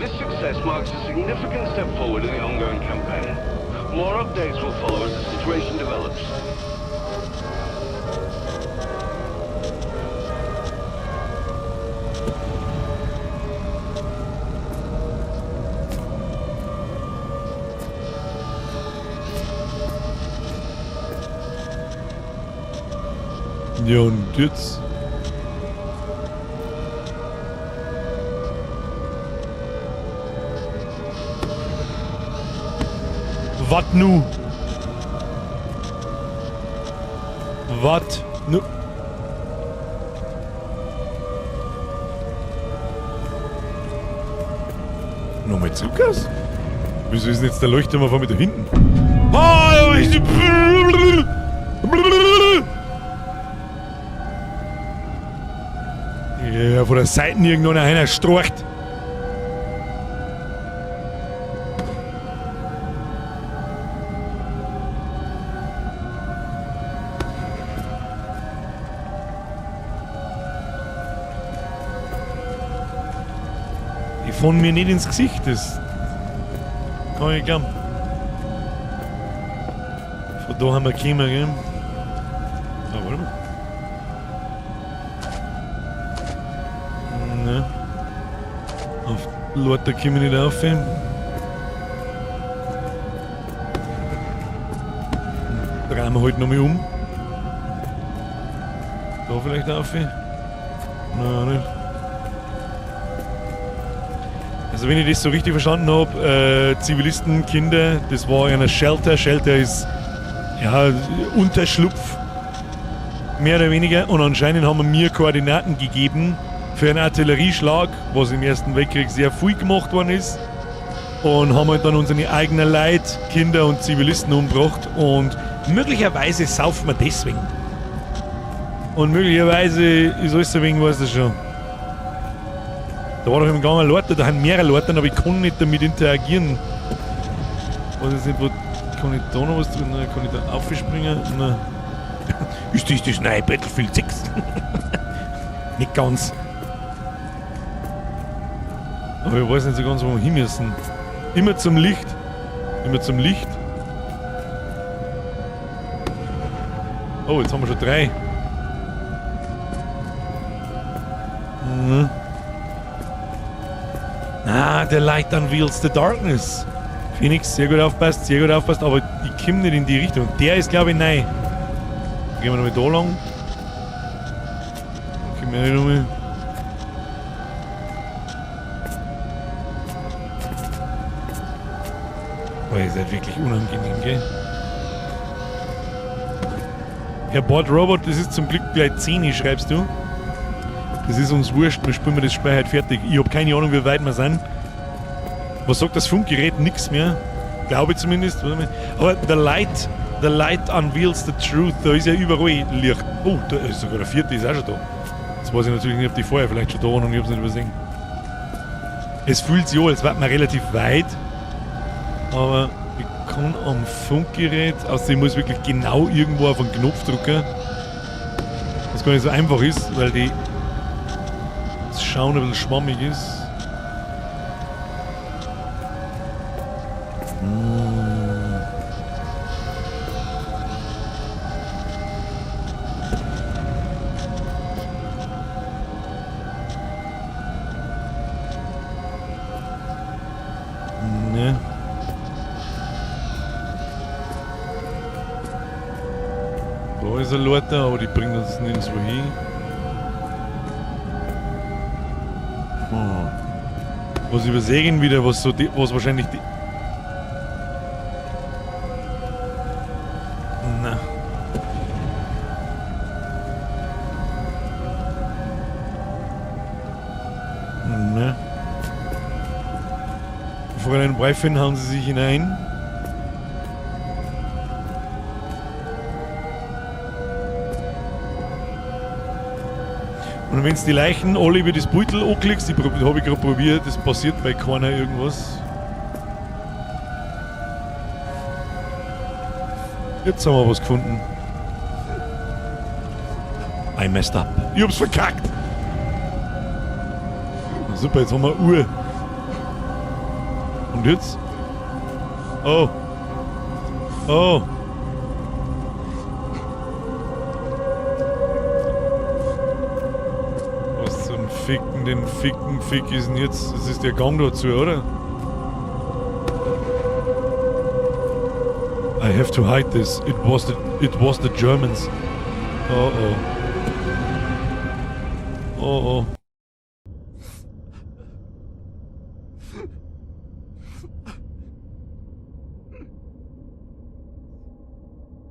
This success marks a significant step forward in the ongoing campaign. More updates will follow as the situation develops. Ja, und jetzt? Wat nu? Wat nu? Nochmal zurück aus? Wieso ist denn jetzt der Leuchtturm auf einmal da hinten? Ah, ich- Ja, von der Seite irgendwo noch einer storcht. Die fahren mir nicht ins Gesicht, das kann ich glauben. Von da haben wir gekommen, gell? Ah, warte mal. Auf die Leute komme ich nicht auf. Drehen wir halt nochmal um. Da vielleicht auf. Nein, nicht. Also wenn ich das so richtig verstanden hab, Zivilisten, Kinder, das war eine Shelter. Shelter ist ja Unterschlupf, mehr oder weniger. Und anscheinend haben wir mir Koordinaten gegeben für einen Artillerieschlag, was im Ersten Weltkrieg sehr viel gemacht worden ist. Und haben halt dann unsere eigenen Leute, Kinder und Zivilisten umgebracht. Und möglicherweise saufen wir deswegen. Und möglicherweise ist alles ein wenig, weißt du schon. Da war doch im Gang ein Leute, da haben mehrere Leute, aber ich kann nicht damit interagieren. Weiß jetzt nicht, wo. Kann ich da noch was drin? Nein, kann ich da aufspringen? Nein. Ist das das neue Battlefield 6? Nicht ganz. Aber ich weiß nicht so ganz, wo wir hin müssen. Immer zum Licht. Immer zum Licht. Oh, jetzt haben wir schon 3. Ah, the light unveils the darkness. Phoenix, sehr gut aufpasst, sehr gut aufpasst, aber ich komm nicht in die Richtung. Der ist, glaub ich, neu. Gehen wir nochmal da lang. Kommen wir nicht nochmal. Oh, ihr seid wirklich unangenehm, gell? Herr Bord Robot, das ist zum Glück gleich 10, schreibst du. Das ist uns wurscht, wir spielen das Spiel heute fertig. Ich hab keine Ahnung, wie weit wir sind. Was sagt das Funkgerät? Nix mehr. Glaube ich zumindest. Warte mal. Aber the light unveils the truth. Da ist ja überall Licht. Oh, da ist sogar der 4., ist auch schon da. Jetzt weiß ich natürlich nicht, ob die vorher vielleicht schon da waren und ich hab's nicht übersehen. Es fühlt sich an, als wäre man relativ weit. Aber ich kann am Funkgerät, außer ich muss wirklich genau irgendwo auf den Knopf drücken. Was gar nicht so einfach ist, weil die das Schauen ein bisschen schwammig ist. Ne. Da ist eine Leute, aber die bringt uns nirgendwo hin. Was übersehen wieder, was so die, was wahrscheinlich die. Na. Ne. Fräulein Wifen hauen sie sich hinein. Und wenn's die Leichen alle über das Beutel anklickst, die hab ich grad probiert, das passiert bei keiner irgendwas. Jetzt haben wir was gefunden. I messed up. Ich hab's verkackt! Na super, jetzt haben wir eine Uhr. Und jetzt? Oh. Oh. Was zum Ficken, den Ficken, Fick ist denn jetzt? Das ist der Gang dazu, oder? I have to hide this. It was the Germans. Oh oh. Oh oh.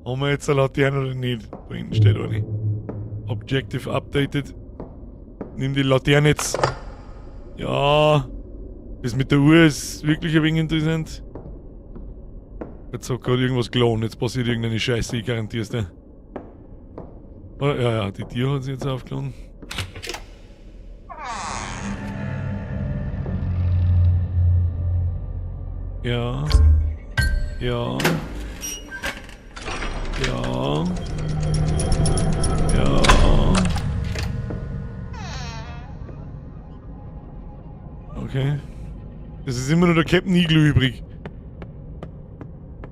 Haben wir jetzt eine Laterne oder nicht? Da hinten steht eine. Objective updated. Nimm die Laterne jetzt. Ja. Das mit der Uhr ist wirklich ein wenig interessant. Jetzt hat gerade irgendwas gelohnt. Jetzt passiert irgendeine Scheiße, ich garantier's dir. Oh, ja, ja, die Tür hat sich jetzt aufgeladen. Ja. Ja. Ja. Ja. Okay. Das ist immer nur der Captain Igloo übrig.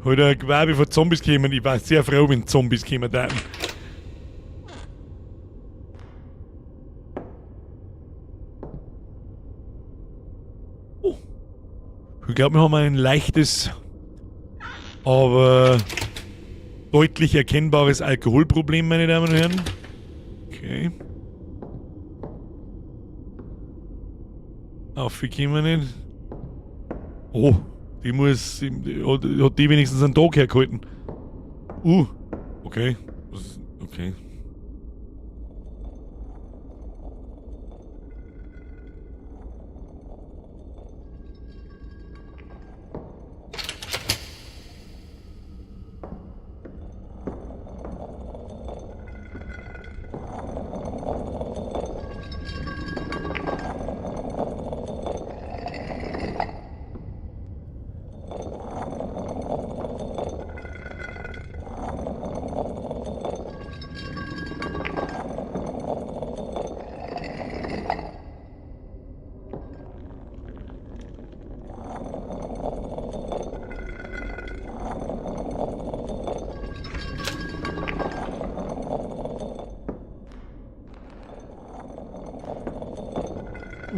Heute ein Gewerbe von Zombies kämen. Ich war sehr froh, wenn Zombies kämen da. Ich glaube, wir haben ein leichtes, aber deutlich erkennbares Alkoholproblem, meine Damen und Herren. Okay. Auf, wie kommen wir nicht. Oh, die muss. Die hat die wenigstens einen Tag hergehalten. Okay. Okay.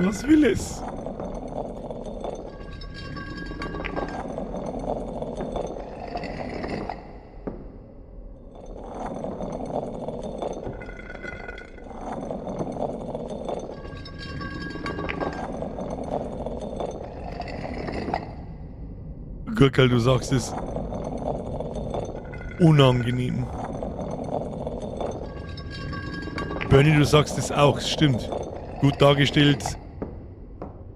Was will es? Gurkel, du sagst es. Unangenehm. Bernie, du sagst es auch, stimmt. Gut dargestellt.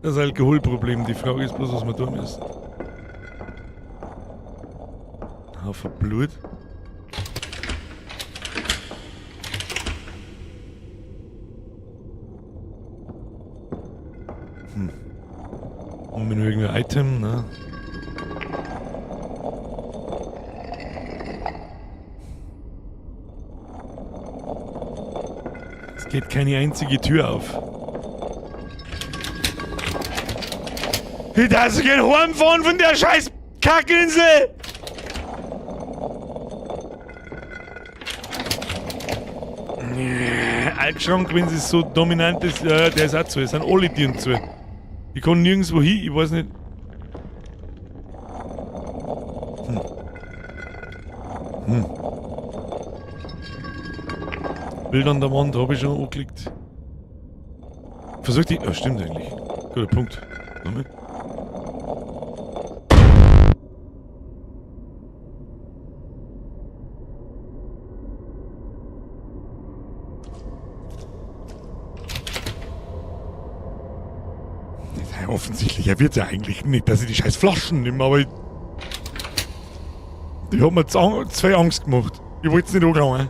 Das Alkoholproblem. Die Frage ist bloß, was wir tun müssen. Haufen Blut. Haben wir noch irgendein Item, ne? Es geht keine einzige Tür auf. Ich darf kein heimfahren von der scheiß Kackinsel! Altschrank, wenn sie so dominant ist, ja, der ist auch zu. Es sind alle Türen zu. Ich kann nirgendwo hin, ich weiß nicht. Bild an der Wand habe ich schon angeklickt. Versuch die. Ja, stimmt eigentlich. Guter Punkt. Nochmal. Ja, offensichtlich, er wird ja eigentlich nicht, dass ich die scheiß Flaschen nehme, aber ich, die hat mir zwei Angst gemacht. Ich wollte es nicht angelangen.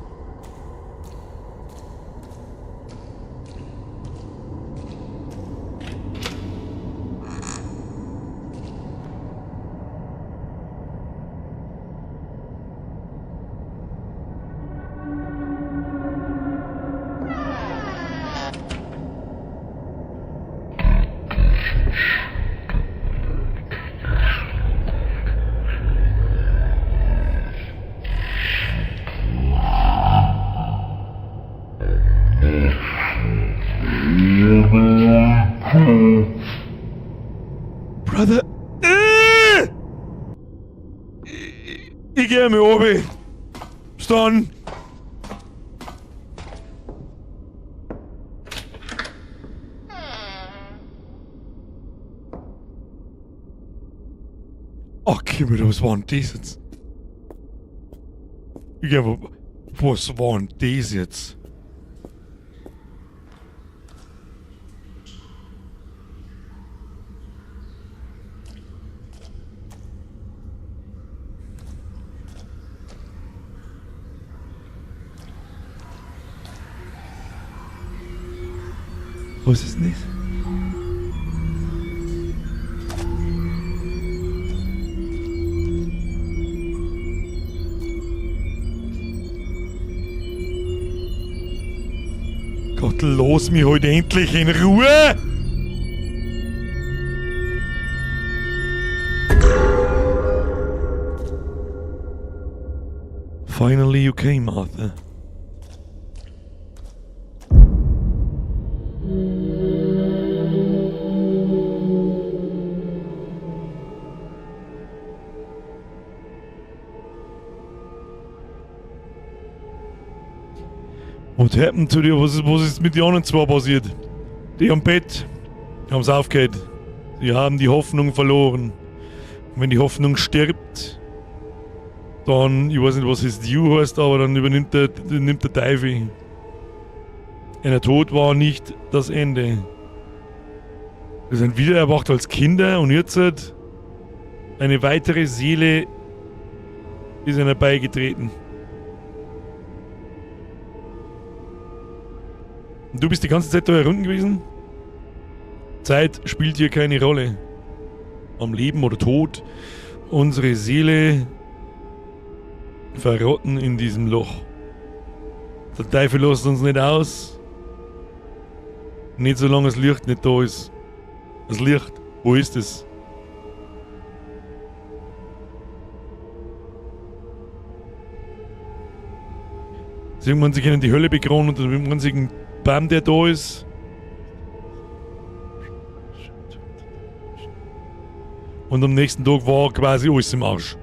Brother. Ich geh mir oben. Bis dann. Okay, was war denn das jetzt? Ja, was war denn das jetzt? Was ist denn das? Gott, lass mich heute endlich in Ruhe! Finally you came, Arthur. What happened to you? Was ist mit den anderen zwei passiert? Die am Bett haben's aufgehört. Sie haben die Hoffnung verloren. Und wenn die Hoffnung stirbt, dann, ich weiß nicht, was es You heißt, aber dann übernimmt der, nimmt der Teufel. Der Tod war nicht das Ende. Wir sind wieder erwacht als Kinder und jetzt eine weitere Seele ist einer beigetreten. Und du bist die ganze Zeit da herunten gewesen? Zeit spielt hier keine Rolle. Am Leben oder Tod. Unsere Seele verrotten in diesem Loch. Der Teufel lässt uns nicht aus. Nicht solange das Licht nicht da ist. Das Licht, wo ist es? Sie irgendwann sich in die Hölle begraben und dem einzigen Baum, der da ist. Und am nächsten Tag war quasi alles im Arsch.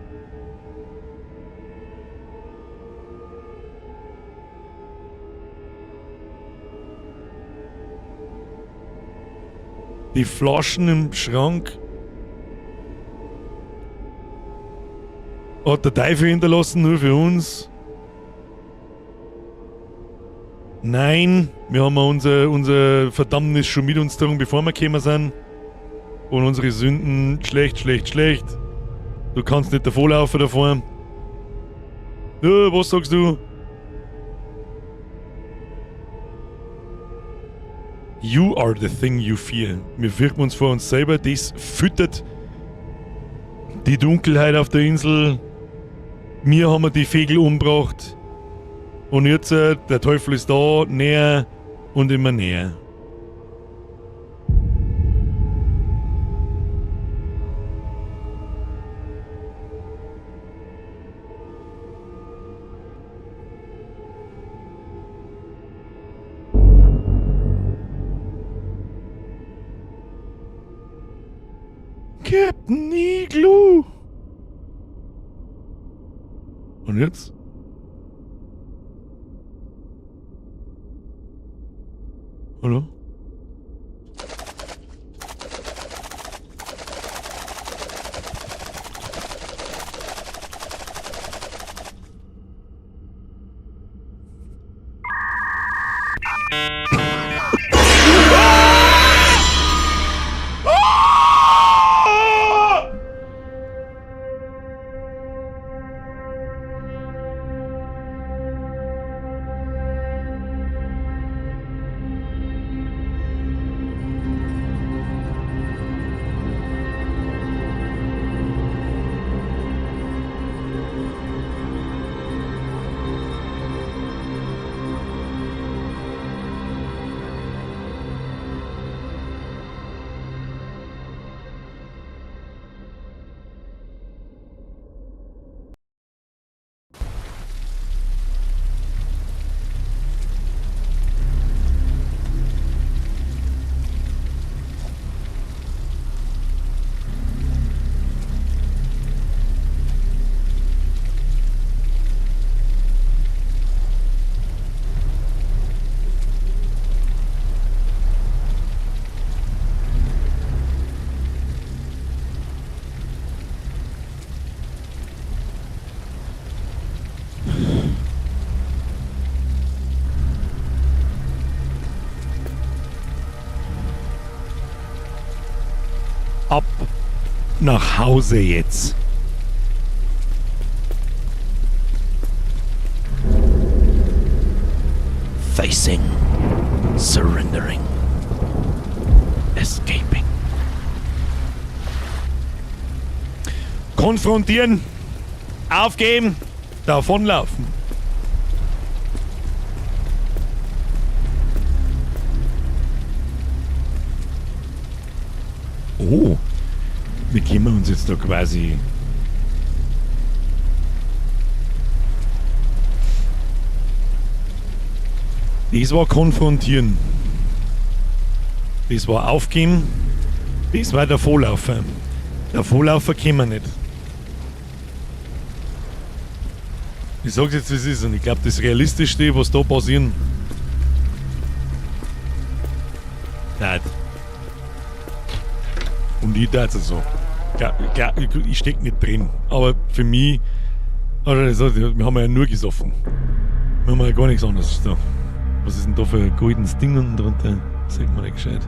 Die Flaschen im Schrank hat der Teufel hinterlassen, nur für uns. Nein, wir haben unser Verdammnis schon mit uns getragen, bevor wir gekommen sind. Und unsere Sünden, schlecht, schlecht, schlecht. Du kannst nicht davonlaufen davor. Ja, was sagst du? You are the thing you fear. Wir fürchten uns vor uns selber. Das füttert die Dunkelheit auf der Insel. Wir haben die Vögel umgebracht. Und jetzt, der Teufel ist da, näher und immer näher. Captain Igloo! Und jetzt? Hallo? Ab nach Hause jetzt. Facing, surrendering, escaping. Konfrontieren, aufgeben, davonlaufen. Oh, wir können uns jetzt da quasi... Das war konfrontieren. Das war aufgeben. Das war der Vorlaufer. Der Vorlaufer können wir nicht. Ich sag's jetzt, wie es ist. Und ich glaub, das Realistischste, was da passieren Tat. Und ich tat es so. Klar, klar, ich steck nicht drin. Aber für mich, also, wir haben ja nur gesoffen. Wir haben ja gar nichts anderes da. Was ist denn da für ein goldenes Ding unten drunter? Sieht man nicht gescheit.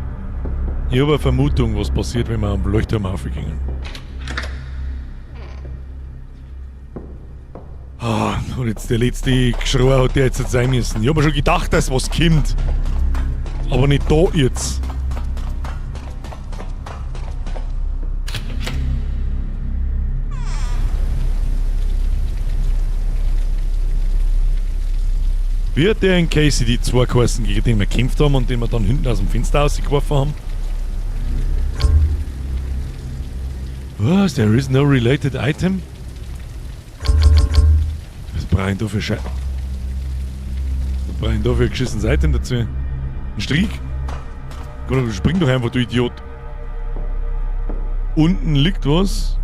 Ich habe eine Vermutung, was passiert, wenn wir am Leuchtturm aufgehen. Ah, und jetzt der letzte Geschrei hat der jetzt sein müssen. Ich habe mir schon gedacht, dass was kommt. Aber nicht da jetzt. Wie hat der in Casey die zwei geheißen, gegen den wir gekämpft haben und den wir dann hinten aus dem Fenster rausgeworfen haben? Was? There is no related item? Was brauche ich da für Schei... Was brauche ich da für ein geschissenes Item dazu? Ein Strick? Gott, spring doch einfach, du Idiot. Unten liegt was.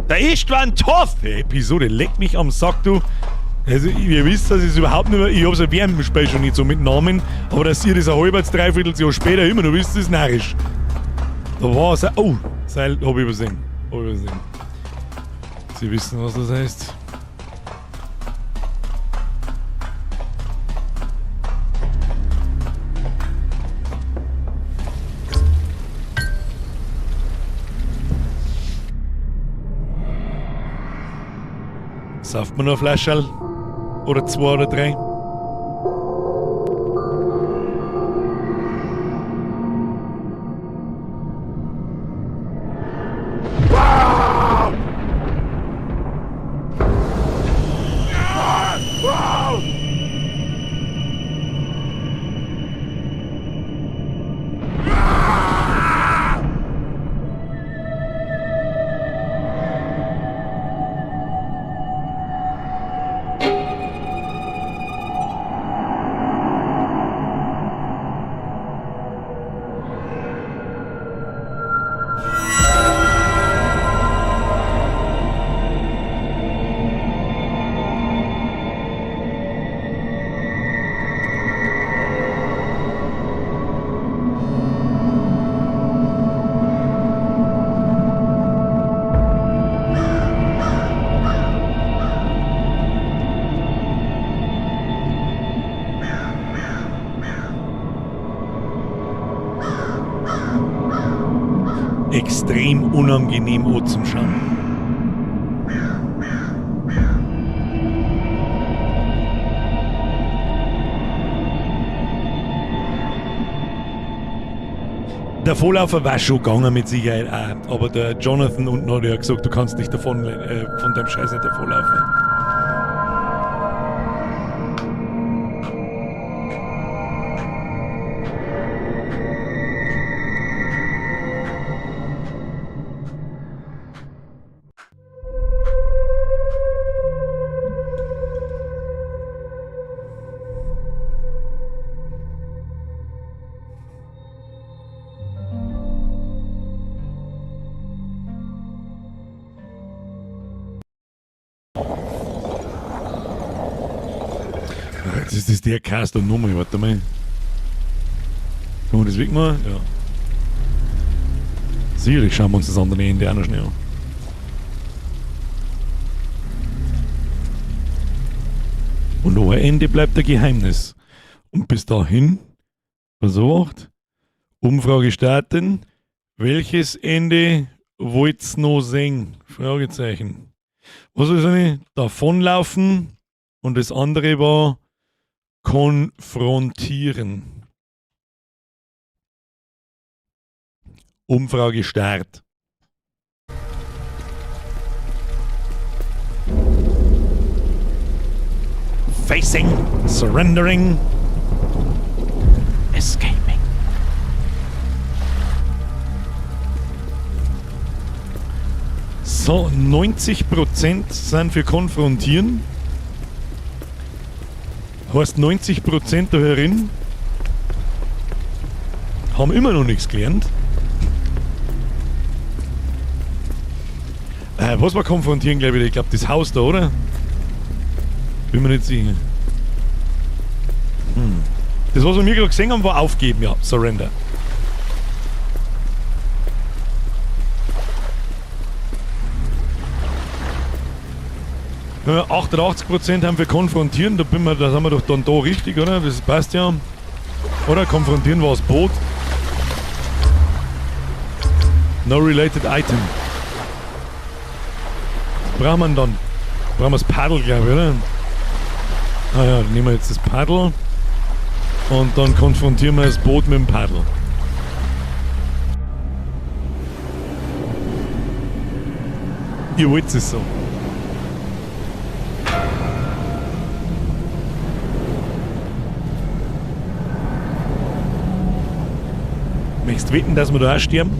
Der Istvan Toth! Die Episode leckt mich am Sack, du. Also, ihr wisst, dass ich es überhaupt nicht mehr. Ich hab's ja während dem Spiel schon nicht so mit Namen, aber dass ihr das ein halbes, dreiviertel Jahr später immer noch wisst, ist narrisch. Da war es. Oh, Seil hab ich übersehen. Hab ich übersehen. Sie wissen, was das heißt. Sauft man noch ein Flascherl? Oder zwei oder drei? Extrem unangenehm anzuschauen. Der Vorlaufer war schon gegangen mit Sicherheit auch, aber der Jonathan unten hat ja gesagt, du kannst nicht davon, von deinem Scheiß nicht davonlaufen. Jetzt ist das der Cast und nochmal, warte mal. Kann man das wegmachen? Ja. Sicherlich schauen wir uns das andere Ende auch noch schnell an. Und ein Ende bleibt ein Geheimnis. Und bis dahin, versucht, Umfrage starten. Welches Ende wollt's noch sehen? Fragezeichen. Was ist denn? Davonlaufen und das andere war konfrontieren. Umfrage Start. Facing, surrendering, escaping. So, 90% sind für Konfrontieren. Heißt 90% der Hörerinnen haben immer noch nichts gelernt. Was war konfrontieren, glaube ich? Ich glaube, das Haus da, oder? Bin mir nicht sicher. Das, was wir mir gerade gesehen haben, war aufgeben, ja. Surrender. Ja, 88% haben wir konfrontieren, da bin wir, da sind wir doch dann da richtig, oder? Das passt ja. Oder? Konfrontieren war das Boot. No related item. Was brauchen wir denn dann? Brauchen wir das Paddel, glaube ich, oder? Ah ja, dann nehmen wir jetzt das Paddel. Und dann konfrontieren wir das Boot mit dem Paddel. Ihr wollt es so. Möchtest du wetten, dass wir da auch sterben?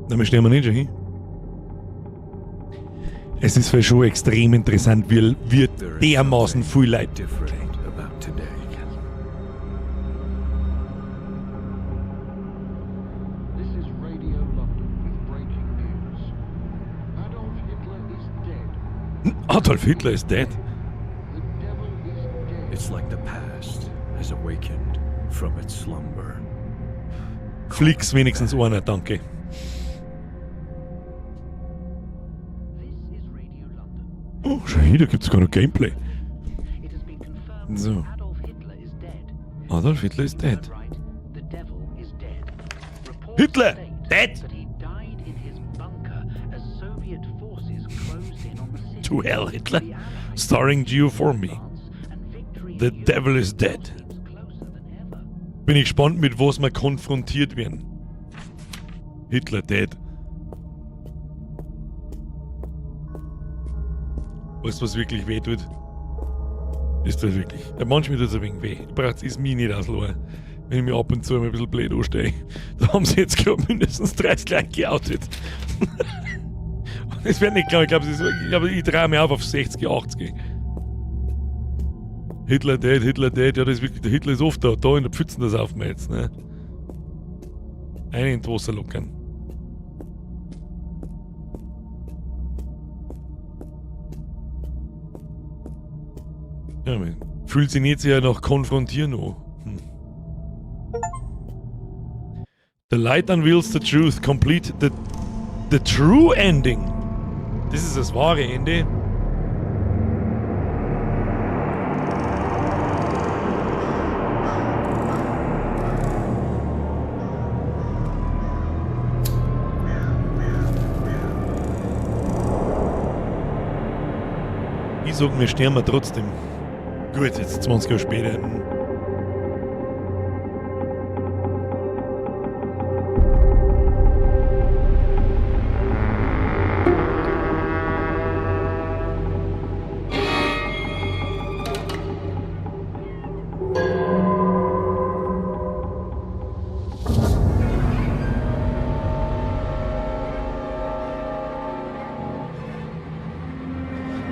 Na, wir sterben nicht schon hin. Es ist für schon extrem interessant, wie, wie There is dermaßen something viel Leute. different about today. This is Radio London with breaking news. Adolf Hitler is dead. Adolf Hitler is dead. The devil is dead. It's like the past has awakened from its slumber. Flix wenigstens einer, danke. This is Radio London. Oh, schau hier, da gibt's gar noch Gameplay. It has been confirmed So. that Adolf Hitler is dead. Adolf Hitler is You heard dead. Right. The devil is dead. Reports Hitler state dead. That he died in his bunker as Soviet forces closed in on the city. To hell, Hitler. The Allies Starring Gio Formby. advance and victory The in Europe devil is dead. seems closer than ever. Bin ich gespannt, mit was wir konfrontiert werden. Hitler dead. Weißt du, was wirklich weh tut? Das tut wirklich. Ja, manchmal tut es ein wenig weh. Braucht es mich nicht auslassen, wenn ich mich ab und zu mal ein bisschen blöd anstehe. Da haben sie jetzt gerade mindestens 30 Leute geoutet. Und das wird nicht klar. Ich glaube, ich, glaub, ich drehe mich auf 60, 80. Hitler dead, Hitler dead. Ja, das ist wirklich, der Hitler ist oft da. Da in der Pfützen, das saufen wir jetzt. Ne? Eine in die Wasser lockern. Ja, man fühlt sich nicht sehr nach Konfrontieren an. The light unveils the truth, complete the true ending. Das ist das wahre Ende. Ich sag, wir sterben trotzdem. Gut, jetzt 20 Jahre später.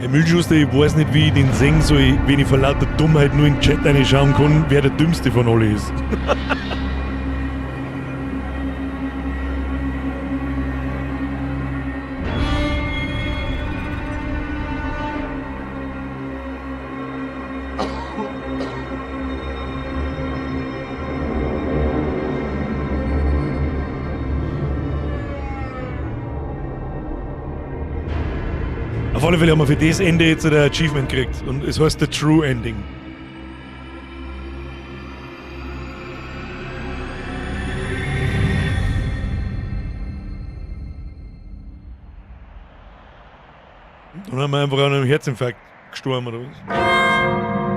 Herr Müllschuster, ich weiß nicht, wie ich den sehen soll, wenn ich vor lauter Dummheit nur in den Chat reinschauen kann, wer der Dümmste von alle ist. Auf alle Fälle haben wir für das Ende jetzt ein Achievement gekriegt. Und es heißt The True Ending. Dann haben wir einfach an einem Herzinfarkt gestorben, oder was?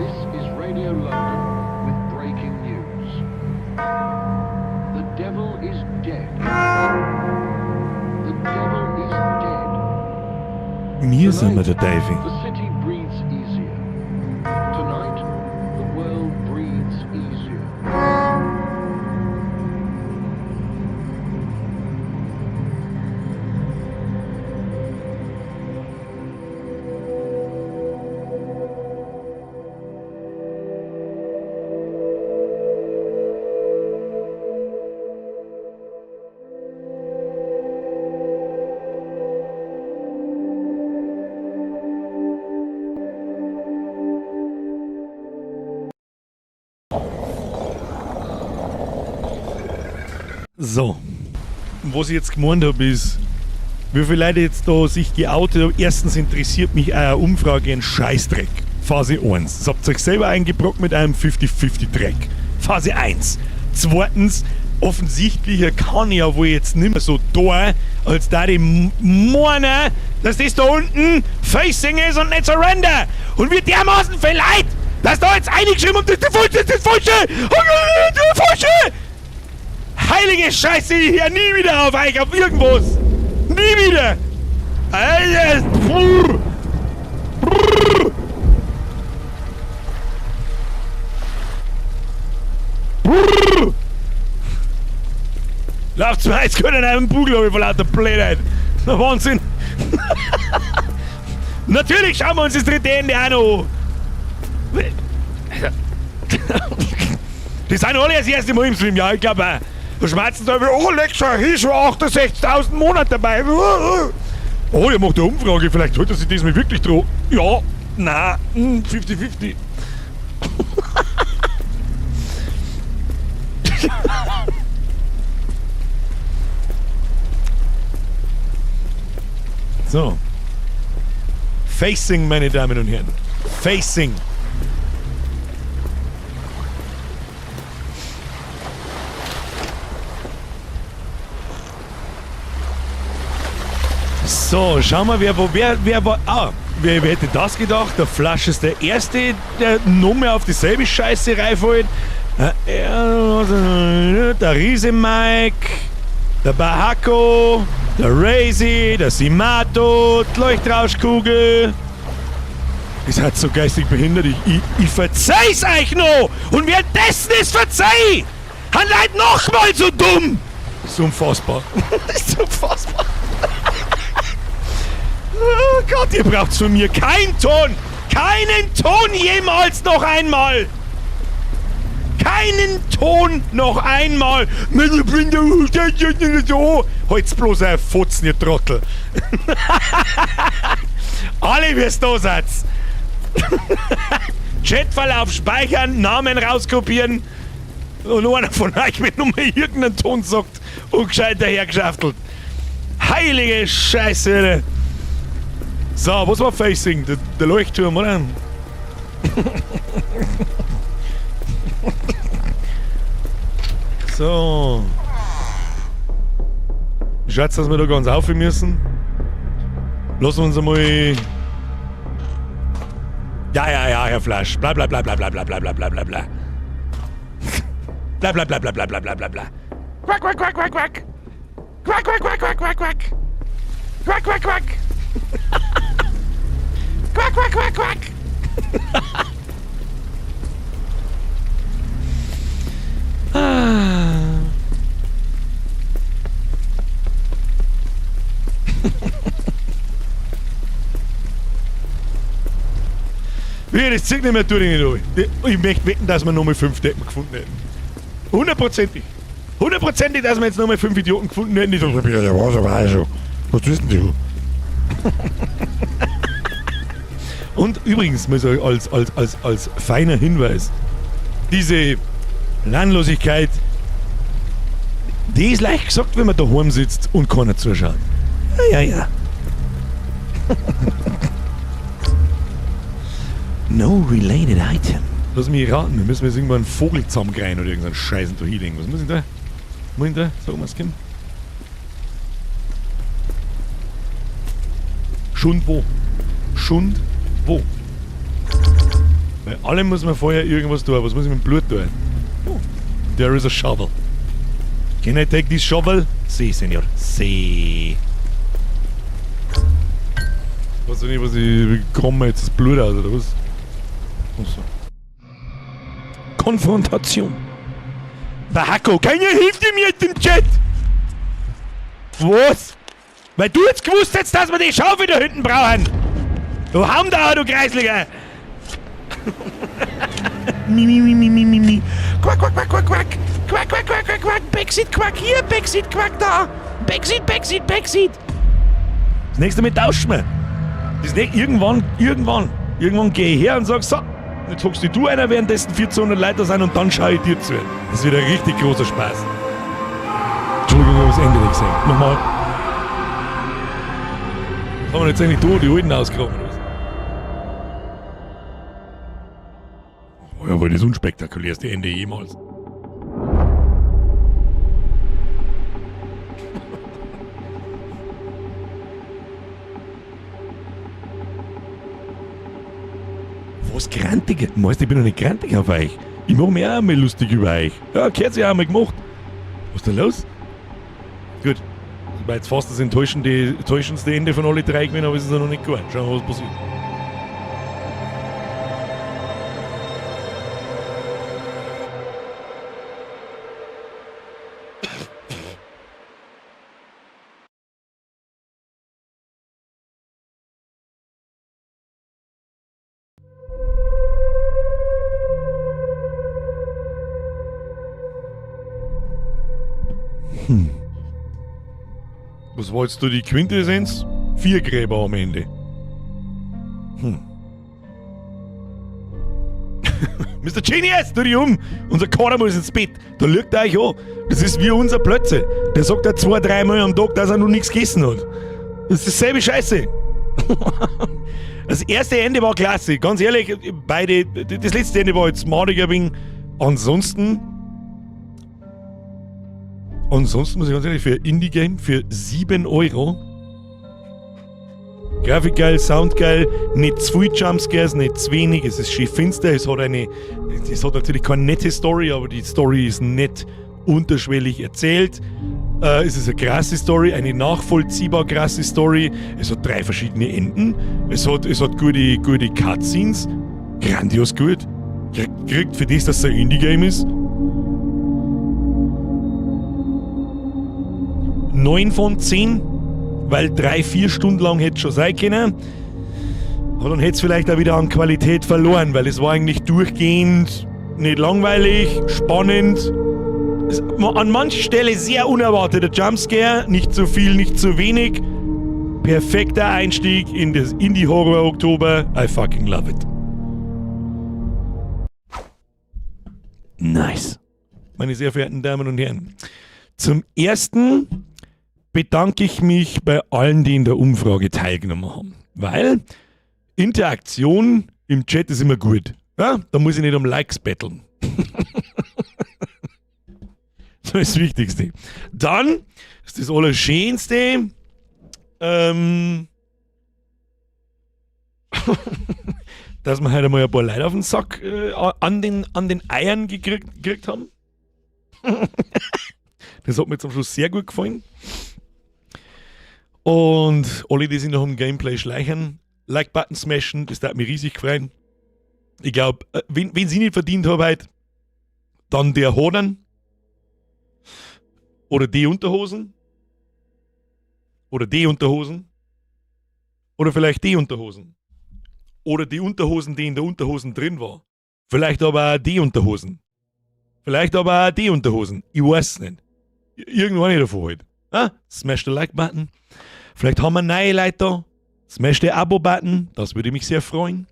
This is Radio London with breaking news. The devil is dead. The devil is dead. Mir sind wir der Teufel. The city breathes easier. Tonight, the world breathes easier. So. Was ich jetzt gemeint habe, ist, wie viele Leute jetzt da sich geoutet haben. Erstens interessiert mich eure Umfrage ein Scheißdreck. Phase 1. Das habt ihr euch selber eingebrockt mit einem 50-50-Dreck. Phase 1. Zweitens, offensichtlich kann ich ja wohl jetzt nicht mehr so da, als da die meinen, dass das da unten Facing ist und nicht Surrender. Und wir dermaßen viel Leid, dass da jetzt eingeschrieben haben, das ist die falsche, das ist die falsche, das ist die falsche. Heilige Scheiße, ich hör nie wieder auf euch, auf irgendwas. Nie wieder. Alter, brrr. Brrr. Brrr. Lauft zum Eis können einen Bugel hab ich vor lauter Blödheit. Na Wahnsinn. Natürlich schauen wir uns das dritte Ende auch noch an. Die sind alle das erste Mal im Stream, ja, ich glaube auch. Da schmerzen sie einfach, oh, leck schon, hier schon 68.000 Monate dabei. Oh, ihr macht eine Umfrage, vielleicht holt er sich diesmal wirklich droh. Ja, na, 50-50. So. Facing, meine Damen und Herren. Facing. So, schauen wir, wer, wo, wer, wer war. Ah, wer hätte das gedacht? Der Flash ist der Erste, der noch mehr auf dieselbe Scheiße reinfällt. Der Riese Mike, der Bahako, der Razy, der Simato, die Leuchtrauschkugel. Ihr seid so geistig behindert, ich verzeih's euch noch! Und währenddessen es verzeih! Han Leute nochmal so dumm! Das ist unfassbar. Das ist unfassbar. Oh Gott, ihr braucht von mir keinen Ton! Keinen Ton jemals noch einmal! Keinen Ton noch einmal! Halt's bloß ein Fotzen, ihr Trottel! Alle, wie's da seid! Chatverlauf speichern, Namen rauskopieren und einer von euch mit nur mal irgendeinen Ton sagt und gescheit dahergeschaftelt. Heilige Scheiße! Alter. So, was war Facing? Der Leuchtturm, oder? So. Ich schätze, dass wir da ganz auf müssen. Lassen wir uns einmal. Ja, ja, ja, Herr Flasch. Bla bla bla bla bla bla bla bla bla bla bla. Bla bla bla bla bla bla bla bla bla. Quack, quack, quack, quack, quack. Quack, quack, quack, quack, quack, quack. Quack, quack, quack. Quack, quack, quack, quack. Wie, das zieht nicht mehr durch, nicht durch. Ich möchte wetten, dass wir nochmal 5 Deppen gefunden hätten. Hundertprozentig. Hundertprozentig, dass wir jetzt nochmal 5 Idioten gefunden hätten, die so, ja, was, aber also, was wissen die schon? Und übrigens, mal so als feiner Hinweis, diese Planlosigkeit, die ist leicht gesagt, wenn man daheim sitzt und keiner zuschaut. Ja, ja, ja. No related item. Lass mich raten, wir müssen jetzt irgendwann einen Vogel zusammenkriegen oder irgendeinen Scheiß da hinlegen. Was muss ich da? Muss ich da? Sag mal, was kommt. Schund wo? Schund wo? Bei allem muss man vorher irgendwas tun. Was muss ich mit dem Blut tun? Oh, there is a shovel. Can I take this shovel? Si, Senor. Si. Weiß ich nicht, was ich. Komme jetzt das Blut aus, oder was? Achso. Konfrontation. Bahako, keiner hilft mir jetzt im Chat! Was? Weil du jetzt gewusst hättest, dass wir die Schaufel da hinten brauchen! Du Hamdauer, du Kreisliger! Mi, mi, mi, mi, mi, mi, mi. Quack, quack, quack, quack, quack! Quack, quack, quack, quack, quack! Backseat, quack hier, Backseat, quack da! Backseat, Backseat, Backseat! Das nächste Mal tauschen wir. Das nächste, irgendwann, irgendwann, irgendwann geh ich her und sag, so, jetzt hockst du einer, währenddessen 1400 Leute sind und dann schau ich dir zu. Das wird ein richtig großer Spaß. Entschuldigung, ich habe das Ende nicht gesehen. Nochmal. Was haben wir jetzt eigentlich da die alten ausgegraben? Oder was? War ja wohl das unspektakulärste Ende jemals. Was grantig? Meinst du, ich bin doch nicht grantig auf euch? Ich mach mich auch einmal lustig über euch. Ja, gehört sich auch einmal gemacht. Was ist denn los? Gut. Das war jetzt fast das enttäuschendste Ende von alle drei gewesen, aber es ist ja noch nicht gut. Schauen wir mal, was passiert. Was war jetzt da die Quintessenz? 4 Gräber am Ende. Mister Genius, tu dich um! Unser Kader muss ins Bett. Da lügt er euch an. Das ist wie unser Plötze. Der sagt ja 2, 3 Mal am Tag, dass er noch nichts gegessen hat. Das ist dieselbe Scheiße. Das erste Ende war klasse. Ganz ehrlich, beide, das letzte Ende war jetzt madiger wegen. Ansonsten. Ansonsten muss ich ganz ehrlich, für Indie-Game, für 7 Euro. Grafik geil, Sound geil, nicht zu viel Jumpscares, nicht zu wenig, es ist schön finster, es hat natürlich keine nette Story, aber die Story ist nett unterschwellig erzählt. Es ist eine krasse Story, eine nachvollziehbar krasse Story. Es hat 3 verschiedene Enden, es hat gute Cutscenes, grandios gut. Kriegt für das, dass es ein Indie-Game ist. 9 von 10, weil 3, 4 Stunden lang hätte es schon sein können. Aber dann hätte es vielleicht auch wieder an Qualität verloren, weil es war eigentlich durchgehend nicht langweilig, spannend. Es, an mancher Stelle sehr unerwarteter Jumpscare, nicht zu viel, nicht zu wenig. Perfekter Einstieg in das Indie-Horror Oktober. I fucking love it. Nice. Meine sehr verehrten Damen und Herren, zum ersten bedanke ich mich bei allen, die in der Umfrage teilgenommen haben. Weil Interaktion im Chat ist immer gut. Ja, da muss ich nicht um Likes betteln. Das ist das Wichtigste. Dann ist das Allerschönste, dass wir heute mal ein paar Leute auf den Sack an den Eiern gekriegt haben. Das hat mir zum Schluss sehr gut gefallen. Und alle, die sich noch im Gameplay schleichen, Like-Button smashen, das darf mich riesig freuen. Ich glaub, wenn sie nicht verdient haben heute, dann der Hodern. Oder die Unterhosen. Oder die Unterhosen. Oder vielleicht die Unterhosen. Oder die Unterhosen, die in der Unterhosen drin war. Vielleicht aber auch die Unterhosen. Vielleicht aber auch die Unterhosen. Ich weiß es nicht. Irgendwann nicht davon halt. Ah, smash the Like-Button. Vielleicht haben wir neue Leute da. Smash the Abo-Button. Das würde mich sehr freuen.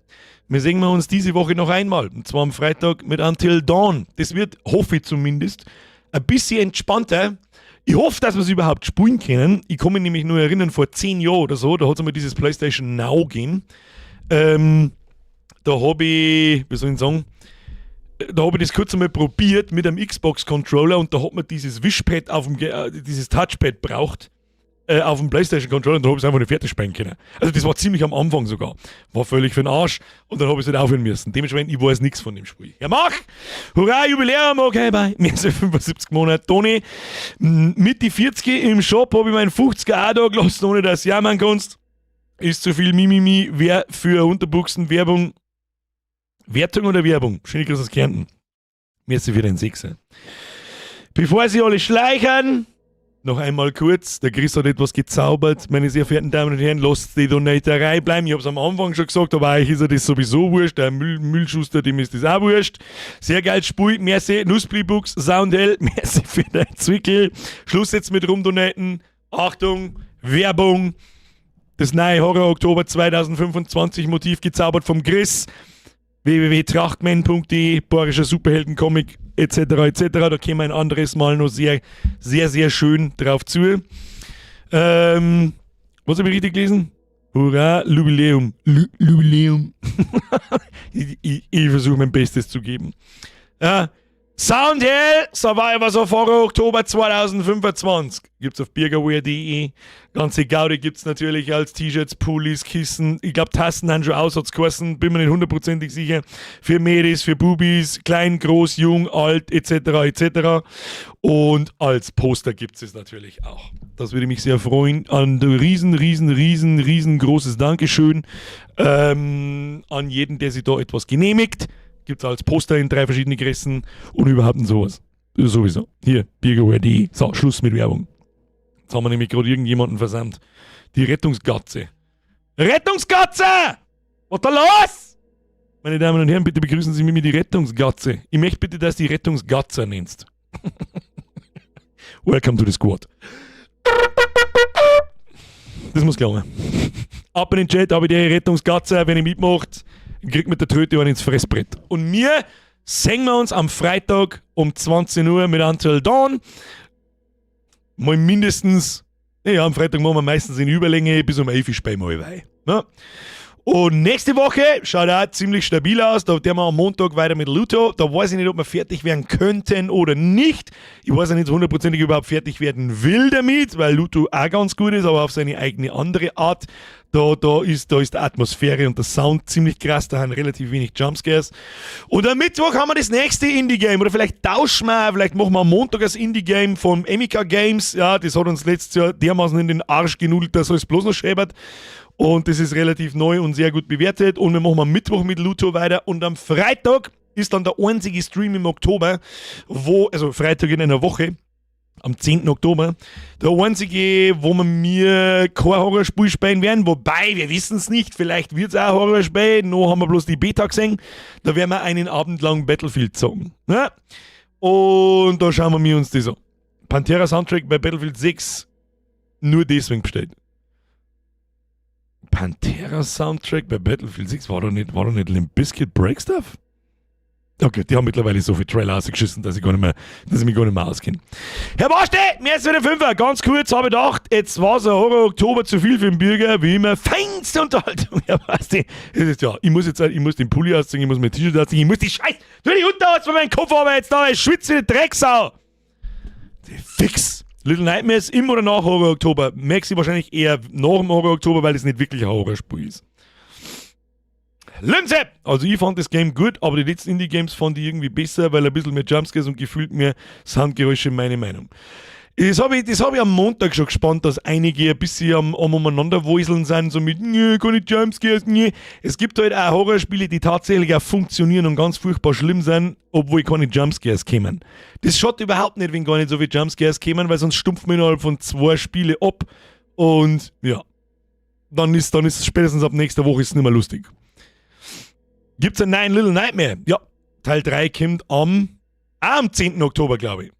Wir sehen uns diese Woche noch einmal. Und zwar am Freitag mit Until Dawn. Das wird, hoffe ich zumindest, ein bisschen entspannter. Ich hoffe, dass wir es überhaupt spielen können. Ich kann mich nämlich nur erinnern, vor 10 Jahren oder so, da hat es einmal dieses PlayStation Now gegeben. Da hab ich, wie soll ich sagen, da hab ich das kurz einmal probiert mit einem Xbox-Controller und da hat man dieses Wischpad auf dem Ge- dieses Touchpad braucht auf dem PlayStation-Controller und da hab ich's einfach nicht fertig spielen können. Also das war ziemlich am Anfang sogar. War völlig für den Arsch und dann hab ich's halt aufhören müssen. Dementsprechend, ich weiß nix von dem Spiel. Ja, mach! Hurra, Jubiläum, okay, bye. Mehr als 75 Monate. Toni, mit die 40 im Shop hab ich meinen 50er auch da gelassen, ohne dass du jammern kannst. Ist zu viel Mimimi, wer für Unterbuchsen Werbung, Wertung oder Werbung? Schöne Grüße aus Kärnten. Merci für den Sechser. Bevor sie alle schleichen, noch einmal kurz, der Chris hat etwas gezaubert. Meine sehr verehrten Damen und Herren, lasst die Donaterei bleiben. Ich hab's am Anfang schon gesagt, aber eigentlich ist er das sowieso wurscht. Der Müllschuster, dem ist das auch wurscht. Sehr geil Spiel. Merci, Nussbli-Books, Soundhell. Merci für dein Zwickel. Schluss jetzt mit rumdonaten. Achtung, Werbung. Das neue Horror Oktober 2025 Motiv gezaubert vom Chris. w w w punkt trachtman punkt de, bayerischer Superhelden-Comic. etc. etc. Da kämen wir ein anderes Mal noch sehr, sehr, sehr schön drauf zu. Was habe ich richtig gelesen? Hurra, Jubiläum. Jubiläum. Ich versuche mein Bestes zu geben. Ja. Soundhell Survivors of Horror Oktober 2025. Gibt's auf birgerwear.de. Ganze Gaudi gibt's natürlich als T-Shirts, Pullis, Kissen. Ich glaub, Tassen haben schon aus, hat's geheißen. Bin mir nicht hundertprozentig sicher. Für Mädels, für Bubis, klein, groß, jung, alt, et cetera, et cetera. Und als Poster gibt's es natürlich auch. Das würde mich sehr freuen. Ein riesen, riesen, riesen, riesengroßes Dankeschön an jeden, der sich da etwas genehmigt. Gibt's als Poster in 3 verschiedene Größen und überhaupt und sowas. Sowieso. Hier, birgerwear.de. So, Schluss mit Werbung. Jetzt haben wir nämlich gerade irgendjemanden versandt. Die Rettungsgatze. Rettungsgatze! Was ist da los? Meine Damen und Herren, bitte begrüßen Sie mit mir die Rettungsgatze. Ich möchte bitte, dass du die Rettungsgatze nennst. Welcome to the squad. Das muss klar sein. Ab in den Chat, habe ich die Rettungsgatze, wenn ihr mitmacht, kriegt mit der Tröte einen ins Fressbrett. Und wir sehen wir uns am Freitag um 20 Uhr mit Until Dawn. Mal mindestens, ja, am Freitag machen wir meistens in Überlänge bis um 11 Uhr spielen wir alle. Ne? Und nächste Woche schaut auch ziemlich stabil aus. Da werden wir am Montag weiter mit Luto. Da weiß ich nicht, ob wir fertig werden könnten oder nicht. Ich weiß ja nicht hundertprozentig, ob ich überhaupt fertig werden will damit, weil Luto auch ganz gut ist, aber auf seine eigene andere Art. Da ist die Atmosphäre und der Sound ziemlich krass, da haben relativ wenig Jumpscares. Und am Mittwoch haben wir das nächste Indie-Game. Oder vielleicht tauschen wir, vielleicht machen wir am Montag das Indie-Game von Emika Games. Ja, das hat uns letztes Jahr dermaßen in den Arsch genudelt, dass alles bloß noch schäbert. Und das ist relativ neu und sehr gut bewertet. Und wir machen am Mittwoch mit Luto weiter. Und am Freitag ist dann der einzige Stream im Oktober, wo, also Freitag in einer Woche, am 10. Oktober, der einzige, wo wir mir kein Horrorspiel spielen werden, wobei, wir wissen's nicht, vielleicht wird's auch ein Horrorspiel, noch haben wir bloß die Beta gesehen, da werden wir einen Abend lang Battlefield zocken. Ne? Und da schauen wir uns das an. Pantera Soundtrack bei Battlefield 6 nur deswegen bestellt. Pantera Soundtrack bei Battlefield 6 war doch nicht Limp Bizkit Break Stuff? Okay, die haben mittlerweile so viel Trailer ausgeschissen, dass ich mich gar nicht mehr auskenne. Herr Barste, mir ist wieder Fünfer. Ganz kurz habe ich gedacht, jetzt war's ein Horror Oktober zu viel für den Bürger, wie immer, feinste Unterhaltung. Herr Barste, das ist ja, ich muss jetzt, ich muss den Pulli ausziehen, ich muss mein T-Shirt ausziehen, ich muss die Scheiß, tu die Unterhose von meinem Kopf aber jetzt da, ich schwitze die Drecksau. Fix. Little Nightmares im oder nach Horror Oktober? Merkst du wahrscheinlich eher nach dem Horror Oktober, weil es nicht wirklich ein Horrorspiel ist. Linse! Also ich fand das Game gut, aber die letzten Indie-Games fand ich irgendwie besser, weil ein bisschen mehr Jumpscares und gefühlt mehr Soundgeräusche, meine Meinung. Das hab ich am Montag schon gespannt, dass einige ein bisschen am Umeinanderwuseln sind, so mit, nee, keine Jumpscares, nee. Es gibt halt auch Horrorspiele, die tatsächlich auch funktionieren und ganz furchtbar schlimm sind, obwohl keine Jumpscares kämen. Das schaut überhaupt nicht, wenn gar nicht so viele Jumpscares kämen, weil sonst stumpft man innerhalb von 2 Spiele ab und ja, dann ist es spätestens ab nächster Woche ist es nicht mehr lustig. Gibt's einen neuen Little Nightmare? Ja, Teil 3 kommt am 10. Oktober, glaub ich.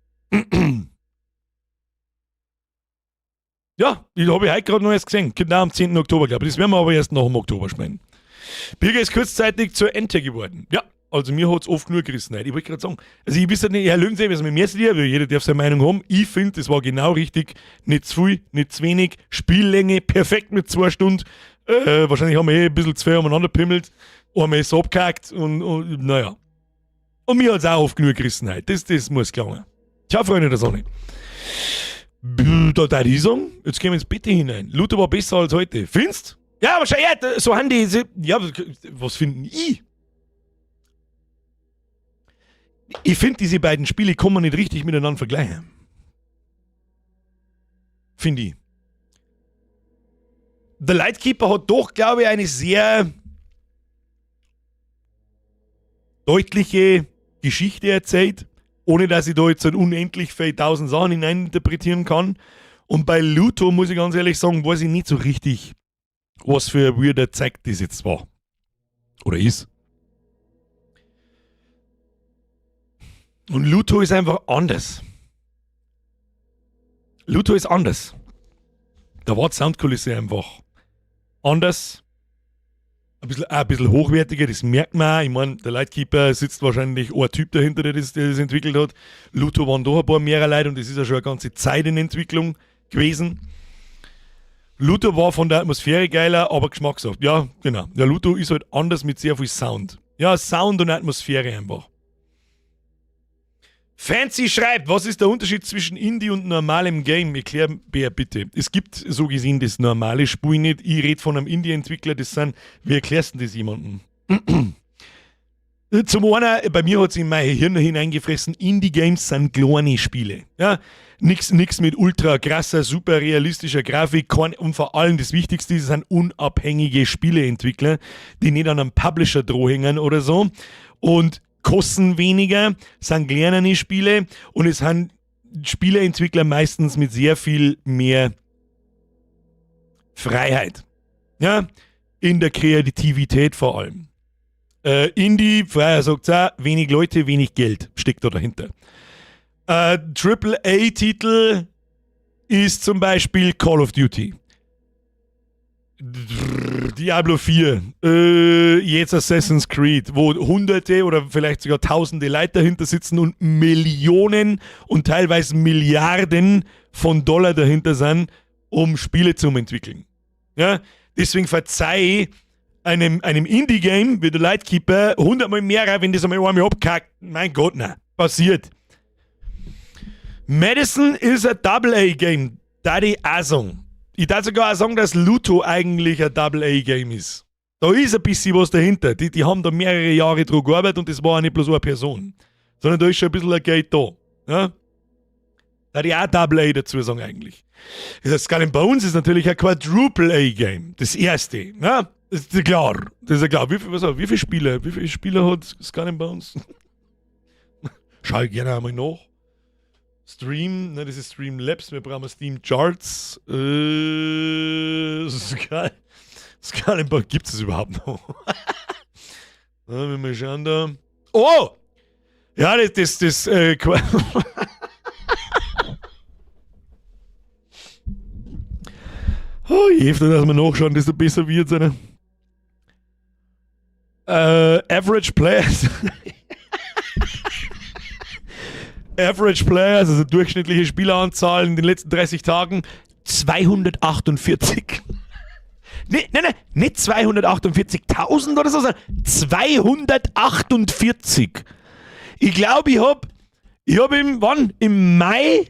Ja, die hab ich heute gerade noch erst gesehen. Kommt auch am 10. Oktober, glaub ich. Das werden wir aber erst nach dem Oktober spielen. Birger ist kurzzeitig zur Ente geworden. Ja, also mir hat's oft genug gerissen heute. Ich wollte gerade sagen, also ich weiß nicht, Herr Löwensee, was mit mir zu dir, weil jeder darf seine Meinung haben. Ich find, das war genau richtig. Nicht zu viel, nicht zu wenig. Spiellänge, perfekt mit 2 Stunden. Wahrscheinlich haben wir eh ein bisschen zu viel umeinander pimmelt. Einmal ist abgehackt und naja. Und mir hat's auch oft genug gerissen heute. Das muss gelangen. Ciao, Freunde der Sonne. Da darf ich sagen, jetzt gehen wir ins Bett hinein. Luther war besser als heute. Findest? Ja, wahrscheinlich, ja, so haben die, sie, ja, was finden ich? Ich find, diese beiden Spiele kann man nicht richtig miteinander vergleichen. Finde ich. The Lightkeeper hat doch, glaube ich, eine sehr deutliche Geschichte erzählt, ohne dass ich da jetzt halt unendlich viele 1000 Sachen hineininterpretieren kann. Und bei Luto, muss ich ganz ehrlich sagen, weiß ich nicht so richtig, was für ein weirder Zeug das jetzt war. Oder ist. Und Luto ist einfach anders. Luto ist anders. Da war die Soundkulisse einfach anders. Ein Ein bisschen hochwertiger, das merkt man auch. Ich meine, der Lightkeeper sitzt wahrscheinlich ein Typ dahinter, der das entwickelt hat. Luto waren doch ein paar mehrere Leute und das ist ja schon eine ganze Zeit in Entwicklung gewesen. Luto war von der Atmosphäre geiler, aber Geschmackssache. Ja, genau. Der Luto ist halt anders mit sehr viel Sound. Ja, Sound und Atmosphäre einfach. Fancy schreibt, was ist der Unterschied zwischen Indie und normalem Game? Erklär mir bitte. Es gibt so gesehen das normale Spiel nicht. Ich rede von einem Indie-Entwickler, das sind, wie erklärst du das jemandem? Zum einen, bei mir hat es in mein Hirn hineingefressen, Indie-Games sind kleine Spiele. Ja? Nix mit ultra krasser, super realistischer Grafik kein, und vor allem das Wichtigste ist, es sind unabhängige Spieleentwickler, die nicht an einem Publisher hängen oder so und kosten weniger, sind kleinere Spiele und es sind Spieleentwickler meistens mit sehr viel mehr Freiheit. Ja, in der Kreativität vor allem. Indie, Freier sagt auch, wenig Leute, wenig Geld steckt da dahinter. Triple-A-Titel ist zum Beispiel Call of Duty. Diablo 4, jetzt Assassin's Creed, wo Hunderte oder vielleicht sogar Tausende Leute dahinter sitzen und Millionen und teilweise Milliarden von Dollar dahinter sind, um Spiele zu entwickeln. Ja? Deswegen verzeih einem Indie-Game wie The Lightkeeper hundertmal mehr, wenn das einmal abkackt. Mein Gott, na, passiert. Madison ist ein Double-A-Game, da die auch sagen. Ich darf sogar auch sagen, dass Luto eigentlich ein Double-A-Game ist. Da ist ein bisschen was dahinter. Die haben da mehrere Jahre dran gearbeitet und das war auch nicht bloß eine Person. Sondern da ist schon ein bisschen ein Geld da. Ja? Da die auch Double A dazu sagen eigentlich. Das Skull and Bones ist natürlich ein Quadruple A-Game. Das erste. Ja? Das ist ja klar. Das ist ja klar. Wie viele Spieler hat Skull and Bones? Schau ich gerne einmal nach. Stream, ne, das ist Streamlabs, wir brauchen Steam Charts. Skull and Bones, gibt es überhaupt noch? Na, wenn wir schauen da. Oh! Ja, das, das, das, oh, je öfter, dass wir nachschauen, desto besser wird's, oder? Average Players. Average Players, also durchschnittliche Spieleranzahl in den letzten 30 Tagen, 248. Nee, nee, nee, nicht 248.000 oder so, sondern 248. Ich glaube, ich hab im, wann? Im Mai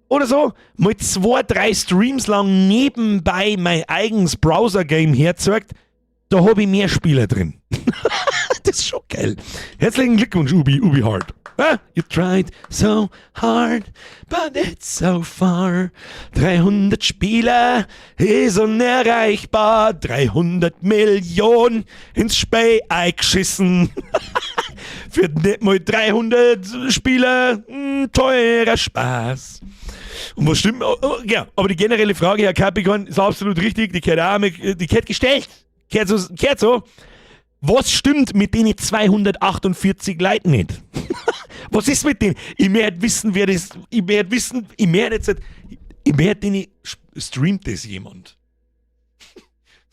oder so, mal zwei, drei Streams lang nebenbei mein eigenes Browser-Game herzeigt. Da hab ich mehr Spieler drin. Das ist schon geil. Herzlichen Glückwunsch, Ubi, Ubi Hard. Ah, you tried so hard, but it's so far. 300 Spieler ist unerreichbar. 300 Millionen ins Spey eingeschissen. Für nicht mal 300 Spieler, teurer Spaß. Und was stimmt? Oh, ja, aber die generelle Frage, Herr Capricorn, ist absolut richtig. Die gehört auch, die gehört gestellt. Gehört so, gehört so. Was stimmt mit den 248 Leuten nicht? Was ist mit denen? Ich möchte wissen, wer das. Ich möchte wissen, ich möchte jetzt. Ich möchte denen. Streamt das jemand?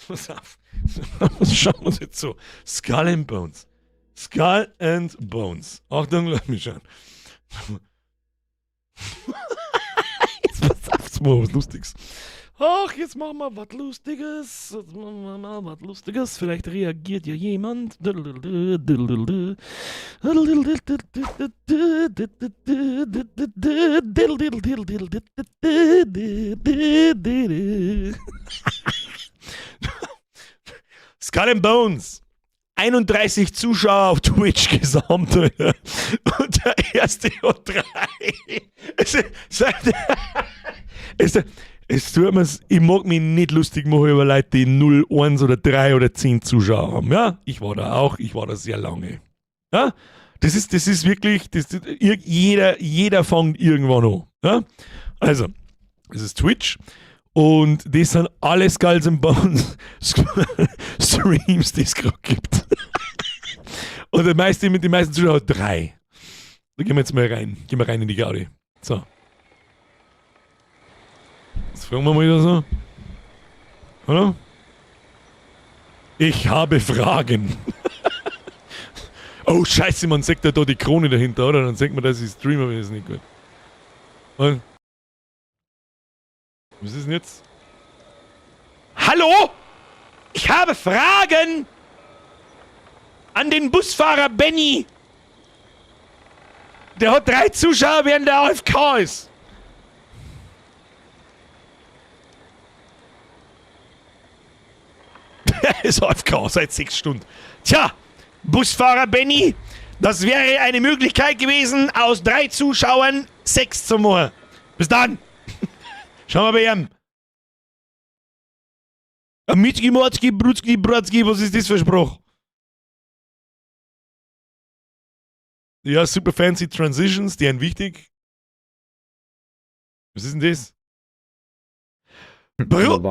Pass auf. Was schauen wir uns jetzt so? Skull and Bones. Skull and Bones. Achtung, lass mich schauen. Jetzt pass auf, jetzt machen wir was Lustiges. Ach, jetzt machen wir was Lustiges. Jetzt machen wir mal was Lustiges. Vielleicht reagiert ja jemand. Skull and Bones. 31 Zuschauer auf Twitch gesamt. Und der erste hat 3. Es tut mir's, ich mag mich nicht lustig machen über Leute, die 0, 1 oder 3 oder 10 Zuschauer haben. Ja, ich war da auch, ich war da sehr lange. Ja, das ist wirklich, jeder fängt irgendwann an. Ja? Also, es ist Twitch und das sind alle Skulls and Bones Streams, die es gerade gibt. Und der meiste mit den meisten Zuschauern hat 3. Da gehen wir jetzt mal rein. Gehen wir rein in die Gaudi. So. Jetzt fragen wir mal wieder so. Oder? Ich habe Fragen. Oh, scheiße, man sieht ja da die Krone dahinter, oder? Dann sieht man, dass ich streame, aber das ist nicht gut. Und was ist denn jetzt? Hallo? Ich habe Fragen an den Busfahrer Benny. Der hat 3 Zuschauer, während der AFK ist. Der ist AFK seit 6 Stunden. Tja, Busfahrer Benny, das wäre eine Möglichkeit gewesen, aus 3 Zuschauern 6 zu machen. Bis dann. Schauen wir bei ihm. Mitki, Motzki, Brutzki, Bratzki, was ist das für ein Spruch? Ja, super fancy Transitions, die sind wichtig. Was ist denn das? Bro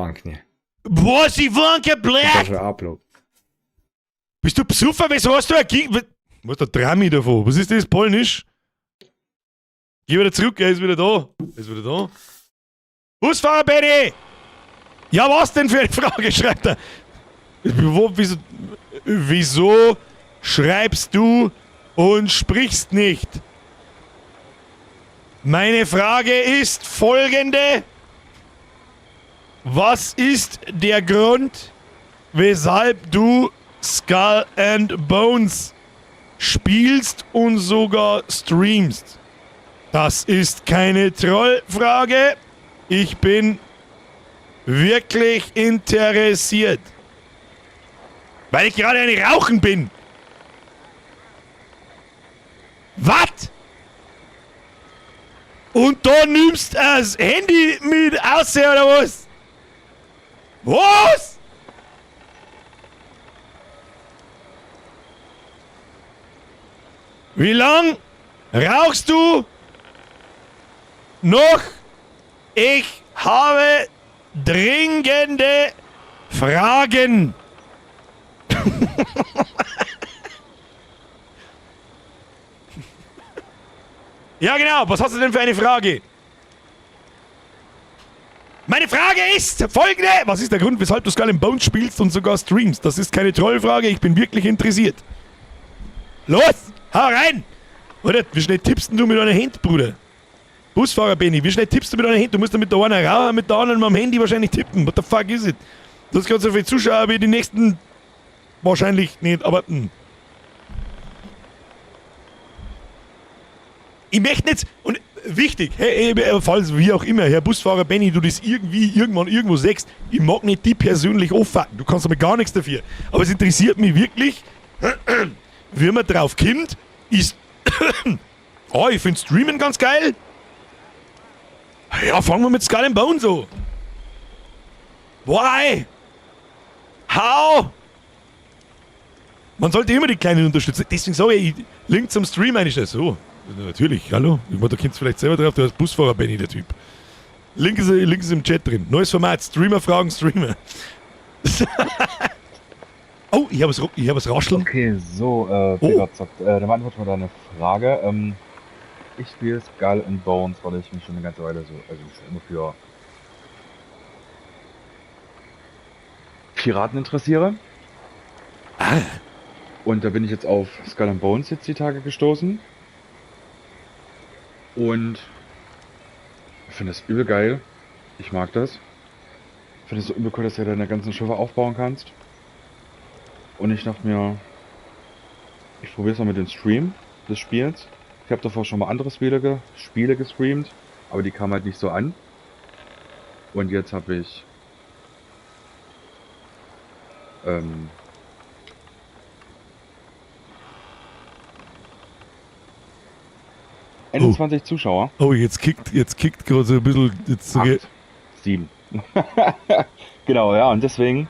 Was, ich wanke, blöd! Bist du Besufer? Wieso hast du ein Ging? Was ist der Drami davon? Was ist das? Polnisch? Geh wieder zurück, er ist wieder da. Er ist wieder da. Busfahrer Benny! Ja, was denn für eine Frage, schreibt er. Wieso schreibst du und sprichst nicht? Meine Frage ist folgende. Was ist der Grund, weshalb du Skull and Bones spielst und sogar streamst? Das ist keine Trollfrage. Ich bin wirklich interessiert. Weil ich gerade eine Rauchen bin. Was? Und da nimmst du das Handy mit aus, oder was? Was? Wie lang rauchst du noch? Ich habe dringende Fragen. Ja, genau. Was hast du denn für eine Frage? Meine Frage ist folgende. Was ist der Grund, weshalb du Skull and Bones spielst und sogar streamst? Das ist keine Trollfrage. Ich bin wirklich interessiert. Los, hau rein! Oder, wie schnell tippst denn du mit deiner Hand, Bruder? Busfahrer Benny, wie schnell tippst du mit deiner Hand? Du musst da mit der einen rauchen, mit der anderen am Handy wahrscheinlich tippen. What the fuck is it? Du hast gerade so viele Zuschauer wie die nächsten... Wahrscheinlich nicht, aber... Ich möchte nicht... Und wichtig, hey, hey, falls wie auch immer, Herr Busfahrer Benny, du das irgendwie irgendwann irgendwo sagst, ich mag nicht die persönlich auffacken. Du kannst aber gar nichts dafür. Aber es interessiert mich wirklich, wie man drauf kommt, ist... Oh, ich find Streamen ganz geil. Ja, fangen wir mit Skull and Bones an. Why? How? Man sollte immer die Kleinen unterstützen. Deswegen sage ich, Link zum Stream eigentlich so. Natürlich, hallo. Ich meine, da kommst du vielleicht selber drauf, du hast Busfahrer Benny, der Typ. Link ist im Chat drin. Neues Format, Streamer fragen Streamer. Oh, ich habe es Rascheln. Okay, so, Oh. Zockt. Dann beantworte ich mal deine Frage. Ich spiele Skull and Bones, weil ich mich schon eine ganze Weile so, also schon immer für Piraten interessiere. Ah. Und da bin ich jetzt auf Skull and Bones jetzt die Tage gestoßen. Und ich finde das übel geil. Ich mag das. Ich finde es so übel cool, dass du deine ganzen Schiffe aufbauen kannst. Und ich dachte mir, ich probiere es mal mit dem Stream des Spiels. Ich habe davor schon mal andere Spiele gestreamt, aber die kamen halt nicht so an. Und jetzt habe ich 21 Zuschauer. Oh, jetzt kickt gerade so ein bisschen. Jetzt so 8, 7. Genau, ja, und deswegen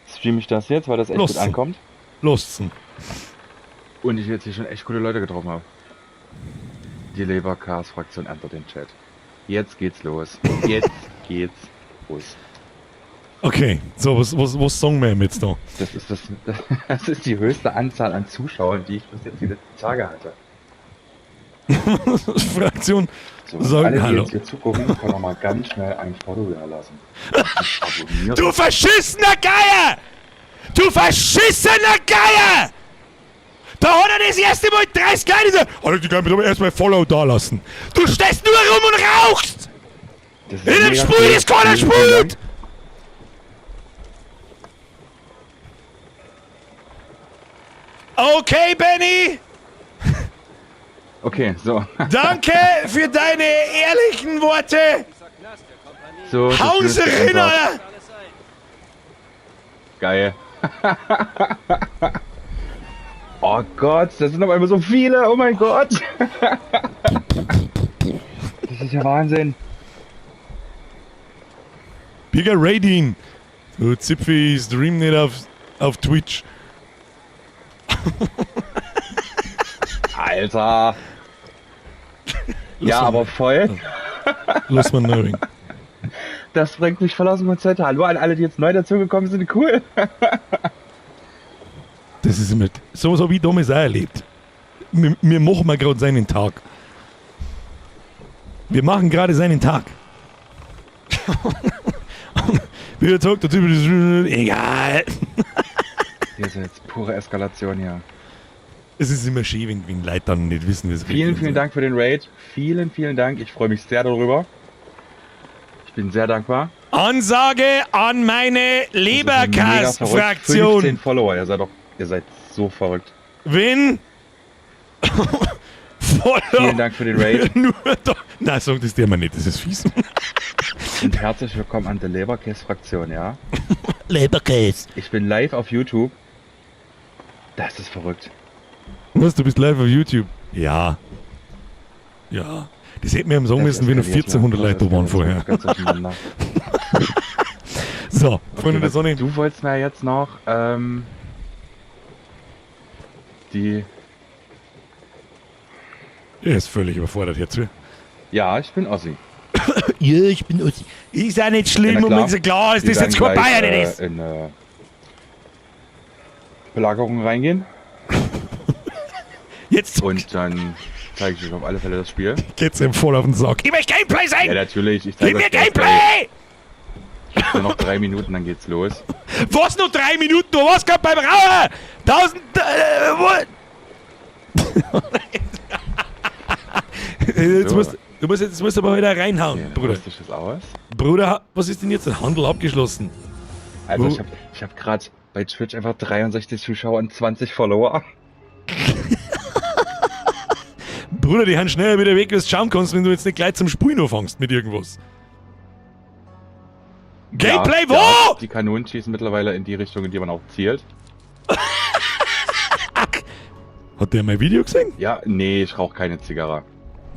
streame ich das jetzt, weil das echt gut Losen. ankommt. Losen. Und ich jetzt hier schon echt coole Leute getroffen habe. Die Leberkas-Fraktion entert den Chat. Jetzt geht's los. Jetzt geht's los. Okay, so, was sagen wir ihm jetzt da? Das ist die höchste Anzahl an Zuschauern, die ich bis jetzt die letzten Tage hatte. Fraktion So, sagen alle, die Hallo. jetzt hier zugucken, können noch mal ganz schnell ein Follow da lassen. Und abonnieren. Du verschissener Geier! Du verschissener Geier! Da hat er das erste Mal 30 Leute gesagt. Alter, die können bitte erstmal Follow da lassen. Du stehst nur rum und rauchst! Das ist In dem mega Spiel cool. ist keiner Vielen, vielen spielt! Dank. Okay, Benny! Okay, so. Danke für deine ehrlichen Worte! So, das Hauen Sie müsste rein, einfach- Alter! Geil. Oh Gott, das sind auf einmal so viele. Oh mein Gott. Das ist ja Wahnsinn. Bigger Radin! Du Zipfi, stream nicht auf Twitch. Alter. Ja, aber voll. Lass mal neu. Das bringt mich voll aus dem Konzept. Hallo an alle, die jetzt neu dazugekommen sind. Cool. Das ist immer. So habe ich damals auch erlebt. Wir machen mal gerade seinen Tag. Wir machen gerade seinen Tag. Wie der Tag, der Typ ist. Egal. Hier ist jetzt pure Eskalation hier. Es ist immer schön, wenn Leute dann nicht wissen, wie es Vielen, vielen Dank für den Raid. Vielen, vielen Dank. Ich freue mich sehr darüber. Ich bin sehr dankbar. Ansage an meine Das ist mega verrückt. 15 Leberkass-Fraktion. Follower. Ihr seid so verrückt. Wenn. Follow. Vielen Dank für den Raid. Nur da. Nein, sag das dir mal nicht, das ist fies. Und herzlich willkommen an der Leberkäse-Fraktion, ja? Leberkäse. Ich bin live auf YouTube. Das ist verrückt. Was, du bist live auf YouTube? Ja. Ja. Das hätten wir ihm sagen Das müssen, wenn noch eskaliert hier. 1400 Leute da waren Das vorher. eskaliert Ganz durcheinander. So, Freunde der was- Sonne. Du wolltest mir jetzt noch die. Er ist völlig überfordert hierzu. Ja, ich bin Ossi. Ja, ich bin Ossi. Ist ja nicht schlimm, Ja, na und klar. wenn es klar ist, Wir dass jetzt werden kein gleich, Bayern ist. In Belagerung reingehen. Jetzt Und dann zeige ich euch auf alle Fälle das Spiel. geht's ihm voll auf den Sack. Ich möchte Gameplay Ja, sein! natürlich. Ich zeige Gib mir euch Gameplay. Gameplay! Nur noch 3 Minuten, dann geht's los. Was noch 3 Minuten? Du warst gerade beim Rauchen! 1000. Wo- jetzt So. musst, du musst, jetzt musst aber wieder reinhauen, Okay, Bruder. rüste ich das aus. Bruder, was ist denn jetzt? Ein Handel abgeschlossen. Also Wo- ich hab gerade bei Twitch einfach 63 Zuschauer und 20 Follower. Bruder, die haben schneller wieder weg, als du schauen kannst, wenn du jetzt nicht gleich zum Spulen anfängst mit irgendwas. Gameplay ja, wo? Ja, die Kanonen schießen mittlerweile in die Richtung, in die man auch zielt. Hat der mein Video gesehen? Ja, nee, ich rauche keine Zigarre.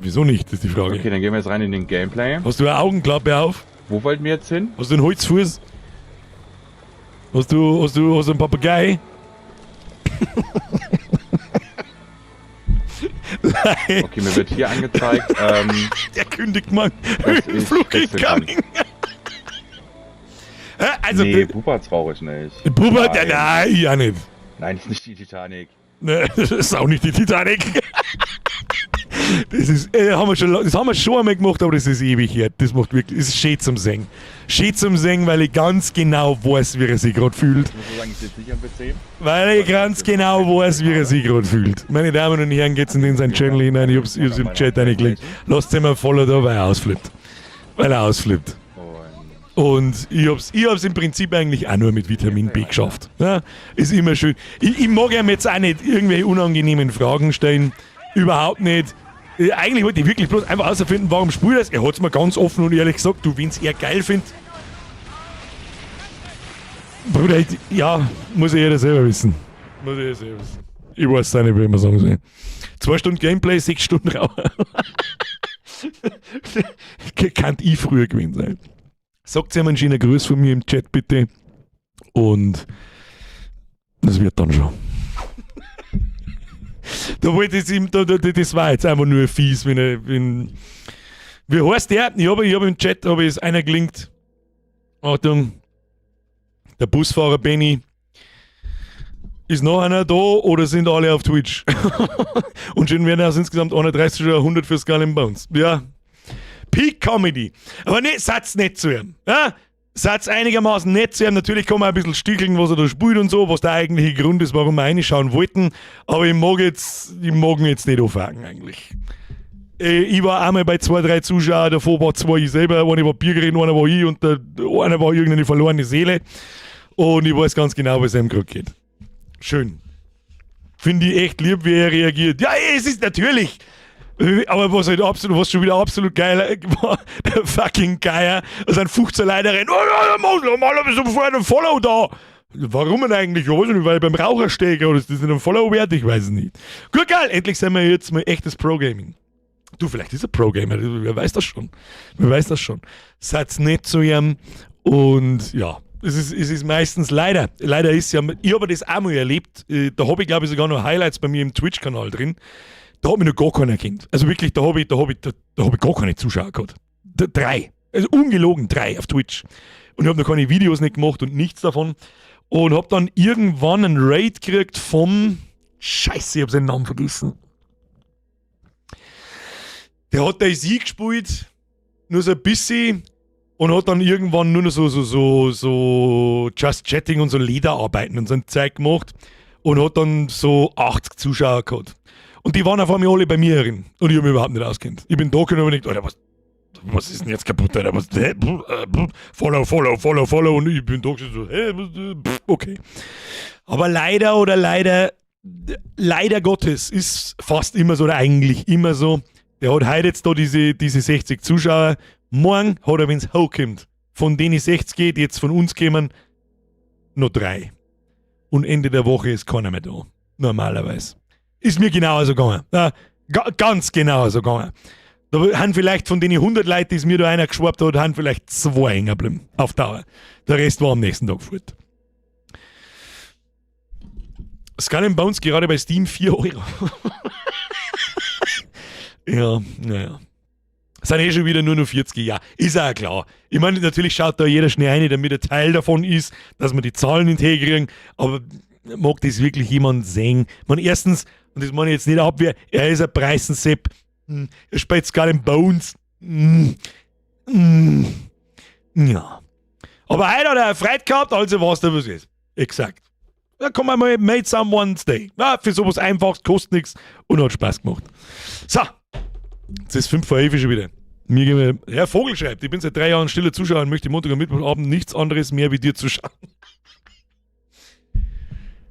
Wieso nicht, ist die Frage. Okay, dann gehen wir jetzt rein in den Gameplay. Hast du eine Augenklappe auf? Wo wollten wir jetzt hin? Hast du einen Holzfuß? Hast du einen Papagei? Okay, mir wird hier angezeigt, Der kündigt man. Dass ich Höhenflug wechseln kann. incoming. Hä, also, nee, Bubatz brauche ich nicht. Bubat, nein. nein, nein, ich auch nicht. Nein, das ist nicht die Titanic. Ne, das ist auch nicht die Titanic. Das ist, haben wir schon, das haben wir schon einmal gemacht, aber das ist ewig her. Das macht wirklich, das ist schön zum Singen. Schön zum Singen, weil ich ganz genau weiß, wie er sich gerade fühlt. Ich muss nur sagen, ich sitze nicht am PC. Weil ich ganz genau weiß, wie er sich gerade fühlt. Meine Damen und Herren, geht's in seinen Channel hinein, ich hab's im Chat reingelegt. Lasst ihn mal Follow da, weil er ausflippt. Weil er ausflippt. Und Und ich hab's im Prinzip eigentlich auch nur mit Vitamin B geschafft. Ja, ist immer schön. Ich mag ihm jetzt auch nicht irgendwelche unangenehmen Fragen stellen. Überhaupt nicht. Eigentlich wollte ich wirklich bloß einfach herausfinden, warum spielt er es. Er hat's mir ganz offen und ehrlich gesagt, du, wenn's er geil findet. Bruder, ich, ja, muss ja jeder selber wissen. Muss jeder selber wissen. Ich weiß es auch nicht, wie man sagen soll. 2 Stunden Gameplay, 6 Stunden Rauchen. Kann ich früher gewesen sein. Sagt ihm einen schönen Gruß von mir im Chat bitte. Und das wird dann schon. Da wollte ich ihm, da, da, das war jetzt einfach nur fies, wenn er, wenn, wie heißt der? Ich hab im Chat, hab ich es einer gelinkt. Achtung. Der Busfahrer Benny. Ist noch einer da oder sind alle auf Twitch? Und schon werden aus insgesamt 31 oder 100 für Skull and Bones. Ja. Peak Comedy. Aber ne, Satz nicht zu ihm. Ja? Satz einigermaßen nett zu ihm. Natürlich kann man ein bisschen sticheln, was er da spielt und so, was der eigentliche Grund ist, warum wir reinschauen wollten. Aber ich mag ihn jetzt nicht anfangen eigentlich. Ich war einmal bei zwei, drei Zuschauern, davor war zwei ich selber, einer war Biergerin, einer war ich und der einer war irgendeine verlorene Seele. Und ich weiß ganz genau, was ihm gerade geht. Schön. Finde ich echt lieb, wie er reagiert. Ja, es ist natürlich. Aber was halt absolut, was schon wieder absolut geil war, der fucking Geier, da sind 15 Leute rein, oh, ja, mal hab ich sofort ein Follow da. Warum denn eigentlich? Ich weiß nicht, weil ich beim Raucher stehe, oder ist das nicht ein Follow wert? Ich weiß es nicht. Gut, geil, endlich sind wir jetzt mal echtes Pro-Gaming. Du, vielleicht ist er Pro-Gamer, wer weiß das schon. Wer weiß das schon. Seid's nett zu ihm und ja, es ist meistens leider, leider ist ja, ich habe das auch mal erlebt, da habe ich glaube ich sogar noch Highlights bei mir im Twitch-Kanal drin, da hat mich noch gar keiner erkannt. Also wirklich, da hab ich gar keine Zuschauer gehabt. Drei. Also ungelogen 3 auf Twitch. Und ich hab noch keine Videos nicht gemacht und nichts davon. Und hab dann irgendwann einen Raid gekriegt vom... Scheiße, ich hab seinen Namen vergessen. Der hat DayZ gespielt, nur so ein bisschen, und hat dann irgendwann nur noch so Just Chatting und so Lederarbeiten und so ein Zeug gemacht und hat dann so 80 Zuschauer gehabt. Und die waren auf einmal alle bei mir drin. Und ich hab mich überhaupt nicht auskennt. Ich bin da gekommen und hab gedacht, Alter, was ist denn jetzt kaputt, Alter? Was, hä? Follow, follow, follow, follow. Und ich bin da gesessen so, hä? Was, okay. Aber leider oder leider, leider Gottes ist fast immer so oder eigentlich immer so, der hat heute jetzt da diese 60 Zuschauer. Morgen hat er, wenn's hochkommt, von denen 60 geht, jetzt von uns kommen, noch 3. Und Ende der Woche ist keiner mehr da. Normalerweise. Ist mir genauso gegangen. Ja, ganz genauso gegangen. Da haben vielleicht von den 100 Leuten, die es mir da einer geschwappt hat, haben vielleicht 2 hängen geblieben. Auf Dauer. Der Rest war am nächsten Tag fort. Skull and Bones gerade bei Steam 4 Euro. Ja, naja. Sind eh schon wieder nur noch 40, ja, ist auch klar. Ich meine, natürlich schaut da jeder schnell rein, damit er Teil davon ist, dass wir die Zahlen integrieren, aber mag das wirklich jemand sehen? Ich meine, erstens, und das meine ich jetzt nicht abwehr, er ist ein Preisensepp, er spielt Skull and Bones. Ja. Aber heute hat er Freude gehabt, also weiß der, was ist. Exakt. Da kann man mal made someone's day. Ja, für sowas einfach, kostet nichts und hat Spaß gemacht. So. Jetzt ist 5 vor 11 schon wieder. Mir gehen wir, Herr Vogel schreibt, ich bin seit 3 Jahren stiller Zuschauer und möchte Montag und Mittwochabend nichts anderes mehr wie dir zu schauen.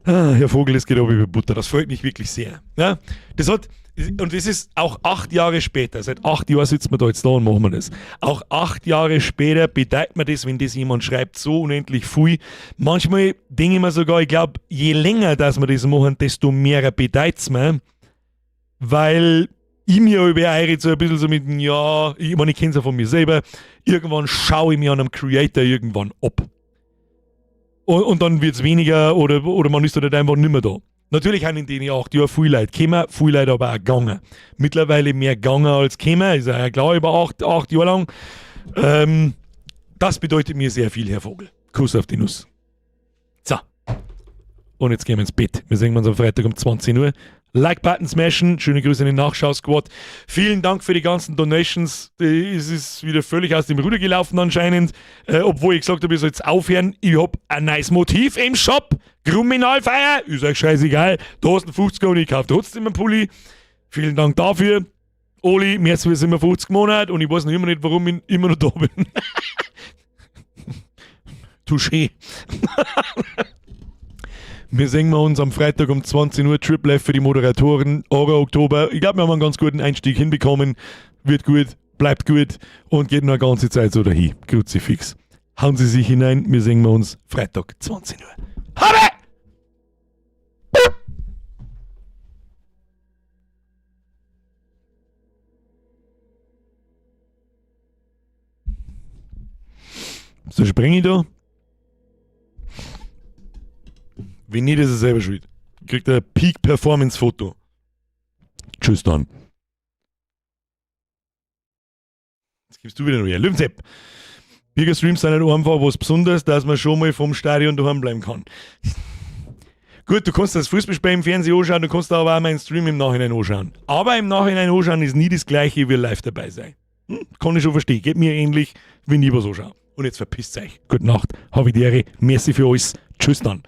Ah, Herr Vogel, es geht aber über Butter. Das freut mich wirklich sehr. Ja, das hat, und das ist auch 8 Jahre später. Seit 8 Jahren sitzen wir da jetzt da und machen wir das. Auch 8 Jahre später bedeutet mir das, wenn das jemand schreibt, so unendlich viel. Manchmal denke ich mir sogar, ich glaub, je länger dass wir das machen, desto mehr bedeutet's mir, weil ich mir über eure so ein bisschen so mit, ja, ich meine, ich kenn's ja von mir selber, irgendwann schaue ich mir an einem Creator irgendwann ab. Und dann wird's weniger oder man ist halt einfach nimmer da. Natürlich haben in den 8 Jahren viel Leute gekommen, viel Leute aber auch gegangen. Mittlerweile mehr gegangen als gekommen, ist ja klar, über 8 Jahre lang. Das bedeutet mir sehr viel, Herr Vogel. Kuss auf die Nuss. So. Und jetzt gehen wir ins Bett. Wir sehen uns am Freitag um 20 Uhr. Like-Button smashen. Schöne Grüße in den Nachschau-Squad. Vielen Dank für die ganzen Donations. Es ist wieder völlig aus dem Ruder gelaufen anscheinend. Obwohl ich gesagt habe, ich soll jetzt aufhören. Ich hab ein neues Motiv im Shop. Kriminalfeier. Ist euch scheißegal. Da hast du 50 und ich kaufe trotzdem einen Pulli. Vielen Dank dafür. Oli, mehr als 57 Monate und ich weiß noch immer nicht, warum ich immer noch da bin. Touché. Wir sehen uns am Freitag um 20 Uhr. Triple F für die Moderatoren. Horror Oktober. Ich glaub, wir haben einen ganz guten Einstieg hinbekommen. Wird gut, bleibt gut und geht noch eine ganze Zeit so dahin. Kruzifix. Hauen Sie sich hinein. Wir sehen uns Freitag 20 Uhr. Habe! So springe ich da. Wenn nicht, ist es selber schuld. Kriegt er ein Peak-Performance-Foto. Tschüss dann. Jetzt gibst du wieder noch her. Löwensepp. Bürgerstreams sind nicht einfach was Besonderes, dass man schon mal vom Stadion daheim bleiben kann. Gut, du kannst das Fußballspiel im Fernsehen anschauen, du kannst aber auch meinen Stream im Nachhinein anschauen. Aber im Nachhinein anschauen ist nie das Gleiche wie live dabei sein. Kann ich schon verstehen. Geht mir ähnlich, wenn ich was anschaue. Und jetzt verpisst euch. Gute Nacht, habe die Ehre. Merci für alles. Tschüss dann.